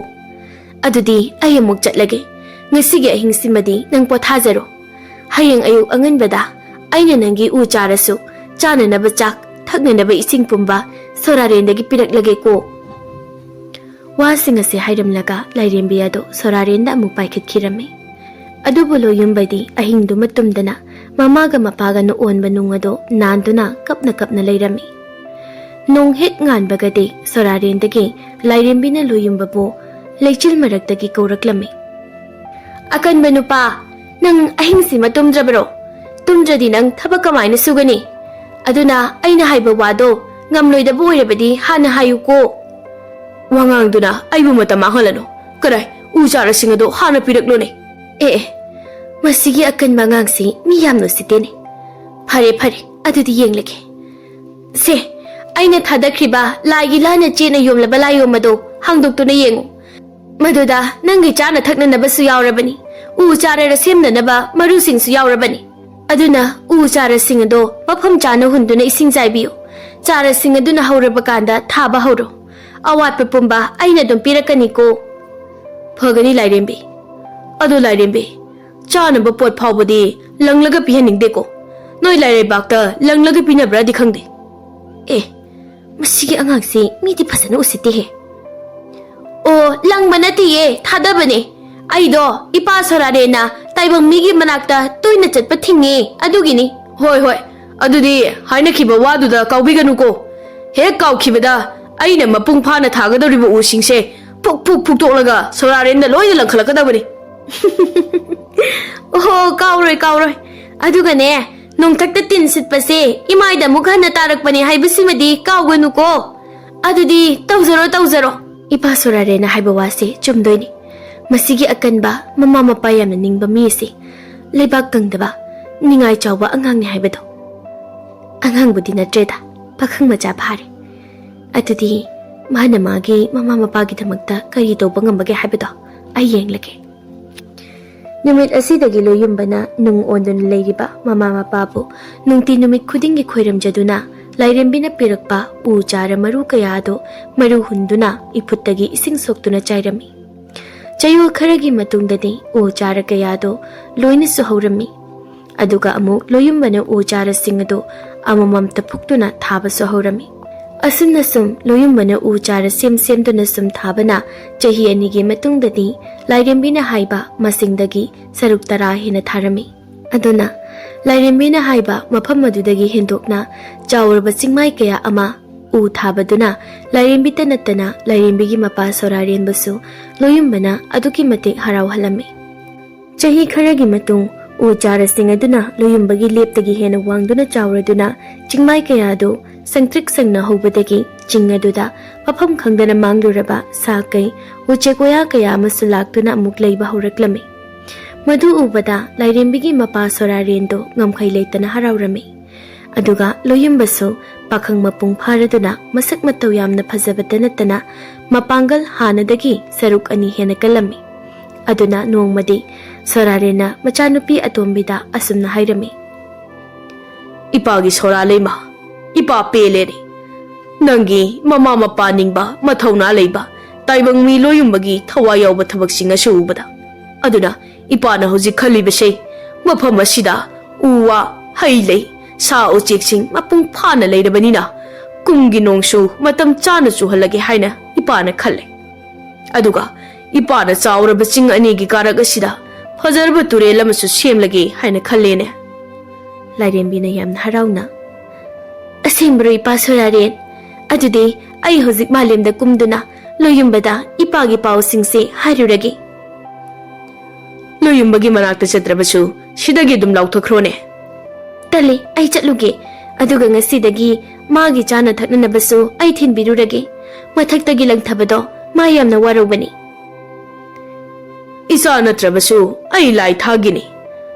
ꯑꯗꯨꯗꯤ ꯑꯩ ꯑꯃꯨꯛ ꯆꯠꯂꯒꯦ꯫ ꯉꯁꯤꯒꯤ ꯑꯍꯤꯡꯁꯤꯃꯗꯤ ꯅꯪ ꯄꯣꯊꯥꯖꯔꯣ꯫ ꯍꯌꯦꯡ ꯑꯌꯨꯛ ꯑꯉꯟꯕꯗ ꯑꯩꯅ ꯅꯪꯒꯤ ꯎ ꯆꯥꯔꯁꯨ, ꯆꯥꯅꯅꯕ ꯆꯥꯛ, ꯊꯛꯅꯅꯕ ꯏꯁꯤꯡ ꯄꯨꯝꯕ ꯁꯣꯔꯥꯔꯦꯟꯗꯒꯤ ꯄꯤꯔꯛꯂꯒꯦꯀꯣ꯫ ꯋꯥꯁꯤꯡ ꯑꯁꯤ ꯍꯥꯏꯔꯝꯂꯒ ꯂꯥꯏꯔꯦꯝꯕꯤ ꯑꯗꯨ ꯁꯣꯔꯥꯔꯦꯟꯗ ꯑꯃꯨꯛ ꯄꯥꯏꯈꯠꯈꯤꯔꯝꯃꯤ꯫ ꯑꯗꯨꯕꯨ ꯂꯣꯌꯨꯝꯕꯗꯤ ꯑꯍꯤꯡꯗꯨꯃ ꯇꯨꯝꯗꯅ ꯃꯃꯥꯒ ꯃꯄꯥꯒꯅ ꯑꯣꯟꯕ ꯅꯨꯡ ꯑꯗꯨ ꯅꯥꯟꯗꯨꯅ ꯀꯞꯅ ꯀꯞꯅ ꯂꯩꯔꯝꯃꯤ꯫ ꯅꯣꯡ ꯍꯦꯛ ꯉꯥꯟꯕꯒꯗꯤ ꯁꯣꯔꯥꯔꯦꯟꯗꯒꯤ ꯂꯥꯏꯔꯦꯝꯕꯤꯅ ꯂꯣꯌꯨꯝꯕꯕꯨ ꯂꯩꯆꯤꯜ ꯃꯔꯛꯇꯒꯤ ꯀꯧꯔꯛꯂꯝꯃꯤ꯫ "ꯑꯀꯟꯕ ꯅꯨꯄꯥ, ꯅꯪ ꯑꯍꯤꯡꯁꯤꯃ ꯇꯨꯝꯗ꯭ꯔꯕꯔꯣ? ꯇꯨꯝꯗ꯭ꯔꯗꯤ ꯅꯪ ꯊꯕꯛ ꯀꯃꯥꯏꯅ ꯁꯨꯒꯅꯤ? ꯑꯗꯨꯅ ꯑꯩꯅ ꯍꯥꯏꯕ ꯋꯥꯗꯣ ꯉꯝꯂꯣꯏꯗꯕ ꯑꯣꯏꯔꯕꯗꯤ ꯍꯥꯟꯅ ꯍꯥꯏꯌꯨꯀꯣ꯫" "ꯋꯥꯉꯥꯡꯗꯨꯅ ꯑꯩꯕꯨ ꯃꯇꯝ ꯃꯥꯡꯍꯜꯂꯅꯨ꯫ ꯀꯗꯥꯏ, ꯎ ꯆꯥꯔꯁꯤꯡ ꯑꯗꯣ ꯍꯥꯟꯅ ꯄꯤꯔꯛꯂꯨꯅꯦ꯫" "ꯑꯦ ꯑꯦ, ꯃꯁꯤꯒꯤ ꯑꯀꯟꯕ ꯑꯉꯥꯡꯁꯤ ꯃꯤ ꯌꯥꯝꯅ ꯎꯁꯤꯠꯇꯦꯅꯦ꯫ ꯐꯔꯦ ꯐꯔꯦ, ꯑꯗꯨꯗꯤ ꯌꯦꯡꯂꯒꯦ꯫ ꯁꯦ, ꯑꯩꯅ ꯊꯥꯗꯈ꯭ꯔꯤꯕ ꯂꯥꯏꯒꯤ ꯂꯥꯟꯅ ꯆꯦꯠꯅ ꯌꯣꯝꯂꯕ ꯂꯥꯏꯌꯣꯝ ꯑꯗꯣ ꯍꯥꯡꯗꯣꯛꯇꯨꯅ ꯌꯦꯡꯉꯨ꯫ ꯃꯗꯨꯗ ꯅꯪꯒꯤ ꯆꯥꯅ ꯊꯛꯅꯅꯕꯁꯨ ꯌꯥꯎꯔꯕꯅꯤ꯫ ꯎ ꯆꯥꯔ ꯁꯦꯝꯅꯅꯕ ꯃꯔꯨꯁꯤꯡꯁꯨ ꯌꯥꯎꯔꯕꯅꯤ꯫ ꯑꯗꯨꯅ ꯎ ꯆꯥꯔꯁꯤꯡ ꯑꯗꯣ ꯃꯐꯝ ꯆꯥꯅ ꯍꯨꯟꯗꯨꯅ ꯏꯁꯤꯡ ꯆꯥꯏꯕꯤꯌꯨ꯫ ꯆꯥꯔꯁꯤꯡ ꯑꯗꯨꯅ ꯍꯧꯔꯕ ꯀꯥꯟꯗ ꯊꯥꯕ ꯍꯧꯔꯣ꯫ ꯑꯋꯥꯠꯄ ꯄꯨꯝꯕ ꯑꯩꯅ ꯑꯗꯨꯝ ꯄꯤꯔꯛꯀꯅꯤꯀꯣ꯫" "ꯐꯒꯅꯤ, ꯂꯥꯏꯔꯦꯝꯕꯤ꯫ ꯑꯗꯣ, ꯂꯥꯏꯔꯦꯝꯕꯤ, ꯆꯥꯅꯕ ꯄꯣꯠ ꯐꯥꯎꯕꯗꯤ ꯂꯪꯂꯒ ꯄꯤꯍꯟꯅꯤꯡꯗꯦꯀꯣ꯫ ꯅꯣꯏ ꯂꯥꯏꯔꯩꯕꯥꯛꯇ ꯂꯪꯂꯒ ꯄꯤꯅꯕ꯭ꯔꯥꯗꯤ ꯈꯪꯗꯦ꯫" "ꯑꯦ, ꯃꯁꯤꯒꯤ ꯑꯉꯥꯡꯁꯤ ꯃꯤꯗꯤ ꯐꯖꯅ ꯎꯁꯤꯠꯇꯦꯍꯦ꯫" "ꯑꯣ, ꯂꯪꯕ ꯅꯠꯇꯦꯌꯦ, ꯊꯥꯗꯕꯅꯦ꯫ ꯑꯩꯗꯣ ꯏꯄꯥ ꯁꯣꯔꯥꯔꯦꯟꯅ ꯇꯥꯏꯕꯪ ꯃꯤꯒꯤ ꯃꯅꯥꯛꯇ ꯇꯣꯏꯅ ꯆꯠꯄ ꯊꯤꯡꯉꯦ, ꯑꯗꯨꯒꯤꯅꯤ꯫" "ꯍꯣꯏ, ꯍꯣꯏ, ꯑꯗꯨꯗꯤ ꯍꯥꯏꯅꯈꯤꯕ ꯋꯥꯗꯨꯗ ꯀꯥꯎꯕꯤꯒꯅꯨꯀꯣ꯫ ꯍꯦꯛ ꯀꯥꯎꯈꯤꯕꯗ ꯑꯩꯅ ꯃꯄꯨꯡ ꯐꯥꯅ ꯊꯥꯒꯗꯧꯔꯤꯕ ꯎꯁꯤꯡꯁꯦ ꯐꯨꯛ ꯐꯨꯛ ꯐꯨꯛꯇꯣꯛꯂꯒ ꯁꯣꯔꯥꯔꯦꯟꯗ ꯂꯣꯏꯅ ꯂꯪꯈꯠꯂꯛꯀꯗꯕꯅꯤ꯫" "ꯑꯣꯍꯣ, ꯀꯥꯎꯔꯣꯏ, ꯀꯥꯎꯔꯣꯏ꯫ ꯑꯗꯨꯒꯅꯦ, ꯅꯣꯡꯊꯛꯇ ꯇꯤꯟ ꯁꯤꯠꯄꯁꯦ ꯏꯃꯥꯏꯗ ꯑꯃꯨꯛ ꯍꯟꯅ ꯇꯥꯔꯛꯄꯅꯦ ꯍꯥꯏꯕꯁꯤꯃꯗꯤ ꯀꯥꯎꯒꯅꯨꯀꯣ꯫ ꯑꯗꯨꯗꯤ ꯇꯧꯖꯔꯣ, ꯇꯧꯖꯔꯣ꯫" ꯏꯄꯥ ꯁꯣꯔꯥꯔꯦꯟꯅ ꯍꯥꯏꯕ ꯋꯥꯁꯦ ꯆꯨꯝꯗꯣꯏꯅꯤ꯫ ꯃꯁꯤꯒꯤ ꯑꯀꯟꯕ, ꯃꯃꯥ ꯃꯄꯥ ꯌꯥꯝꯅ ꯅꯤꯡꯕ ꯃꯤ ꯑꯁꯤ ꯂꯩꯕꯥꯛ ꯀꯪꯗꯕ, ꯅꯤꯡꯉꯥꯏ ꯆꯥꯎꯕ ꯑꯉꯥꯡꯅꯤ ꯍꯥꯏꯕꯗꯣ꯫ ꯑꯉꯥꯡꯕꯨꯗꯤ ꯅꯠꯇ꯭ꯔꯦꯗ, ꯄꯥꯈꯪ ꯃꯆꯥ ꯐꯥꯔꯦ꯫ ꯑꯗꯨꯗꯤ ꯃꯥꯅ ꯃꯥꯒꯤ ꯃꯃꯥ ꯃꯄꯥꯒꯤꯗꯃꯛꯇ ꯀꯔꯤ ꯇꯧꯕ ꯉꯝꯕꯒꯦ ꯍꯥꯏꯕꯗꯣ ꯑꯩ ꯌꯦꯡꯂꯒꯦ꯫ ꯅꯨꯃꯤꯠ ꯑꯁꯤꯗꯒꯤ ꯂꯣꯌꯨꯝꯕꯅ ꯅꯨꯡ ꯑꯣꯟꯗꯨꯅ ꯂꯩꯔꯤꯕ ꯃꯃꯥ ꯃꯄꯥꯕꯨ ꯅꯨꯡꯇꯤ ꯅꯨꯃꯤꯠ ꯈꯨꯗꯤꯡꯒꯤ ꯈꯣꯏꯔꯝꯖꯗꯨꯅ, ꯂꯥꯏꯔꯦꯝꯕꯤꯅ ꯄꯤꯔꯛꯄ ꯎ ꯆꯥꯔ ꯃꯔꯨ ꯀꯌꯥ ꯑꯗꯨ ꯃꯔꯨ ꯍꯨꯟꯗꯨꯅ ꯏꯐꯨꯠꯇꯒꯤ ꯏꯁꯤꯡ ꯁꯣꯛꯇꯨꯅ ꯆꯥꯏꯔꯝꯃꯤ꯫ ꯆꯌꯣꯜ ꯈꯔꯒꯤ ꯃꯇꯨꯡꯗꯗꯤ ꯎ ꯆꯥꯔ ꯀꯌꯥꯗꯨ ꯂꯣꯏꯅꯁꯨ ꯍꯧꯔꯝꯃꯤ꯫ ꯑꯗꯨꯒ ꯑꯃꯨꯛ ꯂꯣꯌꯨꯝꯕꯅ ꯎ ꯆꯥꯔꯁꯤꯡ ꯑꯗꯨ ꯑꯃꯃꯝꯇ ꯐꯨꯛꯇꯨꯅ ꯊꯥꯕꯁꯨ ꯍꯧꯔꯝꯃꯤ꯫ ꯑꯁꯨꯝꯅ ꯁꯨꯝ ꯂꯣꯌꯨꯝꯕꯅ ꯎ ꯆꯥꯔ ꯁꯦꯝ ꯁꯦꯝꯗꯨꯅ ꯁꯨꯝ ꯊꯥꯕꯅ ꯆꯍꯤ ꯑꯅꯤꯒꯤ ꯃꯇꯨꯡꯗꯗꯤ ꯂꯥꯏꯔꯦꯝꯕꯤꯅ ꯍꯥꯏꯕ ꯃꯁꯤꯡꯗꯒꯤ ꯁꯔꯨꯛ ꯇꯔꯥ ꯍꯦꯟꯅ ꯊꯥꯔꯝꯃꯤ꯫ ꯑꯗꯨꯅ ꯂꯥꯏꯔꯦꯝꯕꯤꯅ ꯍꯥꯏꯕ ꯃꯐꯝ ꯑꯗꯨꯗꯒꯤ ꯍꯦꯟꯗꯣꯛꯅ ꯆꯥꯎꯔꯕ ꯆꯤꯡꯃꯥꯏ ꯀꯌꯥ ꯑꯃ ꯎ ꯊꯥꯕꯗꯨꯅ ꯂꯥꯏꯔꯦꯝꯕꯤꯇ ꯅꯠꯇꯅ ꯂꯥꯏꯔꯦꯝꯕꯤꯒꯤ ꯃꯄꯥ ꯁꯣꯔꯥꯔꯦꯟꯕꯨꯁꯨ ꯂꯣꯌꯨꯝꯕꯅ ꯑꯗꯨꯛꯀꯤ ꯃꯇꯤꯛ ꯍꯔꯥꯎꯍꯜꯂꯝꯃꯤ꯫ ꯆꯍꯤ ꯈꯔꯒꯤ ꯃꯇꯨꯡ ꯎ ꯆꯥꯔꯁꯤꯡ ꯑꯗꯨꯅ ꯂꯣꯌꯨꯝꯕꯒꯤ ꯂꯦꯞꯇꯒꯤ ꯍꯦꯟꯅ ꯋꯥꯡꯗꯨꯅ ꯆꯥꯎꯔꯗꯨꯅ ꯆꯤꯡꯃꯥꯏ ꯀꯌꯥ ꯑꯗꯨ ꯁꯪꯇ꯭ꯔꯤꯛ ꯁꯪꯅ ꯍꯧꯕꯗꯒꯤ ꯆꯤꯡ ꯑꯗꯨꯗ ꯃꯐꯝ ꯈꯪꯗꯅ ꯃꯥꯡꯂꯨꯔꯕ ꯁꯥ ꯀꯩ, ꯎꯆꯦꯛ ꯋꯥꯌꯥ ꯀꯌꯥ ꯑꯃꯁꯨ ꯂꯥꯛꯇꯨꯅ ꯑꯃꯨꯛ ꯂꯩꯕ ꯍꯧꯔꯛꯂꯝꯃꯤ꯫ ꯃꯗꯨ ꯎꯕꯗ ꯂꯥꯏꯔꯦꯝꯕꯤꯒꯤ ꯃꯄꯥ ꯁꯣꯔꯥꯔꯦꯟꯗꯨ ꯉꯝꯈꯩ ꯂꯩꯇꯅ ꯍꯔꯥꯎꯔꯝꯃꯤ꯫ ꯑꯗꯨꯒ ꯂꯣꯌꯨꯝꯕꯁꯨ ꯄꯥꯈꯪ ꯃꯄꯨꯡ ꯐꯥꯔꯗꯨꯅ ꯃꯁꯛ ꯃꯇꯧ ꯌꯥꯝꯅ ꯐꯖꯕꯇ ꯅꯠꯇꯅ ꯃꯄꯥꯡꯒꯜ ꯍꯥꯟꯅꯗꯒꯤ ꯁꯔꯨꯛ ꯑꯅꯤ ꯍꯦꯟꯅ ꯀꯜꯂꯝꯃꯤ꯫ ꯑꯗꯨꯅ ꯅꯣꯡꯃꯗꯤ ꯁꯣꯔꯥꯔꯦꯟꯅ ꯃꯆꯥꯅꯨꯄꯤ ꯑꯇꯣꯝꯕꯤꯗ ꯑꯁꯨꯝꯅ ꯍꯥꯏꯔꯝꯃꯤ, "ꯏꯄꯥꯒꯤ ꯁꯣꯔꯥ ꯂꯩꯃ, ꯏꯄꯥ ꯄꯦꯜꯂꯦꯅꯦ꯫ ꯅꯪꯒꯤ ꯃꯃꯥ ꯃꯄꯥ ꯅꯤꯡꯕ, ꯃꯊꯧꯅꯥ ꯂꯩꯕ, ꯇꯥꯏꯕꯪ ꯃꯤ ꯂꯣꯌꯨꯝꯕꯒꯤ ꯊꯋꯥꯏ ꯌꯥꯎꯕ ꯊꯕꯛꯁꯤꯡ ꯑꯁꯤ ꯎꯕꯗ꯫ ꯑꯗꯨꯅ ꯏꯄꯥꯅ ꯍꯧꯖꯤꯛ ꯈꯜꯂꯤꯕꯁꯦ, ꯃꯐꯝ ꯑꯁꯤꯗ ꯎ ꯋꯥ, ꯍꯩ ꯂꯩ, ꯁꯥ ꯎꯆꯦꯛꯁꯤꯡ ꯃꯄꯨꯡ ꯐꯥꯅ ꯂꯩꯔꯕꯅꯤꯅ ꯀꯨꯝꯒꯤ ꯅꯣꯡꯁꯨ ꯃꯇꯝ ꯆꯥꯅ ꯆꯨꯍꯜꯂꯒꯦ ꯍꯥꯏꯅ ꯏꯄꯥꯅ ꯈꯜꯂꯦ꯫ ꯑꯗꯨꯒ ꯏꯄꯥꯅ ꯆꯥꯎꯔꯕ ꯆꯤꯡ ꯑꯅꯤꯒꯤ ꯀꯥꯔꯛ ꯑꯁꯤꯗ ꯐꯖꯔꯕ ꯇꯨꯔꯦꯜ ꯑꯃꯁꯨ ꯁꯦꯝꯂꯒꯦ ꯍꯥꯏꯅ ꯈꯜꯂꯦꯅꯦ꯫" ꯂꯥꯏꯔꯦꯝꯕꯤꯅ ꯌꯥꯝꯅ ꯍꯔꯥꯎꯅ, "ꯑꯁꯦꯡꯕꯔꯣ ꯏꯄꯥ ꯁꯣꯔꯥꯔꯦꯟ? ꯑꯗꯨꯗꯤ ꯑꯩ ꯍꯧꯖꯤꯛ ꯃꯥꯂꯦꯝꯗ ꯀꯨꯝꯗꯨꯅ ꯂꯣꯌꯨꯝꯕꯗ ꯏꯄꯥꯒꯤ ꯄꯥꯎꯁꯤꯡꯁꯦ ꯍꯥꯏꯔꯨꯔꯒꯦ꯫" "ꯂꯣꯌꯨꯝꯕꯒꯤ ꯃꯅꯥꯛꯇ ꯆꯠꯇ꯭ꯔꯕꯁꯨ ꯁꯤꯗꯒꯤ ꯑꯗꯨꯝ ꯂꯥꯎꯊꯣꯛꯈ꯭ꯔꯣꯅꯦ꯫" "ꯇꯜꯂꯦ, ꯑꯩ ꯆꯠꯂꯨꯒꯦ꯫ ꯑꯗꯨꯒ ꯉꯁꯤꯗꯒꯤ ꯃꯥꯒꯤ ꯆꯥꯅ ꯊꯛꯅꯅꯕꯁꯨ ꯑꯩ ꯊꯤꯟꯕꯤꯔꯨꯔꯒꯦ꯫ ꯃꯊꯛꯇꯒꯤ ꯂꯪꯊꯕꯗꯣ ꯃꯥ ꯌꯥꯝꯅ ꯋꯥꯔꯧꯕꯅꯤ꯫" "ꯏꯆꯥ ꯅꯠꯇ꯭ꯔꯕꯁꯨ ꯑꯩ ꯂꯥꯏ ꯊꯥꯒꯤꯅꯤ꯫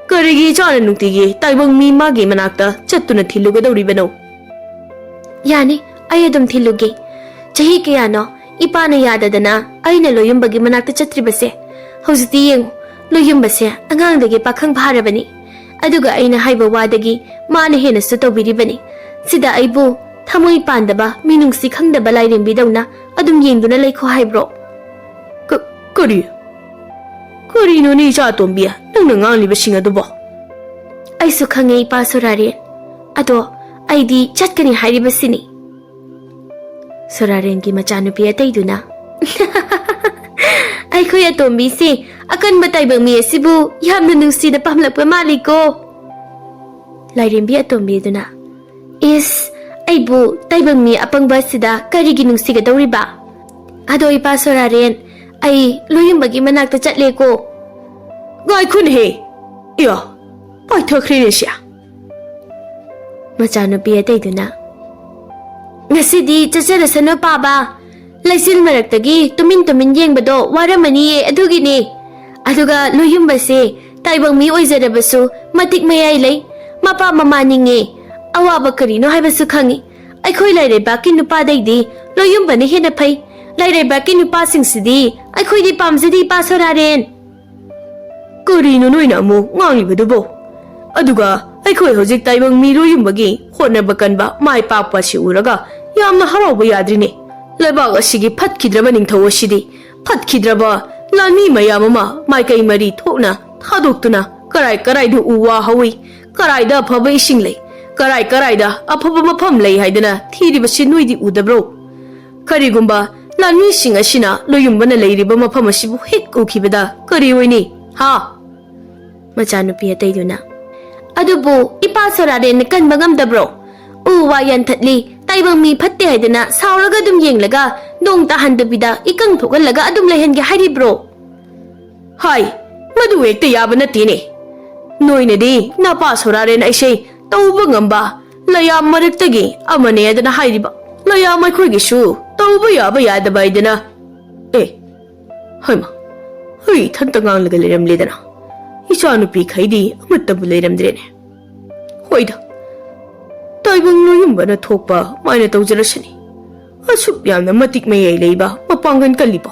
ꯀꯔꯤꯒꯤ ꯏꯆꯥꯅ ꯅꯨꯡꯇꯤꯒꯤ ꯇꯥꯏꯕꯪ ꯃꯤ ꯃꯥꯒꯤ ꯃꯅꯥꯛꯇ ꯆꯠꯇꯨꯅ ꯊꯤꯜꯂꯨꯒꯗꯧꯔꯤꯕꯅꯣ?" "ꯌꯥꯅꯤ, ꯑꯩ ꯑꯗꯨꯝ ꯊꯤꯜꯂꯨꯒꯦ꯫ ꯆꯍꯤ ꯀꯌꯥꯅꯣ ꯏꯄꯥꯅ ꯌꯥꯗꯗꯅ ꯑꯩꯅ ꯂꯣꯌꯨꯝꯕꯒꯤ ꯃꯅꯥꯛꯇ ꯆꯠꯇ꯭ꯔꯤꯕꯁꯦ? ꯍꯧꯖꯤꯛꯇꯤ ꯌꯦꯡꯉꯨ, ꯂꯣꯌꯨꯝꯕꯁꯦ ꯑꯉꯥꯡꯗꯒꯤ ꯄꯥꯈꯪ ꯐꯥꯔꯕꯅꯤ꯫ ꯑꯗꯨꯒ ꯑꯩꯅ ꯍꯥꯏꯕ ꯋꯥꯗꯒꯤ ꯃꯥꯅ ꯍꯦꯟꯅꯁꯨ ꯇꯧꯕꯤꯔꯤꯕꯅꯤ꯫ ꯁꯤꯗ ꯑꯩꯕꯨ ꯊꯃꯣꯏ ꯄꯥꯟꯗꯕ, ꯃꯤꯅꯨꯡꯁꯤ ꯈꯪꯗꯕ ꯂꯥꯏꯔꯦꯝꯕꯤꯗꯧꯅ ꯑꯗꯨꯝ ꯌꯦꯡꯗꯨꯅ ꯂꯩꯈꯣ ꯍꯥꯏꯕ꯭ꯔꯣ? ꯀ-, ꯀꯔꯤ? ꯀꯔꯤꯅꯣꯅꯦ, ꯏꯆꯥ ꯑꯇꯣꯝꯕꯤ, ꯅꯪꯅ ꯉꯥꯡꯂꯤꯕꯁꯤꯡ ꯑꯗꯨꯕꯣ? ꯑꯩꯁꯨ ꯈꯪꯉꯦ, ꯏꯄꯥ ꯁꯣꯔꯥꯔꯦꯟ꯫ ꯑꯗꯣ ꯑꯩꯗꯤ ꯆꯠꯀꯅꯤ ꯍꯥꯏꯔꯤꯕꯁꯤꯅꯤ꯫ ꯁꯣꯔꯥꯔꯦꯟꯒꯤ ꯃꯆꯥꯅꯨꯄꯤ ꯑꯇꯩꯗꯨꯅ, "ꯑꯩꯈꯣꯏ ꯑꯇꯣꯝꯕꯤꯁꯦ ꯑꯀꯟꯕ ꯇꯥꯏꯕꯪ ꯃꯤ ꯑꯁꯤꯕꯨ ꯌꯥꯝꯅ ꯅꯨꯡꯁꯤꯅ ꯄꯥꯝꯂꯛꯄ ꯃꯥꯜꯂꯤꯀꯣ?" ꯂꯥꯏꯔꯦꯝꯕꯤ ꯑꯇꯣꯝꯕꯤꯗꯨꯅ, "ꯏꯁ, ꯑꯩꯕꯨ ꯇꯥꯏꯕꯪ ꯃꯤ ꯑꯄꯪꯕ ꯑꯁꯤꯗ ꯀꯔꯤꯒꯤ ꯅꯨꯡꯁꯤꯒꯗꯧꯔꯤꯕ? ꯑꯗꯣ ꯏꯄꯥ ꯁꯣꯔꯥꯔꯦꯟ, ꯑꯩ ꯂꯣꯌꯨꯝꯕꯒꯤ ꯃꯅꯥꯛꯇ ꯆꯠꯂꯦꯀꯣ꯫" "ꯉꯥꯏꯈꯣꯅꯦꯍꯦ, ꯏꯌꯥ, ꯄꯥꯏꯊꯈ꯭ꯔꯦꯅꯦ ꯁꯤ꯫" ꯃꯆꯥꯅꯨꯄꯤ ꯑꯇꯩꯗꯨꯅ, "ꯉꯁꯤꯗꯤ ꯆꯠꯆꯔꯁꯅꯨ ꯄꯥꯕ꯫ ꯂꯩꯆꯤꯜ ꯃꯔꯛꯇꯒꯤ ꯇꯨꯃꯤꯟ ꯇꯨꯃꯤꯟ ꯌꯦꯡꯕꯗꯣ ꯋꯥꯔꯝꯃꯅꯤꯌꯦ, ꯑꯗꯨꯒꯤꯅꯦ꯫ ꯑꯗꯨꯒ ꯂꯣꯌꯨꯝꯕꯁꯦ ꯇꯥꯏꯕꯪ ꯃꯤ ꯑꯣꯏꯖꯔꯕꯁꯨ ꯃꯇꯤꯛ ꯃꯌꯥꯏ ꯂꯩ, ꯃꯄꯥ ꯃꯃꯥ ꯅꯤꯡꯉꯦ꯫ ꯑꯋꯥꯕ ꯀꯔꯤꯅꯣ ꯍꯥꯏꯕꯁꯨ ꯈꯪꯉꯤ꯫ ꯑꯩꯈꯣꯏ ꯂꯥꯏꯔꯩꯕꯥꯛꯀꯤ ꯅꯨꯄꯥꯗꯩꯗꯤ ꯂꯣꯌꯨꯝꯕꯅ ꯍꯦꯟꯅ ꯐꯩ꯫ ꯂꯥꯏꯔꯩꯕꯥꯛꯀꯤ ꯅꯨꯄꯥꯁꯤꯡꯁꯤꯗꯤ ꯑꯩꯈꯣꯏꯗꯤ ꯄꯥꯝꯖꯗꯦ, ꯏꯄꯥ ꯁꯣꯔꯥꯔꯦꯟ꯫" "ꯀꯔꯤꯅꯣ ꯅꯣꯏꯅ ꯑꯃꯨꯛ ꯉꯥꯡꯂꯤꯕꯗꯨꯕꯣ? ꯑꯗꯨꯒ ꯑꯩꯈꯣꯏ ꯍꯧꯖꯤꯛ ꯇꯥꯏꯕꯪ ꯃꯤ ꯂꯣꯌꯨꯝꯕꯒꯤ ꯍꯣꯠꯅꯕ ꯀꯟꯕ, ꯃꯥꯏ ꯄꯥꯛꯄ ꯑꯁꯤ ꯎꯔꯒ ꯌꯥꯝꯅ ꯍꯔꯥꯎꯕ ꯌꯥꯗ꯭ꯔꯤꯅꯦ꯫ ꯂꯩꯕꯥꯛ ꯑꯁꯤꯒꯤ ꯐꯠꯈꯤꯗ꯭ꯔꯕ ꯅꯤꯡꯊꯧ ꯑꯁꯤꯗꯤ ꯐꯠꯈꯤꯗ꯭ꯔꯕ ꯂꯥꯟꯃꯤ ꯃꯌꯥꯝ ꯑꯃ ꯃꯥꯏꯀꯩ ꯃꯔꯤ ꯊꯣꯛꯅ ꯊꯥꯗꯣꯛꯇꯨꯅ ꯀꯔꯥꯏ ꯀꯔꯥꯏꯗ ꯎ ꯋꯥ ꯍꯧꯏ, ꯀꯔꯥꯏꯗ ꯑꯐꯕ ꯏꯁꯤꯡ ꯂꯩ, ꯀꯔꯥꯏ ꯀꯔꯥꯏꯗ ꯑꯐꯕ ꯃꯐꯝ ꯂꯩ ꯍꯥꯏꯗꯅ ꯊꯤꯔꯤꯕꯁꯤ ꯅꯣꯏꯗꯤ ꯎꯗꯕ꯭ꯔꯣ? ꯀꯔꯤꯒꯨꯝꯕ ꯂꯥꯟꯃꯤꯁꯤꯡ ꯑꯁꯤꯅ ꯂꯣꯌꯨꯝꯕꯅ ꯂꯩꯔꯤꯕ ꯃꯐꯝ ꯑꯁꯤꯕꯨ ꯍꯦꯛ ꯎꯈꯤꯕꯗ ꯀꯔꯤ ꯑꯣꯏꯅꯤ, ꯍꯥ?" ꯃꯆꯥꯅꯨꯄꯤ ꯑꯇꯩꯗꯨꯅ, "ꯑꯗꯨꯕꯨ ꯏꯄꯥ ꯁꯣꯔꯥꯔꯦꯟꯅ ꯀꯟꯕ ꯉꯝꯗꯕ꯭ꯔꯣ? ꯎ ꯋꯥ ꯌꯥꯟꯊꯠꯂꯤ, ꯇꯥꯏꯕꯪ ꯃꯤ ꯐꯠꯇꯦ ꯍꯥꯏꯗꯅ ꯁꯥꯎꯔꯒ ꯑꯗꯨꯝ ꯌꯦꯡꯂꯒ ꯅꯣꯡ ꯇꯥꯍꯟꯗꯕꯤꯗ ꯏꯀꯪ ꯊꯣꯛꯍꯜꯂꯒ ꯑꯗꯨꯝ ꯂꯩꯍꯟꯒꯦ ꯍꯥꯏꯔꯤꯕ꯭ꯔꯣ?" "ꯍꯥꯏ, ꯃꯗꯨ ꯍꯦꯛꯇ ꯌꯥꯕ ꯅꯠꯇꯦꯅꯦ꯫ ꯅꯣꯏꯅꯗꯤ ꯅꯄꯥ ꯁꯣꯔꯥꯔꯦꯟ ꯑꯩꯁꯦ ꯇꯧꯕ ꯉꯝꯕ ꯂꯩꯌꯥꯝ ꯃꯔꯛꯇꯒꯤ ꯑꯃꯅꯦ ꯑꯗꯨꯅ ꯍꯥꯏꯔꯤꯕ꯫ ꯂꯩꯌꯥꯝ ꯑꯩꯈꯣꯏꯒꯤꯁꯨ ꯇꯧꯕ ꯌꯥꯕ ꯌꯥꯗꯕ ꯍꯥꯏꯗꯅ꯫ ꯑꯦ, ꯍꯩꯃ, ꯑꯩ ꯏꯊꯟꯇ ꯉꯥꯡꯂꯒ ꯂꯩꯔꯝꯂꯦꯗꯅ꯫ ꯏꯆꯥꯅꯨꯄꯤꯈꯩꯗꯤ ꯑꯃꯠꯇꯕꯨ ꯂꯩꯔꯝꯗ꯭ꯔꯦꯅꯦ꯫ ꯍꯣꯏꯗ, ꯇꯥꯏꯕꯪ ꯂꯣꯌꯨꯝꯕꯅ ꯊꯣꯛꯄ ꯃꯥꯏꯅ ꯇꯧꯖꯔꯁꯅꯤ꯫ ꯑꯁꯨꯛ ꯌꯥꯝꯅ ꯃꯇꯤꯛ ꯃꯌꯥꯏ ꯂꯩꯕ, ꯃꯄꯥꯡꯒꯜ ꯀꯜꯂꯤꯕ,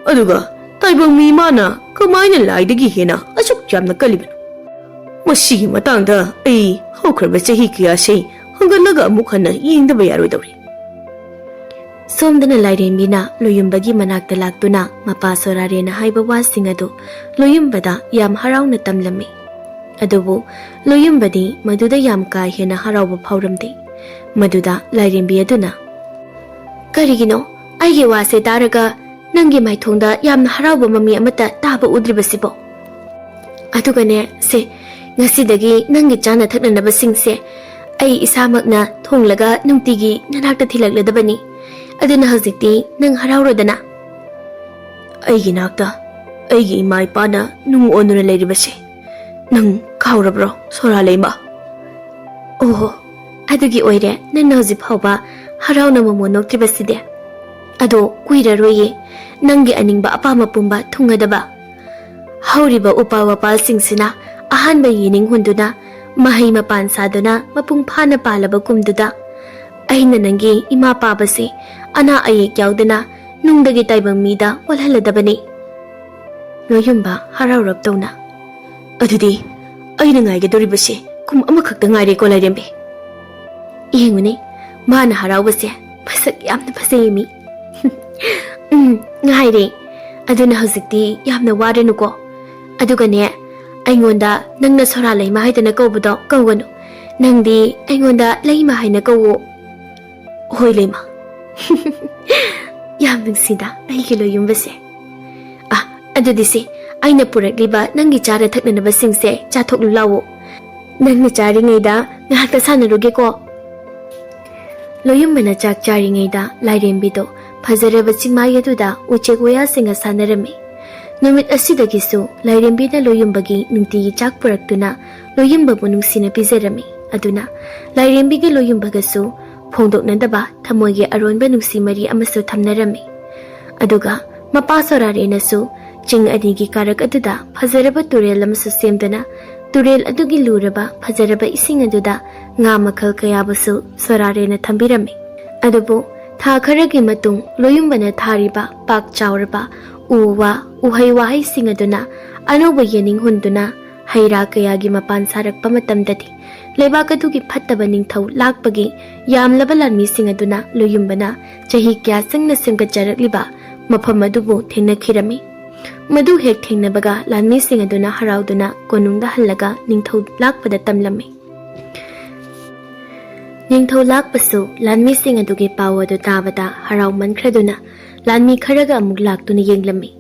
ꯑꯗꯨꯒ ꯇꯥꯏꯕꯪ ꯃꯤ ꯃꯥꯅ ꯀꯃꯥꯏꯅ ꯂꯥꯏꯗꯒꯤ ꯍꯦꯟꯅ ꯑꯁꯨꯛ ꯌꯥꯝꯅ ꯀꯜꯂꯤꯕꯅꯣ? ꯃꯁꯤꯒꯤ ꯃꯇꯥꯡꯗ ꯑꯩ ꯍꯧꯈ꯭ꯔꯕ ꯆꯍꯤ ꯀꯌꯥꯁꯤ ꯍꯪꯒꯠꯂꯒ ꯑꯃꯨꯛ ꯍꯟꯅ ꯌꯦꯡꯗꯕ ꯌꯥꯔꯣꯏꯗꯧꯔꯤ꯫ ꯁꯣꯝꯗꯅ ꯂꯥꯏꯔꯦꯝꯕꯤꯅ ꯂꯣꯌꯨꯝꯕꯒꯤ ꯃꯅꯥꯛꯇ ꯂꯥꯛꯇꯨꯅ ꯃꯄꯥ ꯁꯣꯔꯥꯔꯦꯟꯅ ꯍꯥꯏꯕ ꯋꯥꯁꯤꯡ ꯑꯗꯨ ꯂꯣꯌꯨꯝꯕꯗ ꯌꯥꯝ ꯍꯔꯥꯎꯅ ꯇꯝꯂꯝꯃꯤ꯫ ꯑꯗꯨꯕꯨ ꯂꯣꯌꯨꯝꯕꯗꯤ ꯃꯗꯨꯗ ꯌꯥꯝ ꯀꯥ ꯍꯦꯟꯅ ꯍꯔꯥꯎꯕ ꯐꯥꯎꯔꯝꯗꯦ꯫ ꯃꯗꯨꯗ ꯂꯥꯏꯔꯦꯝꯕꯤ ꯑꯗꯨꯅ, "ꯀꯔꯤꯒꯤꯅꯣ ꯑꯩꯒꯤ ꯋꯥꯁꯦ ꯇꯥꯔꯒ ꯅꯪꯒꯤ ꯃꯥꯏꯊꯣꯡꯗ ꯌꯥꯝꯅ ꯍꯔꯥꯎꯕ ꯃꯃꯤ ꯑꯃꯠꯇ ꯇꯥꯕ ꯎꯗ꯭ꯔꯤꯕꯁꯤꯕꯣ? ꯑꯗꯨꯒꯅꯦ, ꯁꯦ, ꯉꯁꯤꯗꯒꯤ ꯅꯪꯒꯤ ꯆꯥꯅ ꯊꯛꯅꯅꯕꯁꯤꯡꯁꯦ ꯑꯩ ꯏꯁꯥꯃꯛꯅ ꯊꯣꯡꯂꯒ ꯅꯨꯡꯇꯤꯒꯤ ꯅꯅꯥꯛꯇ ꯊꯤꯜꯂꯛꯂꯗꯕꯅꯤ꯫ ꯑꯗꯨꯅ ꯍꯧꯖꯤꯛꯇꯤ ꯅꯪ ꯍꯔꯥꯎꯔꯣꯗꯅ꯫" "ꯑꯩꯒꯤ ꯅꯥꯛꯇ? ꯑꯩꯒꯤ ꯏꯃꯥ ꯏꯄꯥꯅ ꯅꯨꯡ ꯑꯣꯟꯗꯨꯅ ꯂꯩꯔꯤꯕꯁꯦ ꯅꯪ ꯀꯥꯎꯔꯕ꯭ꯔꯣ, ꯁꯣꯔꯥ ꯂꯩꯃ?" "ꯑꯣꯍꯣ, ꯑꯗꯨꯒꯤ ꯑꯣꯏꯔꯦ ꯅꯪꯅ ꯍꯧꯖꯤꯛ ꯐꯥꯎꯕ ꯍꯔꯥꯎꯅ ꯃꯃꯣꯟ ꯅꯣꯛꯇ꯭ꯔꯤꯕꯁꯤꯗꯤ꯫ ꯑꯗꯣ ꯀꯨꯏꯔꯔꯣꯏꯌꯦ ꯅꯪꯒꯤ ꯑꯅꯤꯡꯕ ꯑꯄꯥꯝꯕ ꯄꯨꯝꯕ ꯊꯨꯡꯒꯗꯕ꯫ ꯍꯧꯔꯤꯕ ꯎꯄꯥꯜ ꯋꯥꯄꯥꯜꯁꯤꯡꯁꯤꯅ ꯑꯍꯥꯟꯕ ꯌꯦꯅꯤꯡ ꯍꯨꯟꯗꯨꯅ ꯃꯍꯩ ꯃꯄꯥꯟ ꯁꯥꯗꯨꯅ ꯃꯄꯨꯡ ꯐꯥꯅ ꯄꯥꯜꯂꯕ ꯀꯨꯝꯗꯨꯗ ꯑꯩꯅ ꯅꯪꯒꯤ ꯏꯃꯥ ꯄꯥꯕꯁꯦ ꯑꯅꯥ ꯑꯌꯦꯛ ꯌꯥꯎꯗꯅ ꯅꯨꯡꯗꯒꯤ ꯇꯥꯏꯕꯪ ꯃꯤꯗ ꯑꯣꯜꯍꯜꯂꯗꯕꯅꯤ꯫" ꯂꯣꯌꯨꯝꯕ ꯍꯔꯥꯎꯔꯞ ꯇꯧꯅ, "ꯑꯗꯨꯗꯤ ꯑꯩꯅ ꯉꯥꯏꯒꯗꯧꯔꯤꯕꯁꯦ ꯀꯨꯝ ꯑꯃꯈꯛꯇ ꯉꯥꯏꯔꯦꯀꯣ, ꯂꯥꯏꯔꯦꯝꯕꯤ?" "ꯌꯦꯡꯉꯨꯅꯦ, ꯃꯥꯅ ꯍꯔꯥꯎꯕꯁꯦ ꯃꯁꯛ ꯌꯥꯝꯅ ꯐꯖꯩꯌꯦ ꯃꯤ꯫" "ꯎꯝ, ꯉꯥꯏꯔꯦ꯫ ꯑꯗꯨꯅ ꯍꯧꯖꯤꯛꯇꯤ ꯌꯥꯝꯅ ꯋꯥꯔꯅꯨꯀꯣ꯫ ꯑꯗꯨꯒꯅꯦ, ꯑꯩꯉꯣꯟꯗ ꯅꯪꯅ ꯁꯣꯔꯥ ꯂꯩꯃ ꯍꯥꯏꯗꯅ ꯀꯧꯕꯗꯣ ꯀꯧꯒꯅꯨ꯫ ꯅꯪꯗꯤ ꯑꯩꯉꯣꯟꯗ ꯂꯩꯃ ꯍꯥꯏꯅ ꯀꯧꯋꯣ꯫" "ꯍꯣꯏ, ꯂꯩꯃ꯫" "ꯌꯥꯝ ꯅꯨꯡꯁꯤꯗ ꯑꯩꯒꯤ ꯂꯣꯌꯨꯝꯕꯁꯦ꯫ ꯑ, ꯑꯗꯨꯗꯤ ꯁꯦ, ꯑꯩꯅ ꯄꯨꯔꯛꯂꯤꯕ ꯅꯪꯒꯤ ꯆꯥꯅ ꯊꯛꯅꯅꯕꯁꯤꯡꯁꯦ ꯆꯥꯊꯣꯛꯂꯨ ꯂꯥꯎꯑꯣ꯫ ꯅꯪꯅ ꯆꯥꯔꯤꯉꯩꯗ ꯉꯥꯏꯍꯥꯛꯇ ꯁꯥꯟꯅꯔꯨꯒꯦꯀꯣ꯫" ꯂꯣꯌꯨꯝꯕꯅ ꯆꯥꯛ ꯆꯥꯔꯤꯉꯩꯗ ꯂꯥꯏꯔꯦꯝꯕꯤꯗꯣ ꯐꯖꯔꯕ ꯆꯤꯡꯃꯥꯏ ꯑꯗꯨꯗ ꯎꯆꯦꯛ ꯋꯥꯌꯥꯁꯤꯡꯒ ꯁꯥꯟꯅꯔꯝꯃꯤ꯫ ꯅꯨꯃꯤꯠ ꯑꯁꯤꯗꯒꯤꯁꯨ ꯂꯥꯏꯔꯦꯝꯕꯤꯅ ꯂꯣꯌꯨꯝꯕꯒꯤ ꯅꯨꯡꯇꯤꯒꯤ ꯆꯥꯛ ꯄꯨꯔꯛꯇꯨꯅ ꯂꯣꯌꯨꯝꯕꯕꯨ ꯅꯨꯡꯁꯤꯅ ꯄꯤꯖꯔꯝꯃꯤ꯫ ꯑꯗꯨꯅ ꯂꯥꯏꯔꯦꯝꯕꯤꯒ ꯂꯣꯌꯨꯝꯕꯒꯁꯨ ꯐꯣꯡꯗꯣꯛꯅꯗꯕ ꯊꯃꯣꯏꯒꯤ ꯑꯔꯣꯟꯕ ꯅꯨꯡꯁꯤ ꯃꯔꯤ ꯑꯃꯁꯨ ꯊꯝꯅꯔꯝꯃꯤ꯫ ꯑꯗꯨꯒ ꯃꯄꯥ ꯁꯣꯔꯥꯔꯦꯅꯁꯨ ꯆꯤꯡ ꯑꯅꯤꯒꯤ ꯀꯥꯔꯛ ꯑꯗꯨꯗ ꯐꯖꯔꯕ ꯇꯨꯔꯦꯜ ꯑꯃꯁꯨ ꯁꯦꯝꯗꯨꯅ, ꯇꯨꯔꯦꯜ ꯑꯗꯨꯒꯤ ꯂꯨꯔꯕ ꯐꯖꯔꯕ ꯏꯁꯤꯡ ꯑꯗꯨꯗ ꯉꯥ ꯃꯈꯜ ꯀꯌꯥꯕꯨꯁꯨ ꯁꯣꯔꯥꯔꯦꯅ ꯊꯝꯕꯤꯔꯝꯃꯤ꯫ ꯑꯗꯨꯕꯨ ꯊꯥ ꯈꯔꯒꯤ ꯃꯇꯨꯡ ꯂꯣꯌꯨꯝꯕꯅ ꯊꯥꯔꯤꯕ ꯄꯥꯛ ꯆꯥꯎꯔꯕ ꯎ ꯋꯥ, ꯎꯍꯩ ꯋꯥꯍꯩꯁꯤꯡ ꯑꯗꯨꯅ ꯑꯅꯧꯕ ꯌꯦꯅꯤꯡ ꯍꯨꯟꯗꯨꯅ ꯍꯩ ꯔꯥ ꯀꯌꯥꯒꯤ ꯃꯄꯥꯟ ꯁꯥꯔꯛꯄ ꯃꯇꯝꯗꯗꯤ, ꯂꯩꯕꯥꯛ ꯑꯗꯨꯒꯤ ꯐꯠꯇꯕ ꯅꯤꯡꯊꯧ ꯂꯥꯛꯄꯒꯤ ꯌꯥꯝꯂꯕ ꯂꯥꯟꯃꯤꯁꯤꯡ ꯑꯗꯨꯅ ꯂꯣꯌꯨꯝꯕꯅ ꯆꯍꯤ ꯀꯌꯥ ꯆꯪꯅ ꯁꯦꯝꯒꯠꯆꯔꯛꯂꯤꯕ ꯃꯐꯝ ꯑꯗꯨꯕꯨ ꯊꯦꯡꯅꯈꯤꯔꯝꯃꯤ꯫ ꯃꯗꯨ ꯍꯦꯛ ꯊꯦꯡꯅꯕꯒ ꯂꯥꯟꯃꯤꯁꯤꯡ ꯑꯗꯨꯅ ꯍꯔꯥꯎꯗꯨꯅ ꯀꯣꯅꯨꯡꯗ ꯍꯜꯂꯒ ꯅꯤꯡꯊꯧ ꯂꯥꯛꯄꯗ ꯇꯝꯂꯝꯃꯤ꯫ ꯅꯤꯡꯊꯧ ꯂꯥꯛꯄꯁꯨ ꯂꯥꯟꯃꯤꯁꯤꯡ ꯑꯗꯨꯒꯤ ꯄꯥꯎ ꯑꯗꯨ ꯇꯥꯕꯗ ꯍꯔꯥꯎꯃꯟꯈ꯭ꯔꯗꯨꯅ ꯂꯥꯟꯃꯤ ꯈꯔꯒ ꯑꯃꯨꯛ ꯂꯥꯛꯇꯨꯅ ꯌꯦꯡꯂꯝꯃꯤ꯫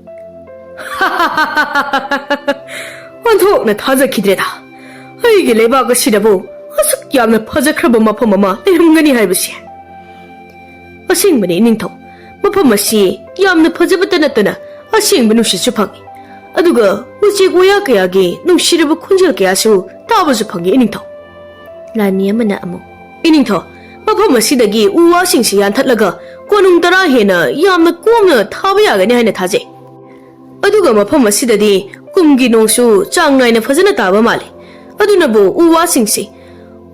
ꯑꯣꯟꯊꯣꯛꯅ ꯊꯥꯖꯈꯤꯗ꯭ꯔꯦꯗ꯫ ꯑꯩꯒꯤ ꯂꯩꯕꯥꯛ ꯑꯁꯤꯗꯕꯨ ꯑꯁꯨꯛ ꯌꯥꯝꯅ ꯐꯖꯈ꯭ꯔꯕ ꯃꯐꯝ ꯑꯃ ꯂꯩꯔꯝꯒꯅꯤ ꯍꯥꯏꯕꯁꯦ꯫ ꯑꯁꯦꯡꯕꯅꯤ ꯏꯅꯤꯡꯊꯧ, ꯃꯐꯝ ꯑꯁꯤ ꯌꯥꯝꯅ ꯐꯖꯕꯇ ꯅꯠꯇꯅ ꯑꯁꯦꯡꯕ ꯅꯨꯡꯁꯤꯠꯁꯨ ꯐꯪꯏ꯫ ꯑꯗꯨꯒ ꯎꯆꯦꯛ ꯋꯥꯌꯥ ꯀꯌꯥꯒꯤ ꯅꯨꯡꯁꯤꯔꯕ ꯈꯣꯟꯖꯦꯜ ꯀꯌꯥꯁꯨ ꯇꯥꯕꯁꯨ ꯐꯪꯏ ꯏꯅꯤꯡꯊꯧ꯫ ꯂꯥꯟꯃꯤ ꯑꯃꯅ ꯑꯃꯨꯛ, ꯏꯅꯤꯡꯊꯧ, ꯃꯐꯝ ꯑꯁꯤꯗꯒꯤ ꯎ ꯋꯥꯁꯤꯡꯁꯤ ꯌꯥꯟꯊꯠꯂꯒ ꯀꯣꯅꯨꯡ ꯇꯔꯥ ꯍꯦꯟꯅ ꯌꯥꯝꯅ ꯀꯣꯝꯅ ꯊꯥꯕ ꯌꯥꯒꯅꯤ ꯍꯥꯏꯅ ꯊꯥꯖꯩ꯫ ꯑꯗꯨꯒ ꯃꯐꯝ ꯑꯁꯤꯗꯗꯤ ꯀꯨꯝꯒꯤ ꯅꯣꯡꯁꯨ ꯆꯥꯡ ꯅꯥꯏꯅ ꯐꯖꯅ ꯇꯥꯕ ꯃꯥꯜꯂꯤ꯫ ꯑꯗꯨꯅꯕꯨ ꯎ ꯋꯥꯁꯤꯡꯁꯤ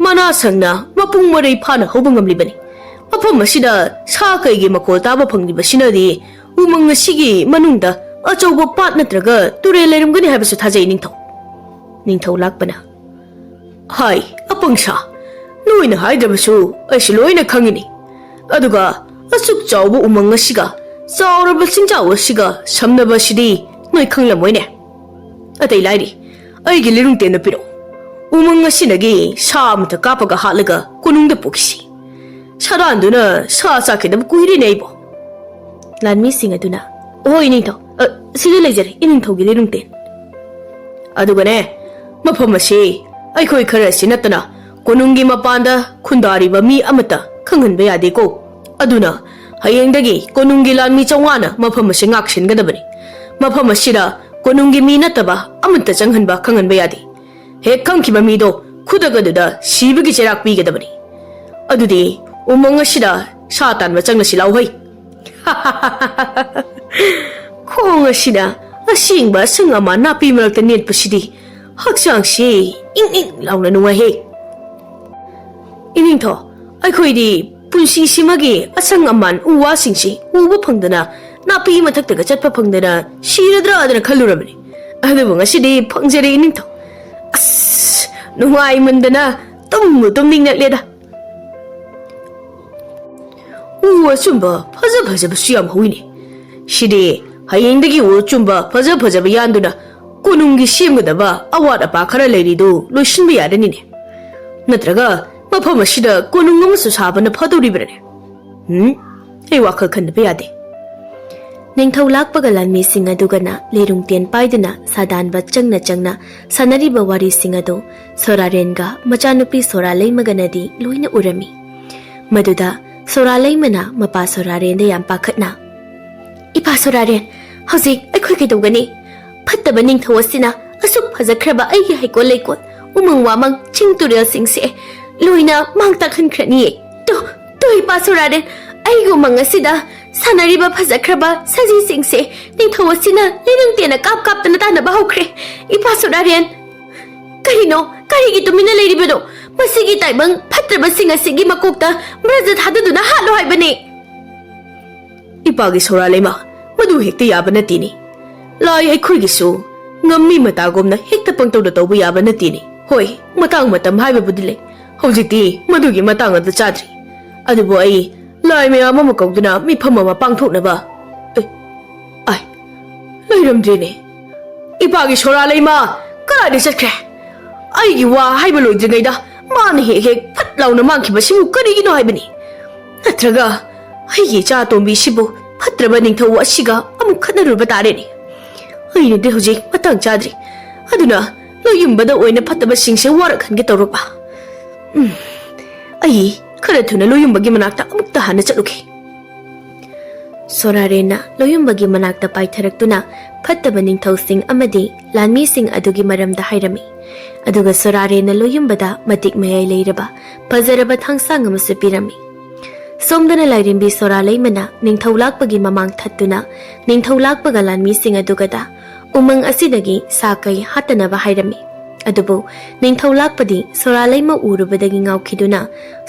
ꯃꯅꯥ ꯁꯪꯅ ꯃꯄꯨꯡ ꯃꯔꯩ ꯐꯥꯅ ꯍꯧꯕ ꯉꯝꯂꯤꯕꯅꯤ꯫ ꯃꯐꯝ ꯑꯁꯤꯗ ꯁꯥ ꯀꯩꯒꯤ ꯃꯈꯣꯜ ꯇꯥꯕ ꯐꯪꯂꯤꯕꯁꯤꯅꯗꯤ ꯎꯃꯪ ꯑꯁꯤꯒꯤ ꯃꯅꯨꯡꯗ ꯑꯆꯧꯕ ꯄꯥꯠ ꯅꯠꯇ꯭ꯔꯒ ꯇꯨꯔꯦꯜ ꯂꯩꯔꯝꯒꯅꯤ ꯍꯥꯏꯕꯁꯨ ꯊꯥꯖꯩ ꯅꯤꯡꯊꯧ꯫ ꯅꯤꯡꯊꯧ ꯂꯥꯛꯄꯅ, ꯍꯥꯏ, ꯑꯄꯪ ꯁꯥ, ꯅꯣꯏꯅ ꯍꯥꯏꯗ꯭ꯔꯕꯁꯨ ꯑꯩꯁꯨ ꯂꯣꯏꯅ ꯈꯪꯉꯤꯅꯤ꯫ ꯑꯗꯨꯒ ꯑꯁꯨꯛ ꯆꯥꯎꯕ ꯎꯃꯪ ꯑꯁꯤꯒ ꯆꯥꯎꯔꯕ ꯆꯤꯡꯖꯥꯎ ꯑꯁꯤꯒ ꯁꯝꯅꯕ ꯑꯁꯤꯗꯤ ꯅꯣꯏ ꯈꯪꯂꯝꯃꯣꯏꯅꯦ꯫ ꯑꯇꯩ ꯂꯥꯏꯔꯤ, ꯑꯩꯒꯤ ꯂꯤꯔꯨꯡꯇꯦꯟꯗꯨ ꯄꯤꯔꯛꯎ꯫ ꯎꯃꯪ ꯑꯁꯤꯗꯒꯤ ꯁꯥ ꯑꯃꯇ ꯀꯥꯞꯄꯒ ꯍꯥꯠꯂꯒ ꯀꯣꯅꯨꯡꯗ ꯄꯨꯈꯤꯁꯤ꯫ ꯁꯔꯥꯟꯗꯨꯅ ꯁꯥ ꯆꯥꯈꯤꯗꯕ ꯀꯨꯏꯔꯦꯅꯦ ꯑꯩꯕꯣ꯫ ꯂꯥꯟꯃꯤꯁꯤꯡ ꯑꯗꯨꯅ, ꯍꯣꯏ ꯏꯅꯤꯡꯊꯧ, ꯑ, ꯁꯤꯗ ꯂꯩꯖꯔꯦ ꯏꯅꯤꯡꯊꯧꯒꯤ ꯂꯤꯔꯨꯡꯇꯦꯟ꯫ ꯑꯗꯨꯒꯅꯦ, ꯃꯐꯝ ꯑꯁꯤ ꯑꯩꯈꯣꯏ ꯈꯔ ꯑꯁꯤ ꯅꯠꯇꯅ ꯀꯣꯅꯨꯡꯒꯤ ꯃꯄꯥꯟꯗ ꯈꯨꯟꯗꯥꯔꯤꯕ ꯃꯤ ꯑꯃꯠꯇ ꯈꯪꯍꯟꯕ ꯌꯥꯗꯦꯀꯣ꯫ ꯑꯗꯨꯅ ꯍꯌꯦꯡꯗꯒꯤ ꯀꯣꯅꯨꯡꯒꯤ ꯂꯥꯟꯃꯤ ꯆꯥꯝꯃꯉꯥꯅ ꯃꯐꯝ ꯑꯁꯤ ꯉꯥꯛꯁꯦꯟꯒꯗꯕꯅꯤ꯫ ꯃꯐꯝ ꯑꯁꯤꯗ ꯀꯣꯅꯨꯡꯒꯤ ꯃꯤ ꯅꯠꯇꯕ ꯑꯃꯠꯇ ꯆꯪꯍꯟꯕ ꯈꯪꯍꯟꯕ ꯌꯥꯗꯦ꯫ ꯍꯦꯛ ꯈꯪꯈꯤꯕ ꯃꯤꯗꯣ ꯈꯨꯗꯛ ꯑꯗꯨꯗ ꯁꯤꯕꯒꯤ ꯆꯩꯔꯥꯛ ꯄꯤꯒꯗꯕꯅꯤ꯫ ꯑꯗꯨꯗꯤ ꯎꯃꯪ ꯑꯁꯤꯗ ꯁꯥ ꯇꯥꯟꯕ ꯆꯪꯂꯁꯤ ꯂꯥꯎ ꯍꯩ꯫ ꯈꯣꯡ ꯑꯁꯤꯅ ꯑꯁꯦꯡꯕ ꯑꯁꯪ ꯑꯃꯥꯟ ꯅꯥꯄꯤ ꯃꯔꯛꯇ ꯅꯦꯠꯄꯁꯤꯗꯤ ꯍꯛꯆꯥꯡꯁꯤ ꯏꯪ ꯏꯪ ꯂꯥꯎꯅ ꯅꯨꯡꯉꯥꯏꯍꯦ꯫ ꯏꯅꯤꯡꯊꯧ, ꯑꯩꯈꯣꯏꯗꯤ ꯄꯨꯟꯁꯤꯁꯤꯃꯒꯤ ꯑꯁꯪ ꯑꯃꯥꯟ ꯎ ꯋꯥꯁꯤꯡꯁꯤ ꯎꯕ ꯐꯪꯗꯅ, ꯅꯥꯄꯤ ꯃꯊꯛꯇꯒ ꯆꯠꯄ ꯐꯪꯗꯅ ꯁꯤꯔꯗ꯭ꯔꯥꯗꯅ ꯈꯜꯂꯨꯔꯕꯅꯤ꯫ ꯑꯗꯨꯕꯨ ꯉꯁꯤꯗꯤ ꯐꯪꯖꯔꯦ ꯏꯅꯤꯡꯊꯧ꯫ ꯑꯁ, ꯅꯨꯡꯉꯥꯏꯃꯟꯗꯅ ꯇꯨꯝꯕꯨ ꯇꯨꯝꯅꯤꯡꯂꯛꯂꯦꯗ꯫ ꯎ ꯑꯆꯨꯝꯕ ꯐꯖ ꯐꯖꯕꯁꯨ ꯌꯥꯝ ꯍꯧꯋꯤꯅꯦ꯫ ꯁꯤꯗꯤ ꯍꯌꯦꯡꯗꯒꯤ ꯎ ꯑꯆꯨꯝꯕ ꯐꯖ ꯐꯖꯕ ꯌꯥꯟꯗꯨꯅ ꯀꯣꯅꯨꯡꯒꯤ ꯁꯦꯝꯒꯗꯕ ꯑꯋꯥꯠ ꯑꯄꯥ ꯈꯔ ꯂꯩꯔꯤꯗꯨ ꯂꯣꯏꯁꯤꯟꯕ ꯌꯥꯔꯅꯤꯅꯦ꯫ ꯅꯠꯇ꯭ꯔꯒ ꯃꯐꯝ ꯑꯁꯤꯗ ꯀꯣꯅꯨꯡ ꯑꯃꯁꯨ ꯁꯥꯕꯅ ꯐꯗꯧꯔꯤꯕ꯭ꯔꯅꯦ? ꯎꯝ, ꯑꯩ ꯋꯥꯈꯜ ꯈꯟꯗꯕ ꯌꯥꯗꯦ꯫ ꯅꯤꯡꯊꯧ ꯂꯥꯛꯄꯒ ꯂꯥꯟꯃꯤꯁꯤꯡ ꯑꯗꯨꯒꯅ ꯂꯤꯔꯨꯡ ꯇꯦꯟ ꯄꯥꯏꯗꯨꯅ ꯁꯥꯗꯥꯟꯕ ꯆꯪꯅ ꯆꯪꯅ ꯁꯥꯟꯅꯔꯤꯕ ꯋꯥꯔꯤꯁꯤꯡ ꯑꯗꯨ ꯁꯣꯔꯥꯔꯦꯟꯒ ꯃꯆꯥꯅꯨꯄꯤ ꯁꯣꯔꯥꯂꯩꯃꯒꯅꯗꯤ ꯂꯣꯏꯅ ꯎꯔꯝꯃꯤ꯫ ꯃꯗꯨꯗ ꯁꯣꯔꯥꯂꯩꯃꯅ ꯃꯄꯥ ꯁꯣꯔꯥꯔꯦꯟꯗ ꯌꯥꯝ ꯄꯥꯈꯠꯅ, "ꯏꯄꯥ ꯁꯣꯔꯥꯔꯦꯟ, ꯍꯧꯖꯤꯛ ꯑꯩꯈꯣꯏ ꯀꯩꯗꯧꯒꯅꯤ? ꯐꯠꯇꯕ ꯅꯤꯡꯊꯧ ꯑꯁꯤꯅ ꯑꯁꯨꯛ ꯐꯖꯈ꯭ꯔꯕ ꯑꯩꯒꯤ ꯍꯩꯀꯣꯜ ꯂꯩꯀꯣꯜ, ꯎꯃꯪ ꯋꯥꯃꯪ, ꯆꯤꯡ ꯇꯨꯔꯦꯜꯁꯤꯡꯁꯦ ꯂꯣꯏꯅ ꯃꯥꯡ ꯇꯥꯛꯍꯟꯈ꯭ꯔꯅꯤꯌꯦ꯫ ꯇꯨ, ꯇꯨ ꯏꯄꯥ ꯁꯣꯔꯥꯔꯦꯟ, ꯑꯩꯒꯤ ꯎꯃꯪ ꯑꯁꯤꯗ ꯁꯥꯟꯅꯔꯤꯕ ꯐꯖꯈ꯭ꯔꯕ ꯁꯖꯤꯁꯤꯡꯁꯦ ꯅꯤꯡꯊꯧ ꯑꯁꯤꯅ ꯂꯤꯔꯨꯡ ꯇꯦꯟꯅ ꯀꯥꯞ ꯀꯥꯞꯇꯅ ꯇꯥꯟꯅꯕ ꯍꯧꯈ꯭ꯔꯦ꯫ ꯏꯄꯥ ꯁꯣꯔꯥꯔꯦꯟ, ꯀꯔꯤꯅꯣ? ꯀꯔꯤꯒꯤ ꯇꯨꯃꯤꯟꯅ ꯂꯩꯔꯤꯕꯅꯣ? ꯃꯁꯤꯒꯤ ꯇꯥꯏꯕꯪ ꯐꯠꯇ꯭ꯔꯕꯁꯤꯡ ꯑꯁꯤꯒꯤ ꯃꯀꯣꯛꯇ ꯕ꯭ꯔꯖ ꯊꯥꯗꯗꯨꯅ ꯍꯥꯠꯂꯣ ꯍꯥꯏꯕꯅꯤ꯫" "ꯏꯄꯥꯒꯤ ꯁꯣꯔꯥ ꯂꯩꯃ, ꯃꯗꯨ ꯍꯦꯛꯇ ꯌꯥꯕ ꯅꯠꯇꯦꯅꯦ꯫ ꯂꯥꯏ ꯑꯩꯈꯣꯏꯒꯤꯁꯨ ꯉꯝꯃꯤ ꯃꯇꯥꯒꯨꯝꯅ ꯍꯦꯛꯇ ꯄꯪꯇꯧꯗ ꯇꯧꯕ ꯌꯥꯕ ꯅꯠꯇꯦꯅꯦ꯫ ꯍꯣꯏ, ꯃꯇꯥꯡ ꯃꯇꯝ ꯍꯥꯏꯕꯕꯨꯗꯤ ꯂꯩ꯫ ꯍꯧꯖꯤꯛꯇꯤ ꯃꯗꯨꯒꯤ ꯃꯇꯥꯡ ꯑꯗꯨ ꯆꯥꯗ꯭ꯔꯤ꯫ ꯑꯗꯨꯕꯨ ꯑꯩ ꯂꯥꯏ ꯃꯌꯥꯝ ꯑꯃ ꯀꯧꯗꯨꯅ ꯃꯤꯐꯝ ꯑꯃ ꯄꯥꯡꯊꯣꯛꯅꯕ"꯫ ꯑꯦ, ꯑꯥꯏ, ꯂꯩꯔꯝꯗ꯭ꯔꯦꯅꯦ꯫ "ꯏꯄꯥꯒꯤ ꯁꯣꯔꯥ ꯂꯩꯃ ꯀꯗꯥꯏꯗ ꯆꯠꯈ꯭ꯔꯦ? ꯑꯩꯒꯤ ꯋꯥ ꯍꯥꯏꯕ ꯂꯣꯏꯗ꯭ꯔꯤꯉꯩꯗ ꯃꯥꯅ ꯍꯦꯛ ꯍꯦꯛ ꯐꯠ ꯂꯥꯎꯅ ꯃꯥꯡꯈꯤꯕꯁꯤꯕꯨ ꯀꯔꯤꯒꯤꯅꯣ ꯍꯥꯏꯕꯅꯤ? ꯅꯠꯇ꯭ꯔꯒ ꯑꯩꯒꯤ ꯏꯆꯥ ꯑꯇꯣꯝꯕꯤꯁꯤꯕꯨ ꯐꯠꯇ꯭ꯔꯕ ꯅꯤꯡꯊꯧ ꯑꯁꯤꯒ ꯑꯃꯨꯛ ꯈꯠꯅꯔꯨꯕ ꯇꯥꯔꯦꯅꯦ? ꯑꯩꯅꯗꯤ ꯍꯧꯖꯤꯛ ꯃꯇꯥꯡ ꯆꯥꯗ꯭ꯔꯤ꯫ ꯑꯗꯨꯅ ꯂꯣꯌꯨꯝꯕꯗ ꯑꯣꯏꯅ ꯐꯠꯇꯕꯁꯤꯡꯁꯦ ꯋꯥꯔꯛꯍꯟꯒꯦ ꯇꯧꯔꯕ꯫ ꯎꯝ, ꯑꯩ ꯈꯔ ꯊꯨꯅ ꯂꯣꯌꯨꯝꯕꯒꯤ ꯃꯅꯥꯛꯇ ꯑꯃꯨꯛꯇ ꯍꯥꯟꯅ ꯆꯠꯂꯨꯒꯦ꯫" ꯁꯣꯔꯥꯔꯦꯟꯅ ꯂꯣꯌꯨꯝꯕꯒꯤ ꯃꯅꯥꯛꯇ ꯄꯥꯏꯊꯔꯛꯇꯨꯅ ꯐꯠꯇꯕ ꯅꯤꯡꯊꯧꯁꯤꯡ ꯑꯃꯗꯤ ꯂꯥꯟꯃꯤꯁꯤꯡ ꯑꯗꯨꯒꯤ ꯃꯔꯝꯗ ꯍꯥꯏꯔꯝꯃꯤ꯫ ꯑꯗꯨꯒ ꯁꯣꯔꯥꯔꯦꯟꯅ ꯂꯣꯌꯨꯝꯕꯗ ꯃꯇꯤꯛ ꯃꯌꯥꯏ ꯂꯩꯔꯕ ꯐꯖꯔꯕ ꯊꯥꯡꯁꯥꯡ ꯑꯃꯁꯨ ꯄꯤꯔꯝꯃꯤ꯫ ꯁꯣꯝꯗꯅ ꯂꯥꯏꯔꯦꯝꯕꯤ ꯁꯣꯔꯥꯂꯩꯃꯅ ꯅꯤꯡꯊꯧ ꯂꯥꯛꯄꯒꯤ ꯃꯃꯥꯡ ꯊꯠꯇꯨꯅ ꯅꯤꯡꯊꯧ ꯂꯥꯛꯄꯒ ꯂꯥꯟꯃꯤꯁꯤꯡ ꯑꯗꯨꯒꯗ ꯎꯃꯪ ꯑꯁꯤꯗꯒꯤ ꯁꯥ ꯀꯩ ꯍꯥꯠꯇꯅꯕ ꯍꯥꯏꯔꯝꯃꯤ꯫ ꯑꯗꯨꯕꯨ ꯅꯤꯡꯊꯧ ꯂꯥꯛꯄꯗꯤ ꯁꯣꯔꯥꯂꯩꯃ ꯎꯔꯨꯕꯗꯒꯤ ꯉꯥꯎꯈꯤꯗꯨꯅ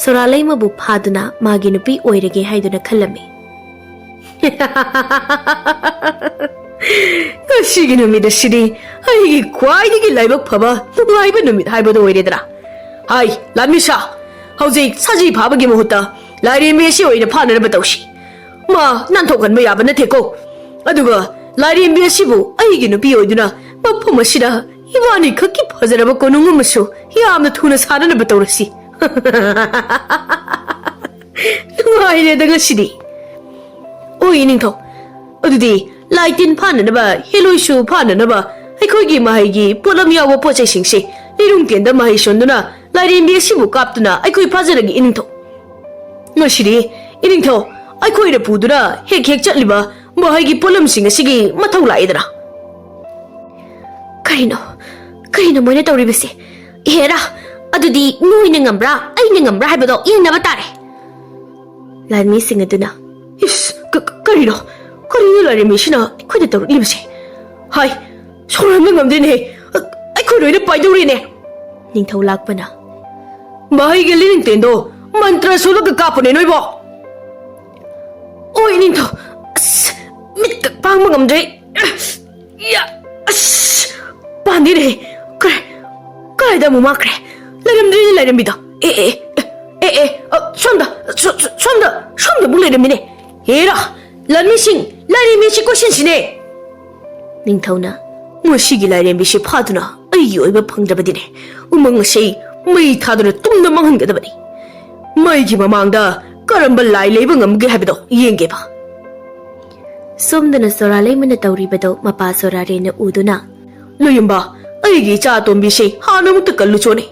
ꯁꯣꯔꯥꯂꯩꯃꯕꯨ ꯐꯥꯗꯨꯅ ꯃꯥꯒꯤ ꯅꯨꯄꯤ ꯑꯣꯏꯔꯒꯦ ꯍꯥꯏꯗꯨꯅ ꯈꯜꯂꯝꯃꯤ꯫ "ꯉꯁꯤꯒꯤ ꯅꯨꯃꯤꯠ ꯑꯁꯤꯗꯤ ꯑꯩꯒꯤ ꯈ꯭ꯋꯥꯏꯗꯒꯤ ꯂꯥꯏꯕꯛ ꯐꯕ ꯅꯨꯡꯉꯥꯏꯕ ꯅꯨꯃꯤꯠ ꯍꯥꯏꯕꯗꯨ ꯑꯣꯏꯔꯦꯗꯅ꯫ ꯍꯥꯏ, ꯂꯥꯟꯃꯤꯁꯥ, ꯍꯧꯖꯤꯛ ꯁꯖꯤ ꯐꯥꯕꯒꯤ ꯃꯍꯨꯠꯇ ꯂꯥꯏꯔꯦꯝꯕꯤ ꯑꯁꯤ ꯑꯣꯏꯅ ꯐꯥꯅꯅꯕ ꯇꯧꯁꯤ꯫ ꯃꯥ ꯅꯥꯟꯊꯣꯛꯍꯟꯕ ꯌꯥꯕ ꯅꯠꯇꯦꯀꯣ꯫ ꯑꯗꯨꯒ ꯂꯥꯏꯔꯦꯝꯕꯤ ꯑꯁꯤꯕꯨ ꯑꯩꯒꯤ ꯅꯨꯄꯤ ꯑꯣꯏꯗꯨꯅ ꯃꯐꯝ ꯑꯁꯤꯗ ꯏꯕꯥꯅꯤ ꯈꯛꯀꯤ ꯐꯖꯔꯕ ꯀꯣꯅꯨꯡ ꯑꯃꯁꯨ ꯌꯥꯝꯅ ꯊꯨꯅ ꯁꯥꯅꯅꯕ ꯇꯧꯔꯁꯤ꯫" "ꯅꯨꯡꯉꯥꯏꯔꯦꯗ ꯉꯁꯤꯗꯤ꯫ ꯑꯣꯏ ꯏꯅꯤꯡꯊꯧ, ꯑꯗꯨꯗꯤ ꯂꯥꯏ ꯇꯤꯟ ꯐꯥꯅꯅꯕ, ꯍꯦꯂꯣꯏꯁꯨ ꯐꯥꯅꯅꯕ ꯑꯩꯈꯣꯏꯒꯤ ꯃꯍꯩꯒꯤ ꯄꯣꯠꯂꯝ ꯌꯥꯎꯕ ꯄꯣꯠ ꯆꯩꯁꯤꯡꯁꯦ ꯂꯤꯔꯨꯡ ꯀꯦꯟꯗ ꯃꯍꯩ ꯁꯣꯟꯗꯨꯅ ꯂꯥꯏꯔꯦꯝꯕꯤ ꯑꯁꯤꯕꯨ ꯀꯥꯞꯇꯨꯅ ꯑꯩꯈꯣꯏ ꯐꯥꯖꯔꯒꯦ ꯏꯅꯤꯡꯊꯧ꯫ ꯉꯁꯤꯗꯤ ꯏꯅꯤꯡꯊꯧ ꯑꯩꯈꯣꯏꯅ ꯄꯨꯗꯨꯅ ꯍꯦꯛ ꯍꯦꯛ ꯆꯠꯂꯤꯕ ꯃꯍꯩꯒꯤ ꯄꯣꯠꯂꯝꯁꯤꯡ ꯑꯁꯤꯒꯤ ꯃꯊꯧ ꯂꯥꯛꯏꯗꯅ꯫" "ꯀꯔꯤꯅꯣ? ꯀꯔꯤꯅꯣ ꯃꯣꯏꯅ ꯇꯧꯔꯤꯕꯁꯦ? ꯍꯦꯔꯥ, ꯑꯗꯨꯗꯤ ꯅꯣꯏꯅ ꯉꯝꯕ꯭ꯔꯥ, ꯑꯩꯅ ꯉꯝꯕ꯭ꯔꯥ ꯍꯥꯏꯕꯗꯣ ꯌꯦꯡꯅꯕ ꯇꯥꯔꯦ꯫" ꯂꯥꯟꯃꯤꯁꯤꯡ ꯑꯗꯨꯅ, "ꯏꯁ, ꯀ-, ꯀ-, ꯀꯔꯤꯅꯣ? ꯀꯔꯤꯅꯣ ꯂꯥꯏꯔꯦꯝꯕꯤꯁꯤꯅ ꯑꯩꯈꯣꯏꯗ ꯇꯧꯔꯛꯂꯤꯕꯁꯦ? ꯍꯥꯏ, ꯁꯣꯔꯍꯟꯕ ꯉꯝꯗꯦꯅꯦ꯫ ꯑ-, ꯑꯩꯈꯣꯏ ꯂꯣꯏꯅ ꯄꯥꯏꯗꯧꯔꯤꯅꯦ꯫" ꯅꯤꯡꯊꯧ ꯂꯥꯛꯄꯅ, "ꯃꯍꯩꯒꯤ ꯂꯤꯔꯤꯡꯇꯦꯟꯗꯣ ꯃꯟꯇ꯭ꯔ ꯁꯣꯜꯂꯒ ꯀꯥꯞꯄꯅꯦ ꯅꯣꯏꯕꯣ꯫" "ꯑꯣꯏ ꯅꯤꯡꯊꯧ, ꯑꯁ, ꯃꯤꯠꯀ ꯄꯥꯡꯕ ꯉꯝꯗ꯭ꯔꯦ꯫ ꯌꯥ, ꯑꯁ, ꯄꯥꯟꯗꯦꯅꯦ꯫ ꯀꯥꯏ, ꯀꯥꯏꯗ ꯑꯃꯨꯛ ꯃꯥꯡꯈ꯭ꯔꯦ? ꯂꯩꯔꯝꯗ꯭ꯔꯦꯅꯦ ꯂꯥꯏꯔꯦꯝꯕꯤꯗꯣ꯫ ꯑꯦ, ꯑꯦ, ꯑꯦ, ꯑꯦ, ꯑ, ꯁꯣꯝꯗ, ꯁꯣ-, ꯁꯣ-, ꯁꯣꯝꯗ, ꯁꯣꯝꯗ ꯑꯃꯨꯛ ꯂꯩꯔꯝꯃꯤꯅꯦ꯫ ꯍꯦꯔꯥ, ꯂꯥꯟꯃꯤꯁꯤꯡ, ꯂꯥꯏꯔꯦꯝꯕꯤꯁꯤ ꯀꯣꯏꯁꯤꯟꯁꯤꯅꯦ꯫" ꯅꯤꯡꯊꯧꯅ, "ꯃꯁꯤꯒꯤ ꯂꯥꯏꯔꯦꯝꯕꯤꯁꯤ ꯐꯥꯗꯨꯅ ꯑꯩꯒꯤ ꯑꯣꯏꯕ ꯐꯪꯗ꯭ꯔꯕꯗꯤꯅꯦ, ꯎꯃꯪ ꯑꯁꯤ ꯃꯩ ꯊꯥꯗꯨꯅ ꯇꯨꯝꯅ ꯃꯥꯡꯍꯟꯒꯗꯕꯅꯤ꯫ ꯃꯩꯒꯤ ꯃꯃꯥꯡꯗ ꯀꯔꯝꯕ ꯂꯥꯏ ꯂꯩꯕ ꯉꯝꯒꯦ ꯍꯥꯏꯕꯗꯣ ꯌꯦꯡꯒꯦꯕ꯫" ꯁꯣꯝꯗꯅ ꯁꯣꯔꯥꯂꯩꯃꯅ ꯇꯧꯔꯤꯕꯗꯣ ꯃꯄꯥ ꯁꯣꯔꯥꯔꯦꯟꯅ ꯎꯗꯨꯅ, "ꯂꯣꯌꯨꯝꯕ, ꯑꯩꯒꯤ ꯏꯆꯥ ꯑꯇꯣꯝꯕꯤꯁꯤ ꯍꯥꯟꯅ ꯑꯃꯨꯛꯇ ꯀꯜꯂꯨ ꯆꯣꯅꯦ꯫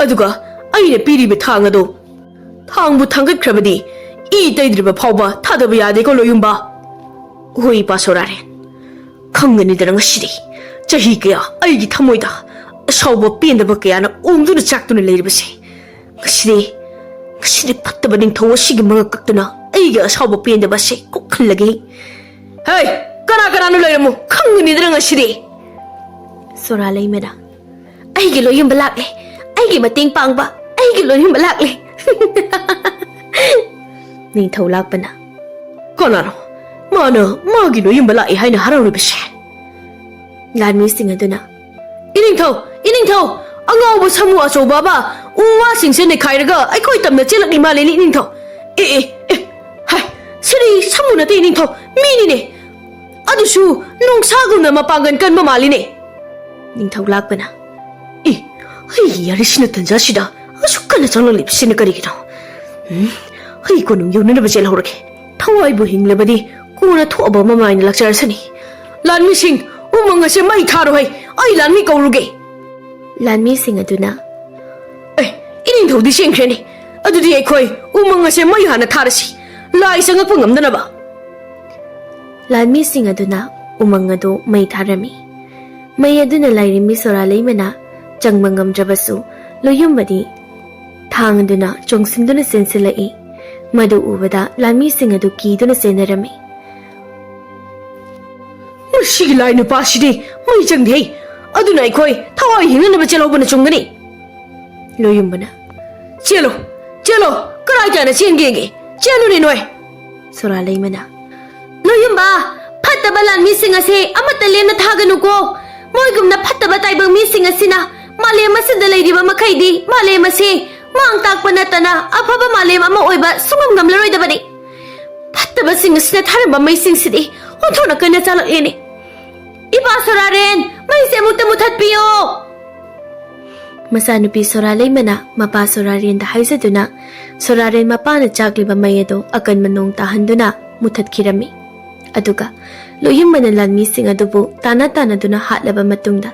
ꯑꯗꯨꯒ ꯑꯩꯅ ꯄꯤꯔꯤꯕ ꯊꯥꯡ ꯑꯗꯣ, ꯊꯥꯡꯕꯨ ꯊꯥꯡꯒꯠꯈ꯭ꯔꯕꯗꯤ ꯏ ꯇꯩꯗ꯭ꯔꯤꯕ ꯐꯥꯎꯕ ꯊꯥꯗꯕ ꯌꯥꯗꯦꯀꯣ ꯂꯣꯌꯨꯝꯕ꯫" "ꯍꯣꯏ, ꯏꯄꯥ ꯁꯣꯔꯥꯔꯦꯟ, ꯈꯪꯒꯅꯤꯗꯅ ꯉꯁꯤꯗꯤ ꯆꯍꯤ ꯀꯌꯥ ꯑꯩꯒꯤ ꯊꯃꯣꯏꯗ ꯑꯁꯥꯎꯕ ꯄꯦꯟꯗꯕ ꯀꯌꯥꯅ ꯑꯣꯝꯗꯨꯅ ꯆꯥꯛꯇꯨꯅ ꯂꯩꯔꯤꯕꯁꯦ꯫ ꯉꯁꯤꯗꯤ, ꯉꯁꯤꯗꯤ ꯐꯠꯇꯕ ꯅꯤꯡꯊꯧ ꯑꯁꯤꯒꯤ ꯃꯉꯛ ꯀꯛꯇꯨꯅ ꯑꯩꯒꯤ ꯑꯁꯥꯎꯕ ꯄꯦꯟꯗꯕ ꯑꯁꯤ ꯀꯣꯛꯍꯜꯂꯒꯦ꯫ ꯍꯦ, ꯀꯅꯥ ꯀꯅꯥꯅꯣ ꯂꯩꯔꯝꯃꯨ, ꯈꯪꯒꯅꯤꯗꯅ ꯉꯁꯤꯗꯤ꯫" ꯁꯣꯔꯥꯂꯩꯃꯅ, ꯑꯩꯒꯤ ꯂꯣꯌꯨꯝꯕ ꯂꯥꯛꯂꯦ꯫ ꯑꯩꯒꯤ ꯃꯇꯦꯡ ꯄꯥꯡꯕ ꯑꯩꯒꯤ ꯂꯣꯌꯨꯝꯕ ꯂꯥꯛꯂꯦ꯫ ꯅꯤꯡꯊꯧ ꯂꯥꯛꯄꯅ, "ꯀꯅꯥꯅꯣ ꯃꯥꯅ ꯃꯥꯒꯤ ꯂꯣꯌꯨꯝꯕ ꯂꯥꯛꯏ ꯍꯥꯏꯅ ꯍꯔꯥꯎꯔꯤꯕꯁꯦ?" ꯂꯥꯟꯃꯤꯁꯤꯡ ꯑꯗꯨꯅ, "ꯏꯅꯤꯡꯊꯧ, ꯏꯅꯤꯡꯊꯧ, ꯑꯉꯥꯎꯕ ꯁꯥꯃꯨ ꯑꯆꯧꯕ ꯑꯃ ꯎ ꯋꯥꯁꯤꯡꯁꯦ ꯅꯩꯈꯥꯏꯔꯒ ꯑꯩꯈꯣꯏ ꯇꯝꯅ ꯆꯦꯜꯂꯛꯂꯤ ꯃꯥꯜꯂꯦꯅꯦ, ꯏꯅꯤꯡꯊꯧ꯫ ꯑꯦ, ꯑꯦ, ꯑꯦ, ꯍꯥꯏ, ꯁꯤꯗꯤ ꯁꯥꯃꯨ ꯅꯠꯇꯦ, ꯏꯅꯤꯡꯊꯧ, ꯃꯤꯅꯤꯅꯦ꯫ ꯑꯗꯨꯁꯨ ꯅꯣꯡꯁꯥꯒꯨꯝꯅ ꯃꯄꯥꯡꯒꯜ ꯀꯟꯕ ꯃꯥꯜꯂꯤꯅꯦ꯫" ꯅꯤꯡꯊꯧ ꯂꯥꯛꯄꯅ, "ꯏ, ꯑꯩꯒꯤ ꯌꯥꯔꯤꯁꯤꯅ ꯇꯟꯖꯥꯁꯤꯗ ꯑꯁꯨꯛ ꯀꯟꯅ ꯆꯪꯂꯛꯂꯤꯕꯁꯤꯅ ꯀꯔꯤꯒꯤꯅꯣ? ꯎꯝ, ꯑꯩ ꯀꯣꯅꯨꯡ ꯌꯧꯅꯅꯕ ꯆꯦꯜꯍꯧꯔꯒꯦ꯫ ꯊꯋꯥꯏꯕꯨ ꯍꯤꯡꯂꯕꯗꯤ ꯀꯣꯟꯅ ꯊꯣꯛꯑꯕ ꯑꯃ ꯃꯥꯏꯅ ꯂꯥꯛꯆꯔꯁꯅꯤ꯫ ꯂꯥꯟꯃꯤꯁꯤꯡ, ꯎꯃꯪ ꯑꯁꯦ ꯃꯩ ꯊꯥꯔꯣ ꯍꯩ, ꯑꯩ ꯂꯥꯟꯃꯤ ꯀꯧꯔꯨꯒꯦ꯫" ꯂꯥꯟꯃꯤꯁꯤꯡ ꯑꯗꯨꯅ, "ꯑꯦ, ꯏꯅꯤꯡꯊꯧꯗꯤ ꯆꯦꯟꯈ꯭ꯔꯦꯅꯦ꯫ ꯑꯗꯨꯗꯤ ꯑꯩꯈꯣꯏ ꯎꯃꯪ ꯑꯁꯦ ꯃꯩ ꯍꯥꯟꯅ ꯊꯥꯔꯁꯤ, ꯂꯥꯏ ꯆꯪꯉꯛꯄ ꯉꯝꯗꯅꯕ꯫" ꯂꯥꯟꯃꯤꯁꯤꯡ ꯑꯗꯨꯅ ꯎꯃꯪ ꯑꯗꯨ ꯃꯩ ꯊꯥꯔꯝꯃꯤ꯫ ꯃꯩ ꯑꯗꯨꯅ ꯂꯥꯏꯔꯦꯝꯕꯤ ꯁꯣꯔꯥꯂꯩꯃꯅ ꯆꯪꯕ ꯉꯝꯗ꯭ꯔꯕꯁꯨ, ꯂꯣꯌꯨꯝꯕꯗꯤ ꯊꯥꯡꯗꯨꯅ ꯆꯣꯡꯁꯤꯟꯗꯨꯅ ꯆꯦꯟꯁꯤꯜꯂꯛꯏ꯫ ꯃꯗꯨ ꯎꯕꯗ ꯂꯥꯟꯃꯤꯁꯤꯡ ꯑꯗꯨ ꯀꯤꯗꯨꯅ ꯆꯦꯟꯅꯔꯝꯃꯤ꯫ "ꯃꯁꯤꯒꯤ ꯂꯥꯏ ꯅꯨꯄꯥꯁꯤꯗꯤ ꯃꯩ ꯆꯪꯗꯦ, ꯑꯗꯨꯅ ꯑꯩꯈꯣꯏ ꯊꯋꯥꯏ ꯍꯤꯡꯅꯅꯕ ꯆꯦꯜꯍꯧꯕꯅ ꯆꯨꯝꯒꯅꯤ꯫" ꯂꯣꯌꯨꯝꯕꯅ, "ꯆꯦꯜꯂꯣ, ꯆꯦꯜꯂꯣ, ꯀꯔꯥꯏ ꯇꯥꯅ ꯆꯦꯟꯒꯦꯒꯦ? ꯆꯦꯜꯂꯨꯅꯦ ꯅꯣꯏ꯫" ꯁꯣꯔꯥꯂꯩꯃꯅ, "ꯂꯣꯌꯨꯝꯕ, ꯐꯠꯇꯕ ꯂꯥꯟꯃꯤꯁꯤꯡ ꯑꯁꯦ ꯑꯃꯠꯇ ꯂꯦꯝꯅ ꯊꯥꯒꯅꯨꯀꯣ꯫ ꯃꯣꯏꯒꯨꯝꯅ ꯐꯠꯇꯕ ꯇꯥꯏꯕꯪ ꯃꯤꯁꯤꯡ ꯑꯁꯤꯅ ꯃꯥꯂꯦꯝ ꯑꯁꯤꯗ ꯂꯩꯔꯤꯕ ꯃꯈꯩꯗꯤ ꯃꯥꯂꯦꯝ ꯑꯁꯤ ꯃꯥꯡ ꯇꯥꯛꯄ ꯅꯠꯇꯅ ꯑꯐꯕ ꯃꯥꯂꯦꯝ ꯑꯃ ꯑꯣꯏꯕ ꯁꯨꯡꯉꯝ ꯉꯝꯂꯔꯣꯏꯗꯕꯅꯤ꯫ ꯐꯠꯇꯕꯁꯤꯡ ꯑꯁꯤꯅ ꯊꯥꯔꯝꯕ ꯃꯩꯁꯤꯡꯁꯤꯗꯤ ꯑꯣꯟꯊꯣꯛꯅ ꯀꯟꯅ ꯆꯥꯂꯛꯂꯦꯅꯦ꯫ ꯏꯄꯥ ꯁꯣꯔꯥꯔꯦꯟ, ꯃꯩꯁꯦ ꯑꯃꯨꯛꯇ ꯃꯨꯊꯠꯄꯤꯌꯣ!" ꯃꯆꯥꯅꯨꯄꯤ ꯁꯣꯔꯥꯂꯩꯃꯅ ꯃꯄꯥ ꯁꯣꯔꯥꯔꯦꯟꯗ ꯍꯥꯏꯖꯗꯨꯅ, ꯁꯣꯔꯥꯔꯦꯟ ꯃꯄꯥꯅ ꯆꯥꯛꯂꯤꯕ ꯃꯩ ꯑꯗꯨ ꯑꯀꯟꯕ ꯅꯣꯡ ꯇꯥꯍꯟꯗꯨꯅ ꯃꯨꯊꯠꯈꯤꯔꯝꯃꯤ꯫ ꯑꯗꯨꯒ ꯂꯣꯌꯨꯝꯕꯅ ꯂꯥꯟꯃꯤꯁꯤꯡ ꯑꯗꯨꯕꯨ ꯇꯥꯟꯅ ꯇꯥꯟꯅꯗꯨꯅ ꯍꯥꯠꯂꯕ ꯃꯇꯨꯡꯗ,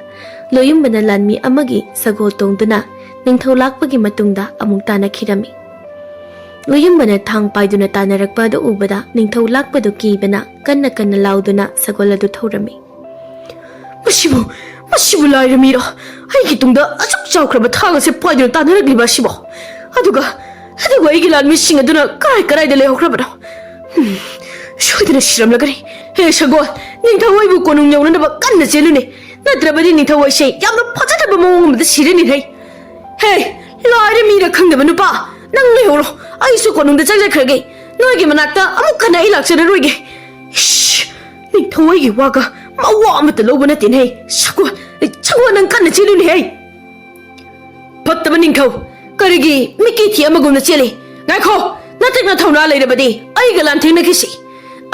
ꯂꯣꯌꯨꯝꯕꯅ ꯂꯥꯟꯃꯤ ꯑꯃꯒꯤ ꯁꯒꯣꯜ ꯇꯣꯡꯗꯨꯅ ꯅꯤꯡꯊꯧ ꯂꯥꯛꯄꯒꯤ ꯃꯇꯨꯡꯗ ꯑꯃꯨꯛ ꯇꯥꯟꯅꯈꯤꯔꯝꯃꯤ꯫ ꯂꯣꯌꯨꯝꯕꯅ ꯊꯥꯡ ꯄꯥꯏꯗꯨꯅ ꯇꯥꯟꯅꯔꯛꯄ ꯑꯗꯨ ꯎꯕꯗ ꯅꯤꯡꯊꯧ ꯂꯥꯛꯄꯗꯨ ꯀꯤꯕꯅ ꯀꯟꯅ ꯀꯟꯅ ꯂꯥꯎꯗꯨꯅ ꯁꯒꯣꯜ ꯑꯗꯨ ꯊꯧꯔꯝꯃꯤ꯫ "ꯃꯁꯤꯕꯨ, ꯃꯁꯤꯕꯨ ꯂꯥꯏꯔ ꯃꯤꯔꯣ? ꯑꯩꯒꯤ ꯇꯨꯡꯗ ꯑꯁꯨꯛ ꯆꯥꯎꯈ꯭ꯔꯕ ꯊꯥꯡ ꯑꯁꯦ ꯄꯥꯏꯗꯨꯅ ꯇꯥꯟꯅꯔꯛꯂꯤꯕ ꯑꯁꯤꯕꯣ? ꯑꯗꯨꯒ, ꯑꯗꯨꯒ ꯑꯩꯒꯤ ꯂꯥꯟꯃꯤꯁꯤꯡ ꯑꯗꯨꯅ ꯀꯔꯥꯏ ꯀꯔꯥꯏꯗ ꯂꯩꯍꯧꯈ꯭ꯔꯕꯅꯣ? ꯎꯝ, ꯁꯣꯏꯗꯅ ꯁꯤꯔꯝꯂꯒꯅꯤ꯫ ꯍꯦ ꯁꯒꯣꯜ, ꯅꯤꯡꯊꯧ ꯑꯩꯕꯨ ꯀꯣꯅꯨꯡ ꯌꯧꯅꯅꯕ ꯀꯟꯅ ꯆꯦꯜꯂꯨꯅꯦ꯫ ꯅꯠꯇ꯭ꯔꯕꯗꯤ ꯅꯤꯡꯊꯧ ꯑꯩꯁꯦ ꯌꯥꯝꯅ ꯐꯖꯗꯕ ꯃꯑꯣꯡ ꯑꯃꯗ ꯁꯤꯔꯅꯤꯍꯦ꯫ ꯍꯦ, ꯂꯥꯏꯔ ꯃꯤꯔ ꯈꯪꯗꯕ ꯅꯨꯄꯥ, ꯅꯪ ꯂꯩꯍꯧꯔꯣ, ꯑꯩꯁꯨ ꯀꯣꯅꯨꯡꯗ ꯆꯪꯖꯈ꯭ꯔꯒꯦ꯫ ꯅꯣꯏꯒꯤ ꯃꯅꯥꯛꯇ ꯑꯃꯨꯛ ꯍꯟꯅ ꯑꯩ ꯂꯥꯛꯆꯔꯔꯣꯏꯒꯦ꯫ ꯏꯁ, ꯅꯤꯡꯊꯧ ꯑꯩꯒꯤ ꯋꯥꯒ ꯃꯋꯥ ꯑꯃꯠꯇ ꯂꯧꯕ ꯅꯠꯇꯦꯅꯦꯍꯦ꯫ ꯁꯒꯣꯜ, ꯁꯒꯣꯜ, ꯅꯪ ꯀꯟꯅ ꯆꯦꯜꯂꯨꯅꯦꯍꯦ꯫ ꯐꯠꯇꯕ ꯅꯤꯡꯊꯧ, ꯀꯔꯤꯒꯤ ꯃꯤꯀꯤ ꯊꯤ ꯑꯃꯒꯨꯝꯅ ꯆꯦꯜꯂꯤ? ꯉꯥꯏꯈꯣ, ꯅꯇꯤꯛꯅ ꯊꯧꯅꯥ ꯂꯩꯔꯕꯗꯤ ꯑꯩꯒ ꯂꯥꯟꯊꯦꯡꯅꯈꯤꯁꯤ꯫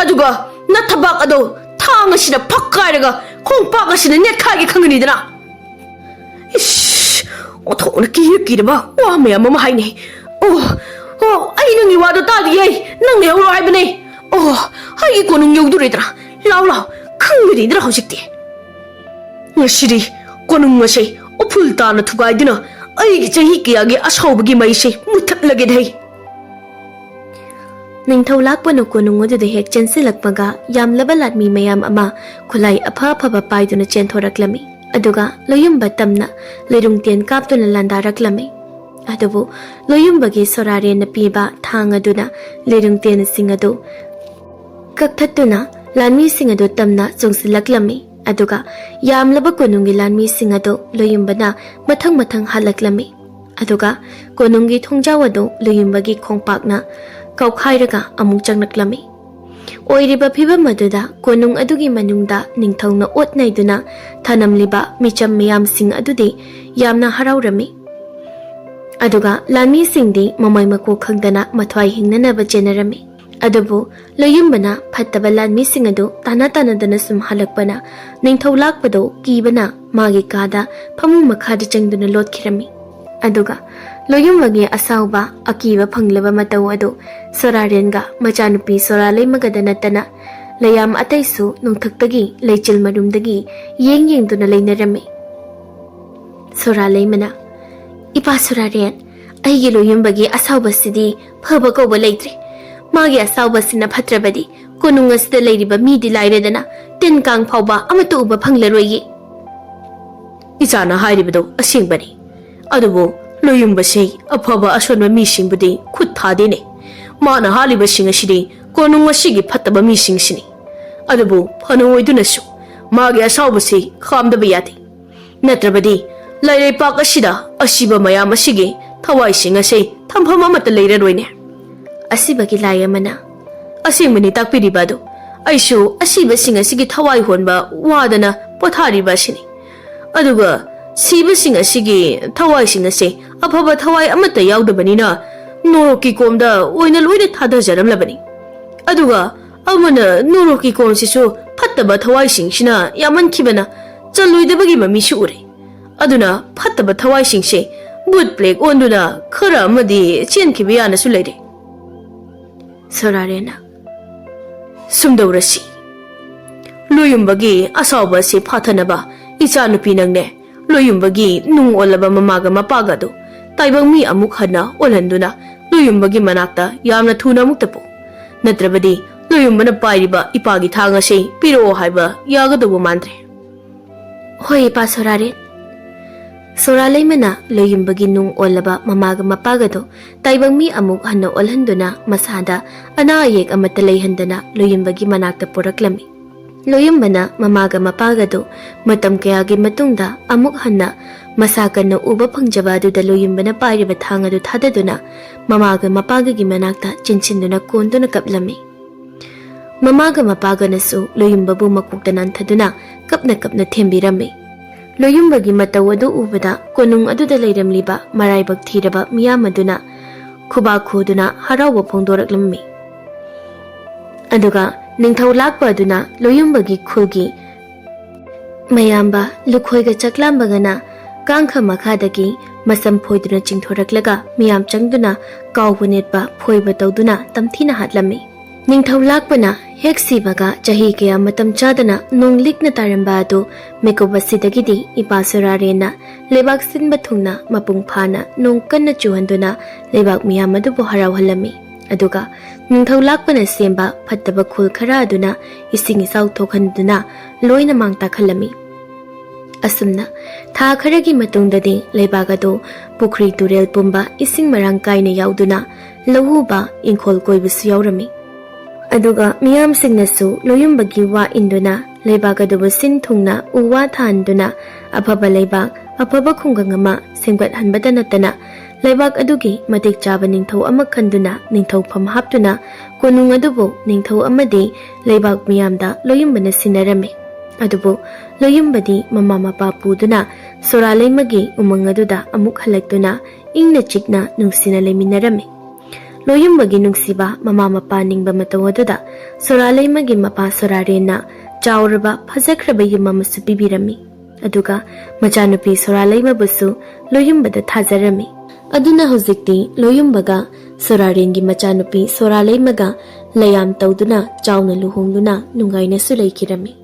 ꯑꯗꯨꯒ ꯅꯊꯕꯥꯛ ꯑꯗꯣ ꯊꯥꯡ ꯑꯁꯤꯅ ꯐꯛ ꯀꯥꯏꯔꯒ ꯈꯣꯡꯄꯥꯛ ꯑꯁꯤꯅ ꯅꯦꯠꯈꯥꯏꯒꯦ ꯈꯪꯒꯅꯤꯗꯅ꯫ ꯏꯁ, ꯑꯣꯟꯊꯣꯛꯅ ꯀꯤꯔ ꯀꯤꯔꯕ ꯋꯥ ꯃꯌꯥꯝ ꯑꯃ ꯍꯥꯏꯅꯩ꯫ ꯑꯣ, ꯑꯣ, ꯑꯩ ꯅꯪꯒꯤ ꯋꯥꯗꯣ ꯇꯥꯗꯤꯌꯦ꯫ ꯅꯪ ꯂꯩꯍꯧꯔꯣ ꯍꯥꯏꯕꯅꯦ꯫ ꯑꯣ, ꯑꯩꯒꯤ ꯀꯣꯅꯨꯡ ꯌꯧꯗꯣꯔꯤꯗ꯭ꯔꯥ? ꯂꯥꯎ, ꯂꯥꯎ, ꯈꯪꯒꯅꯤꯗ꯭ꯔꯥ ꯍꯧꯖꯤꯛꯇꯤ? ꯉꯁꯤꯗꯤ ꯀꯣꯅꯨꯡ ꯑꯁꯦ ꯎꯐꯨꯜ ꯇꯥꯅ ꯊꯨꯒꯥꯏꯗꯨꯅ ꯑꯩꯒꯤ ꯆꯍꯤ ꯀꯌꯥꯒꯤ ꯑꯁꯥꯎꯕꯒꯤ ꯃꯩꯁꯦ ꯃꯨꯊꯠꯂꯒꯦꯗꯍꯩ꯫ ꯅꯤꯡꯊꯧ ꯂꯥꯛꯄꯅ ꯀꯣꯅꯨꯡ ꯑꯗꯨꯗ ꯍꯦꯛ ꯆꯦꯟꯁꯤꯜꯂꯛꯄꯒ ꯌꯥꯝꯂꯕ ꯂꯥꯟꯃꯤ ꯃꯌꯥꯝ ꯑꯃ ꯈꯨꯠꯂꯥꯏ ꯑꯐ ꯑꯐꯕ ꯄꯥꯏꯗꯨꯅ ꯆꯦꯟꯊꯣꯔꯛꯂꯝꯃꯤ꯫ ꯑꯗꯨꯒ ꯂꯣꯌꯨꯝꯕ ꯇꯝꯅ ꯂꯩꯔꯨꯡꯇꯦꯟ ꯀꯥꯞꯇꯨꯅ ꯂꯥꯟꯗꯥꯔꯛꯂꯝꯃꯤ꯫ ꯑꯗꯨꯕꯨ ꯂꯣꯌꯨꯝꯕꯒꯤ ꯁꯣꯔꯥꯔꯦꯟꯅ ꯄꯤꯕ ꯊꯥꯡ ꯑꯗꯨꯅ ꯂꯩꯔꯨꯡꯇꯦꯟꯁꯤꯡ ꯑꯗꯨ ꯀꯛꯊꯠꯇꯨꯅ ꯂꯥꯟꯃꯤꯁꯤꯡ ꯑꯗꯨ ꯇꯝꯅ ꯆꯣꯡꯁꯤꯜꯂꯛꯂꯝꯃꯤ꯫ ꯑꯗꯨꯒ ꯌꯥꯝꯂꯕ ꯀꯣꯅꯨꯡꯒꯤ ꯂꯥꯟꯃꯤꯁꯤꯡ ꯑꯗꯨ ꯂꯣꯌꯨꯝꯕꯅ ꯃꯊꯪ ꯃꯊꯪ ꯍꯥꯠꯂꯛꯂꯝꯃꯤ꯫ ꯑꯗꯨꯒ ꯀꯣꯅꯨꯡꯒꯤ ꯊꯣꯡꯖꯥꯎ ꯑꯗꯨ ꯂꯣꯌꯨꯝꯕꯒꯤ ꯈꯣꯡꯄꯥꯛꯅ ꯀꯥꯎꯈꯥꯏꯔꯒ ꯑꯃꯨꯛ ꯆꯪꯂꯛꯂꯝꯃꯤ꯫ ꯑꯣꯏꯔꯤꯕ ꯐꯤꯕꯝ ꯑꯗꯨꯗ ꯀꯣꯅꯨꯡ ꯑꯗꯨꯒꯤ ꯃꯅꯨꯡꯗ ꯅꯤꯡꯊꯧꯅ ꯑꯣꯠ ꯅꯩꯗꯨꯅ ꯊꯅꯝꯂꯤꯕ ꯃꯤꯆꯝ ꯃꯤꯌꯥꯝꯁꯤꯡ ꯑꯗꯨꯗꯤ ꯌꯥꯝꯅ ꯍꯔꯥꯎꯔꯝꯃꯤ꯫ ꯑꯗꯨꯒ ꯂꯥꯟꯃꯤꯁꯤꯡꯗꯤ ꯃꯃꯩ ꯃꯀꯣꯛ ꯈꯪꯗꯅ ꯃꯊ꯭ꯋꯥꯏ ꯍꯤꯡꯅꯅꯕ ꯆꯦꯟꯅꯔꯝꯃꯤ꯫ ꯑꯗꯨꯕꯨ ꯂꯣꯌꯨꯝꯕꯅ ꯐꯠꯇꯕ ꯂꯥꯟꯃꯤꯁꯤꯡ ꯑꯗꯨ ꯇꯥꯟꯅ ꯇꯥꯟꯅꯗꯅ ꯁꯨꯝ ꯍꯜꯂꯛꯄꯅ ꯅꯤꯡꯊꯧ ꯂꯥꯛꯄꯗꯣ ꯀꯤꯕꯅ ꯃꯥꯒꯤ ꯀꯥꯗ ꯐꯃꯨꯡ ꯃꯈꯥꯗ ꯆꯪꯗꯨꯅ ꯂꯣꯠꯈꯤꯔꯝꯃꯤ꯫ ꯑꯗꯨꯒ ꯂꯣꯌꯨꯝꯕꯒꯤ ꯑꯁꯥꯎꯕ ꯑꯀꯤꯕ ꯐꯪꯂꯕ ꯃꯇꯧ ꯑꯗꯨ ꯁꯣꯔꯥꯔꯦꯟꯒ ꯃꯆꯥꯅꯨꯄꯤ ꯁꯣꯔꯥꯂꯩꯃꯒꯗ ꯅꯠꯇꯅ ꯂꯩꯌꯥꯝ ꯑꯇꯩꯁꯨ ꯅꯣꯡꯊꯛꯇꯒꯤ ꯂꯩꯆꯤꯜ ꯃꯔꯨꯝꯗꯒꯤ ꯌꯦꯡ ꯌꯦꯡꯗꯨꯅ ꯂꯩꯅꯔꯝꯃꯤ꯫ ꯁꯣꯔꯥꯂꯩꯃꯅ, "ꯏꯄꯥ ꯁꯣꯔꯥꯔꯦꯟ, ꯑꯩꯒꯤ ꯂꯣꯌꯨꯝꯕꯒꯤ ꯑꯁꯥꯎꯕꯁꯤꯗꯤ ꯐꯕ ꯀꯧꯕ ꯂꯩꯇ꯭ꯔꯦ꯫ ꯃꯥꯒꯤ ꯑꯁꯥꯎꯕꯁꯤꯅ ꯐꯠꯇ꯭ꯔꯕꯗꯤ ꯀꯣꯅꯨꯡ ꯑꯁꯤꯗ ꯂꯩꯔꯤꯕ ꯃꯤꯗꯤ ꯂꯥꯏꯔꯗꯅ ꯇꯤꯟ ꯀꯥꯡ ꯐꯥꯎꯕ ꯑꯃꯠꯇ ꯎꯕ ꯐꯪꯂꯔꯣꯏꯌꯦ꯫" "ꯏꯆꯥꯅ ꯍꯥꯏꯔꯤꯕꯗꯨ ꯑꯁꯦꯡꯕꯅꯤ꯫ ꯑꯗꯨꯕꯨ ꯂꯣꯌꯨꯝꯕꯁꯤ ꯑꯐꯕ ꯑꯁꯣꯟꯕ ꯃꯤꯁꯤꯡꯕꯨꯗꯤ ꯈꯨꯠ ꯊꯥꯗꯦꯅꯦ꯫ ꯃꯥꯅ ꯍꯥꯠꯂꯤꯕꯁꯤꯡ ꯑꯁꯤꯗꯤ ꯀꯣꯅꯨꯡ ꯑꯁꯤꯒꯤ ꯐꯠꯇꯕ ꯃꯤꯁꯤꯡꯁꯤꯅꯤ꯫ ꯑꯗꯨꯕꯨ ꯐꯅ ꯑꯣꯏꯗꯨꯅꯁꯨ ꯃꯥꯒꯤ ꯑꯁꯥꯎꯕꯁꯤ ꯈꯥꯝꯗꯕ ꯌꯥꯗꯦ꯫ ꯅꯠꯇ꯭ꯔꯕꯗꯤ ꯂꯩꯔꯩꯄꯥꯛ ꯑꯁꯤꯗ ꯑꯁꯤꯕ ꯃꯌꯥꯝ ꯑꯁꯤꯒꯤ ꯊꯋꯥꯏꯁꯤꯡ ꯑꯁꯤ ꯊꯝꯐꯝ ꯑꯃꯠꯇ ꯂꯩꯔꯔꯣꯏꯅꯦ꯫ ꯑꯁꯤꯕꯒꯤ ꯂꯥꯏ ꯑꯃꯅ, "ꯑꯁꯦꯡꯕꯅꯤ ꯇꯥꯛꯄꯤꯔꯤꯕ ꯑꯗꯨ꯫ ꯑꯩꯁꯨ ꯑꯁꯤꯕꯁꯤꯡ ꯑꯁꯤꯒꯤ ꯊꯋꯥꯏ ꯍꯣꯟꯕ ꯋꯥꯗꯅ ꯄꯣꯊꯥꯔꯤꯕ ꯑꯁꯤꯅꯤ꯫ ꯑꯗꯨꯒ ꯁꯤꯕꯁꯤꯡ ꯑꯁꯤꯒꯤ ꯊꯋꯥꯏꯁꯤꯡ ꯑꯁꯤ ꯑꯐꯕ ꯊꯋꯥꯏ ꯑꯃꯠꯇ ꯌꯥꯎꯗꯕꯅꯤꯅ ꯅꯣꯔꯣꯛꯀꯤ ꯀꯣꯝꯗ ꯑꯣꯏꯅ ꯂꯣꯏꯅ ꯊꯥꯗꯖꯔꯝꯂꯕꯅꯤ꯫ ꯑꯗꯨꯒ ꯑꯃꯅ ꯅꯣꯔꯣꯛꯀꯤ ꯀꯣꯝꯁꯤꯁꯨ ꯐꯠꯇꯕ ꯊꯋꯥꯏꯁꯤꯡꯁꯤꯅ ꯌꯥꯝꯃꯟꯈꯤꯕꯅ ꯆꯜꯂꯣꯏꯗꯕꯒꯤ ꯃꯃꯤꯁꯨ ꯎꯔꯦ꯫ ꯑꯗꯨꯅ ꯐꯠꯇꯕ ꯊꯋꯥꯏꯁꯤꯡꯁꯦ ꯕꯨꯠ ꯕ꯭ꯂꯦꯛ ꯑꯣꯟꯗꯨꯅ ꯈꯔ ꯑꯃꯗꯤ ꯆꯦꯟꯈꯤꯕ ꯌꯥꯅꯁꯨ ꯂꯩꯔꯦ꯫" ꯁꯣꯔꯥꯔꯦꯟꯅ, "ꯁꯨꯝꯗꯧꯔꯁꯤ, ꯂꯣꯌꯨꯝꯕꯒꯤ ꯑꯁꯥꯎꯕ ꯑꯁꯤ ꯐꯥꯊꯅꯕ ꯏꯆꯥꯅꯨꯄꯤ ꯅꯪꯅꯦ, ꯂꯣꯌꯨꯝꯕꯒꯤ ꯅꯨꯡ ꯑꯣꯜꯂꯕ ꯃꯃꯥꯒ ꯃꯄꯥꯒ ꯑꯗꯨ ꯇꯥꯏꯕꯪ ꯃꯤ ꯑꯃꯨꯛ ꯍꯟꯅ ꯑꯣꯜꯍꯟꯗꯨꯅ ꯂꯣꯌꯨꯝꯕꯒꯤ ꯃꯅꯥꯛꯇ ꯌꯥꯝꯅ ꯊꯨꯅ ꯑꯃꯨꯛꯇ ꯄꯨ꯫ ꯅꯠꯇ꯭ꯔꯕꯗꯤ ꯂꯣꯌꯨꯝꯕꯅ ꯄꯥꯏꯔꯤꯕ ꯏꯄꯥꯒꯤ ꯊꯥꯡ ꯑꯁꯤ ꯄꯤꯔꯛꯑꯣ ꯍꯥꯏꯕ ꯌꯥꯒꯗꯧꯕ ꯃꯥꯟꯗ꯭ꯔꯦ꯫" "ꯍꯣꯏ, ꯏꯄꯥ ꯁꯣꯔꯥꯔꯦꯟ꯫" ꯁꯣꯔꯥ ꯂꯩꯃꯅ ꯂꯣꯌꯨꯝꯕꯒꯤ ꯅꯨꯡ ꯑꯣꯜꯂꯕ ꯃꯃꯥꯒ ꯃꯄꯥꯒꯗꯣ ꯇꯥꯏꯕꯪ ꯃꯤ ꯑꯃꯨꯛ ꯍꯟꯅ ꯑꯣꯜꯍꯟꯗꯨꯅ ꯃꯁꯥꯗ ꯑꯅꯥ ꯑꯌꯦꯛ ꯑꯃꯠꯇ ꯂꯩꯍꯟꯗꯅ ꯂꯣꯌꯨꯝꯕꯒꯤ ꯃꯅꯥꯛꯇ ꯄꯨꯔꯛꯂꯝꯃꯤ꯫ ꯂꯣꯌꯨꯝꯕꯅ ꯃꯃꯥꯒ ꯃꯄꯥꯒꯗꯨ ꯃꯇꯝ ꯀꯌꯥꯒꯤ ꯃꯇꯨꯡꯗ ꯑꯃꯨꯛ ꯍꯟꯅ ꯃꯁꯥ ꯀꯟꯅ ꯎꯕ ꯐꯪꯖꯕ ꯑꯗꯨꯗ ꯂꯣꯌꯨꯝꯕꯅ ꯄꯥꯏꯔꯤꯕ ꯊꯥꯡ ꯑꯗꯨ ꯊꯥꯗꯗꯨꯅ ꯃꯃꯥꯒ ꯃꯄꯥꯒꯒꯤ ꯃꯅꯥꯛꯇ ꯆꯦꯟꯁꯤꯟꯗꯨꯅ ꯀꯣꯟꯗꯨꯅ ꯀꯞꯂꯝꯃꯤ꯫ ꯃꯃꯥꯒ ꯃꯄꯥꯒꯅꯁꯨ ꯂꯣꯌꯨꯝꯕꯕꯨ ꯃꯀꯣꯛꯇ ꯅꯥꯟꯊꯗꯨꯅ ꯀꯞꯅ ꯀꯞꯅ ꯊꯦꯝꯕꯤꯔꯝꯃꯤ꯫ ꯂꯣꯌꯨꯝꯕꯒꯤ ꯃꯇꯧ ꯑꯗꯨ ꯎꯕꯗ ꯀꯣꯅꯨꯡ ꯑꯗꯨꯗ ꯂꯩꯔꯝꯂꯤꯕ ꯃꯔꯥꯏꯕꯛ ꯊꯤꯔꯕ ꯃꯤꯌꯥꯝ ꯑꯗꯨꯅ ꯈꯨꯕꯥꯛ ꯈꯨꯗꯨꯅ ꯍꯔꯥꯎꯕ ꯐꯣꯡꯗꯣꯔꯛꯂꯝꯃꯤ꯫ ꯑꯗꯨꯒ ꯅꯤꯡꯊꯧ ꯂꯥꯛꯄ ꯑꯗꯨꯅ ꯂꯣꯌꯨꯝꯕꯒꯤ ꯈꯨꯜꯒꯤ ꯃꯌꯥꯝꯕ ꯂꯨꯈꯣꯏꯒ ꯆꯥꯛꯂꯥꯝꯕꯒꯅ ꯀꯥꯡꯈ ꯃꯈꯥꯗꯒꯤ ꯃꯁꯝ ꯐꯣꯏꯗꯨꯅ ꯆꯤꯡꯊꯣꯔꯛꯂꯒ ꯃꯤꯌꯥꯝ ꯆꯪꯗꯨꯅ ꯀꯥꯎꯕ ꯅꯦꯠꯄ ꯐꯣꯏꯕ ꯇꯧꯗꯨꯅ ꯇꯝꯊꯤꯅ ꯍꯥꯠꯂꯝꯃꯤ꯫ ꯅꯤꯡꯊꯧ ꯂꯥꯛꯄꯅ ꯍꯦꯛ ꯁꯤꯕꯒ ꯆꯍꯤ ꯀꯌꯥ ꯃꯇꯝ ꯆꯥꯗꯅ ꯅꯣꯡ ꯂꯤꯛꯅ ꯇꯥꯔꯝꯕ ꯑꯗꯨ ꯃꯤꯀꯨꯞ ꯑꯁꯤꯗꯒꯤꯗꯤ ꯏꯄꯥ ꯁꯨꯔꯥꯔꯦꯟꯅ ꯂꯩꯕꯥꯛ ꯁꯤꯟꯕ ꯊꯨꯡꯅ ꯃꯄꯨꯡ ꯐꯥꯅ ꯅꯣꯡ ꯀꯟꯅ ꯆꯨꯍꯟꯗꯨꯅ ꯂꯩꯕꯥꯛ ꯃꯤꯌꯥꯝ ꯑꯗꯨꯕꯨ ꯍꯔꯥꯎꯍꯜꯂꯝꯃꯤ꯫ ꯑꯗꯨꯒ ꯅꯤꯡꯊꯧ ꯂꯥꯛꯄꯅ ꯁꯦꯝꯕ ꯐꯠꯇꯕ ꯈꯨꯜ ꯈꯔ ꯑꯗꯨꯅ ꯏꯁꯤꯡ ꯏꯆꯥꯎ ꯊꯣꯛꯍꯟꯗꯨꯅ ꯂꯣꯏꯅ ꯃꯥꯡ ꯇꯥꯛꯍꯜꯂꯝꯃꯤ꯫ ꯑꯁꯨꯝꯅ ꯊꯥ ꯈꯔꯒꯤ ꯃꯇꯨꯡꯗꯗꯤ ꯂꯩꯕꯥꯛ ꯑꯗꯨ ꯄꯨꯈ꯭ꯔꯤ ꯇꯨꯔꯦꯜ ꯄꯨꯝꯕ ꯏꯁꯤꯡ ꯃꯔꯥꯡ ꯀꯥꯏꯅ ꯌꯥꯎꯗꯨꯅ ꯂꯧꯎꯕ ꯏꯪꯈꯣꯜ ꯀꯣꯏꯕꯁꯨ ꯌꯥꯎꯔꯝꯃꯤ꯫ ꯑꯗꯨꯒ ꯃꯤꯌꯥꯝꯁꯤꯡꯅꯁꯨ ꯂꯣꯌꯨꯝꯕꯒꯤ ꯋꯥ ꯏꯟꯗꯨꯅ ꯂꯩꯕꯥꯛ ꯑꯗꯨꯕꯨ ꯁꯤꯟ ꯊꯨꯡꯅ ꯎ ꯋꯥ ꯊꯥꯍꯟꯗꯨꯅ ꯑꯐꯕ ꯂꯩꯕꯥꯛ, ꯑꯐꯕ ꯈꯨꯡꯒꯪ ꯑꯃ ꯁꯦꯝꯒꯠꯍꯟꯕꯇ ꯅꯠꯇꯅ ꯂꯩꯕꯥꯛ ꯑꯗꯨꯒꯤ ꯃꯇꯤꯛ ꯆꯥꯕ ꯅꯤꯡꯊꯧ ꯑꯃ ꯈꯟꯗꯨꯅ ꯅꯤꯡꯊꯧꯐꯝ ꯍꯥꯞꯇꯨꯅ ꯀꯣꯅꯨꯡ ꯑꯗꯨꯕꯨ ꯅꯤꯡꯊꯧ ꯑꯃꯗꯤ ꯂꯩꯕꯥꯛ ꯃꯤꯌꯥꯝꯗ ꯂꯣꯌꯨꯝꯕꯅ ꯁꯤꯟꯅꯔꯝꯃꯤ꯫ ꯑꯗꯨꯕꯨ ꯂꯣꯌꯨꯝꯕꯗꯤ ꯃꯃꯥ ꯃꯄꯥ ꯄꯨꯗꯨꯅ ꯁꯣꯔꯥꯂꯩꯃꯒꯤ ꯎꯃꯪ ꯑꯗꯨꯗ ꯑꯃꯨꯛ ꯍꯜꯂꯛꯇꯨꯅ ꯏꯪꯅ ꯆꯤꯛꯅ ꯅꯨꯡꯁꯤꯅ ꯂꯩꯃꯤꯟꯅꯔꯝꯃꯤ꯫ ꯂꯣꯌꯨꯝꯕꯒꯤ ꯅꯨꯡꯁꯤꯕ ꯃꯃꯥ ꯃꯄꯥ ꯅꯤꯡꯕ ꯃꯇꯧ ꯑꯗꯨꯗ ꯁꯣꯔꯥꯂꯩꯃꯒꯤ ꯃꯄꯥ ꯁꯣꯔꯥꯔꯦꯟꯅ ꯆꯥꯎꯔꯕ ꯐꯖꯈ꯭ꯔꯕ ꯌꯨꯝ ꯑꯃꯁꯨ ꯄꯤꯕꯤꯔꯝꯃꯤ꯫ ꯑꯗꯨꯒ ꯃꯆꯥꯅꯨꯄꯤ ꯁꯣꯔꯥꯂꯩꯃꯕꯨꯁꯨ ꯂꯣꯌꯨꯝꯕꯗ ꯊꯥꯖꯔꯝꯃꯤ꯫ ꯑꯗꯨꯅ ꯍꯧꯖꯤꯛꯇꯤ ꯂꯣꯌꯨꯝꯕꯒ ꯁꯣꯔꯥꯔꯦꯟꯒꯤ ꯃꯆꯥꯅꯨꯄꯤ ꯁꯣꯔꯥꯂꯩꯃꯒ ꯂꯌꯥꯝ ꯇꯧꯗꯨꯅ ꯆꯥꯎꯅ ꯂꯨꯍꯣꯡꯗꯨꯅ ꯅꯨꯡꯉꯥꯏꯅꯁꯨ ꯂꯩꯈꯤꯔꯝꯃꯤ꯫